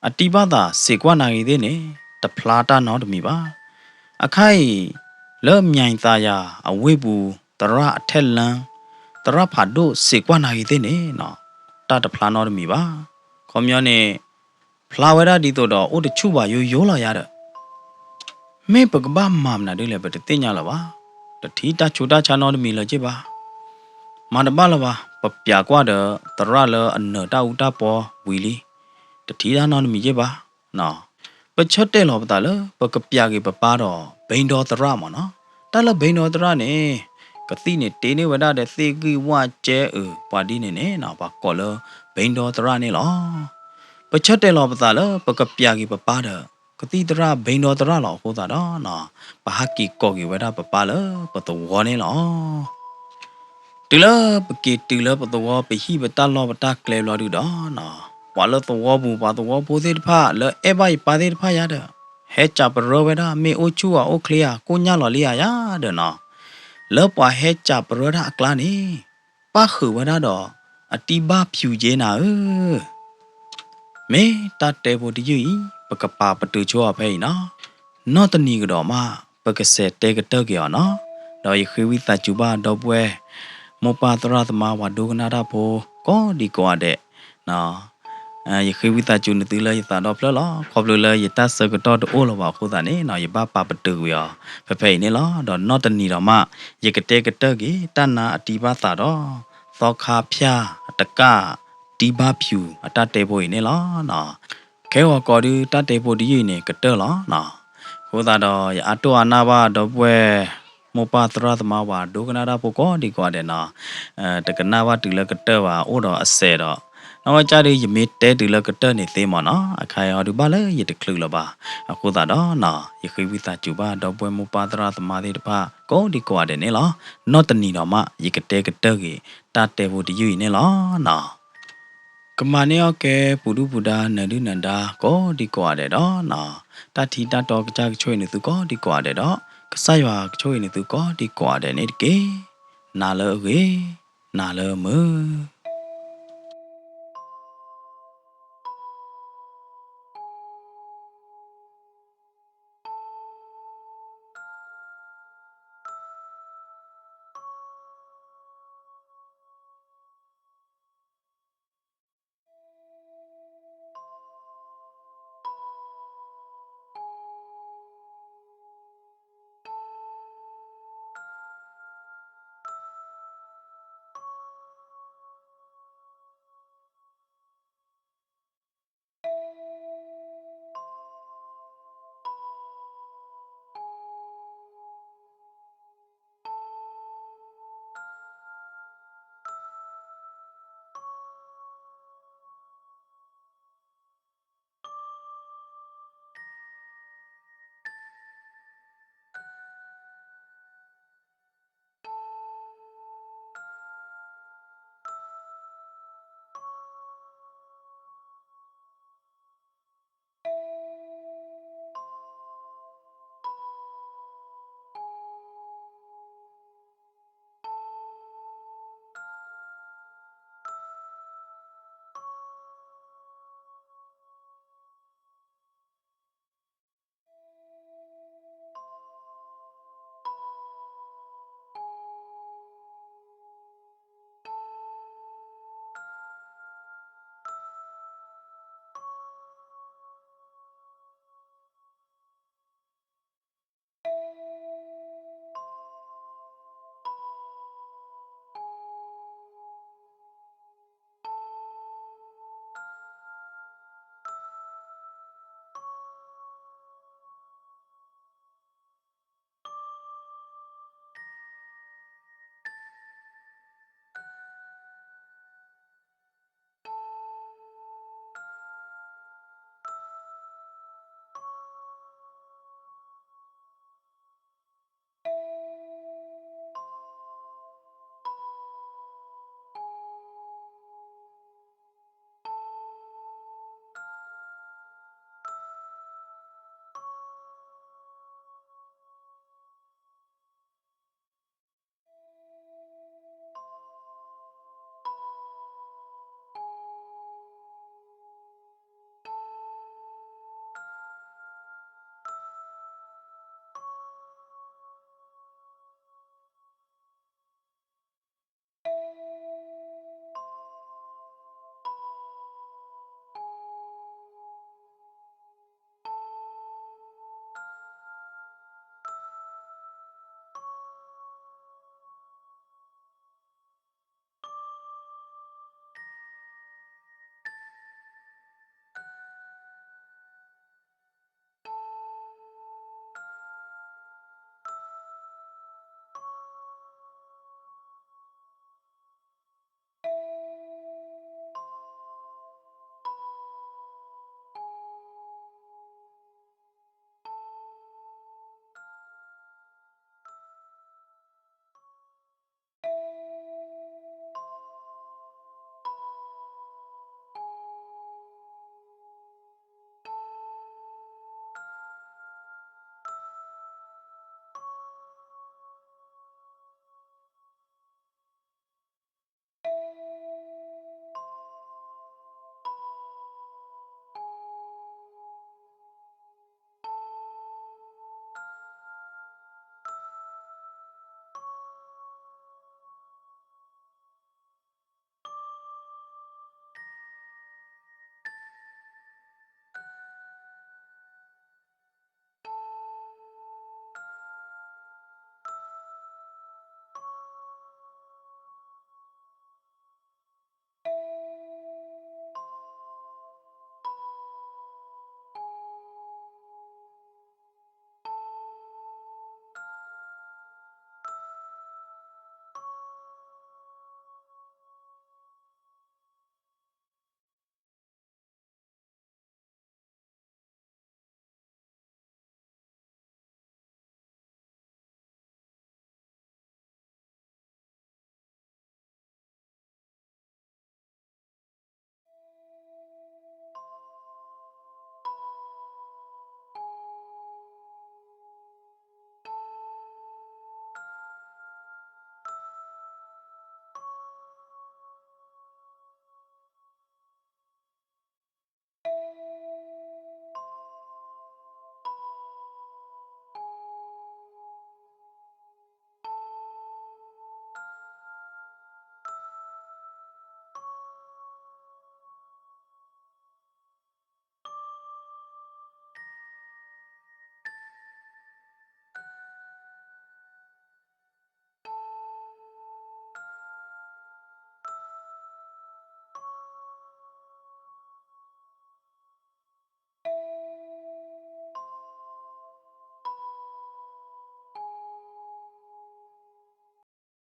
အတံၢ်ဘၣ်သးစံးကွၢ်နာ်ဂ့ၤသ့ၣ်န့ၣ် တဖျါတၢ်နီတမံၤဘၣ်. အခါအံၤ လၢမၠဲၤသးယၤအဝ့ၢ်ပူၤ သရၣ်အထဲလၢ သရၣ်ဖးဒိၣ်စံးကွၢ်နာ်ဂ့ၤသ့ၣ်န့ၣ်နီၤ တၢ်တဖျါနီတမံၤဘၣ်. ခီပညီန့ၣ် ဖျါဝဲဒၣ်ဒ်သိးဒီးအိၣ်တဆူၣ်ဘၣ်ယိယိလီၤယါဒီး မ့ၢ်ပကဘၣ်မၤမနုၤဒ်လဲၣ် ပတသ့ၣ်ညါလၢၤဘၣ်. တထံၣ်တၢ်ဆူးတၢ်ဆါနီတမံၤလၢၤက့ၢ်ဘၣ်. မၤတဘၣ်လၢၤဘၣ်, ပပျးကွၢ်ဒီးသရၣ်လၢအနၢၤတၢ်အူတၢ်ပီဝံၤလံ, တထံၣ်တၢ်နီတမံၤက့ၢ်ဘၣ်. ပဆၢတဲာ်လီၤပသးလၢ ပကပျးက့ၤပပၢ်ဒီး ဘိန်းတောသရၣ်မ့ၢ်နီၤ. တၢ်လၢ ဘိန်းတောသရၣ် န့ၣ် ကသံၣ်န့ၣ်တ့န့ၢ်ဝဲဒၣ်ဒီးသ့ၣ်ဂံၢ်ဝၣ်ကဲအုး ပှၤဒ်န့ၣ်န့ၣ်နီၤ ပှၤကိးလၢ ဘိန်းတောသရၣ် န့ၣ်လီၤ. ပဆၢတဲာ်လီၤပသးလၢ ပကပျးက့ၤပပၢ်ဒီး ကသံၣ်သရၣ် ဘိန်းတောသရၣ် လီၤ. အဃိသတးဒီး ပဟးက့ၤကိးက့ၤဝဲဒၣ်ပပၢ်လၢပသဝီန့ၣ်လီၤ. တုၤလၢပက့ၤတုၤလၢပသဝီ ပဟံၣ်ပတၢ်လီၢ်ပတၢ်ကျဲဘျီဒုးဒီး ပှၤလၢသဝီပူၤ ပှၤသဝီဖိသ့ၣ်တဖၣ် လၢအဲၣ်ဘၣ်ယပၢ်သ့ၣ်တဖၣ်ယါဒီး ဟဲစံးပရၢဝဲဒၣ် မ့ၢ်အိၣ်ဆူၣ်ဧါ အိၣ်ချ့ဧါ ကိၣ်ညၣ်လီၤလံဧါယါဒီးနီၤ. လၢပှၤဟဲစံးပရၢတၢ်အကျါန့ၣ် ပၣ်ဃုာ်ဝဲဒၣ်ဒီး အတံၢ်ဘၣ်ဖၠူးက့နၤဧၢ မ့ၢ်တၢ်တဲဖိတယုၢ်အံၤ ပကပာ်ပတုာ်ဆိအီၤဖဲအံၤနီၤ. နီၢ်တနံၤကဒီးမး ပကစးတဲကတၢၢ်က့ၤအီၤနီၤ. ဒီးယဃ့ဝံသးစူၤဘၣ်ဒီပုၢ်ဝဲၢ် မိၢ်ပၢ်သရၣ်သမါ ပှၤဒိကနၣ်တၢ်ဖိ ကိးဒံကိးဂၤဒဲး ယဃ့ဝံသးစူၤနသုလၢယသးဒီဖျၢၣ်လီၤ. ခီဖျိလၢယတၢ်ဆၢကတီၢ်တအိၣ်လၢၤဘၣ်အဃိသတးန့ၣ်နီၤ ယဘၣ်ပာ်ပတုာ်ကွံာ်အီၤ ဖဲဖဲအံၤန့ၣ်လီၤ. ဒီးနီၢ်တနံၤဒီးမး ယကတဲကတၢၢ်က့ၤ တၢ်နါအတံၢ်ဘၣ်သးဒီး သီခါဖၠၣ်တကၣ် တံၢ်ဘၣ်ဖၠူးအတၢ်တဲဖိအံၤန့ၣ်လီၤ. ခဲဂီၤကီးဒုး တၢ်တဲဖိတယုၢ်အံၤန့ၣ် ကတၢၢ်လီၤ. အဃိသတးဒီး ယအါတိၢ်အါနၢ်ဘၣ်ဒီပုၢ်ဝဲၢ် မိၢ်ပၢ်သရၣ်သမါ ပှၤဒိကနၣ်တၢ်ဖိ ကိးဒံကိးဂၤဒဲးနီၤ. တကနၣ်ဘၣ်တုၤလၢကတၢၢ်ဘၣ် အိၣ်ဒီးအစဲးဒီး နီၢ်ဝဲကၢ်ဒုး ယမ့ၢ်တဲတုၤလၢကတၢၢ်န့ၣ်သ့မ့ၢ်နီၤ အခါအံၤဟီဒုးဘၣ်လၢယတချုးလၢၤဘၣ်. အဃိသတးဒီး ယဃ့ဝံသးစူၤဘၣ်ဒီပုၢ်ဝဲၢ်မိၢ်ပၢ်သရၣ်သမါသ့ၣ်တဖၣ် ကိးဒံကိးဂၤဒဲးန့ၣ်လီၤ. နီၢ်တနံၤဒီးမး ယကတဲကတၢၢ်က့ၤ တၢ်တဲဖိတယုၢ်အံၤန့ၣ်လီၤ. ကမၤန့ၢ်အီၣ်ကဲ ပူၤဒုၣ်ပူၤဒါ နၢၤဒုၣ်နၢၤဒါ ကိးဒံကိးဂၤဒဲးဒီး တၢ်ထံတၢ်တီကစၢ်ကဆိၣ်ဂ့ၤနသုကိးဒံကိးဂၤဒဲးဒီး ကစၢ်ယွၤကဆိၣ်ဂ့ၤနသုကိးဒံကိးဂၤဒဲးန့ၣ်တက့ၢ်. နၤလၢအဂ့ၤ, နၤလၢအမုာ်.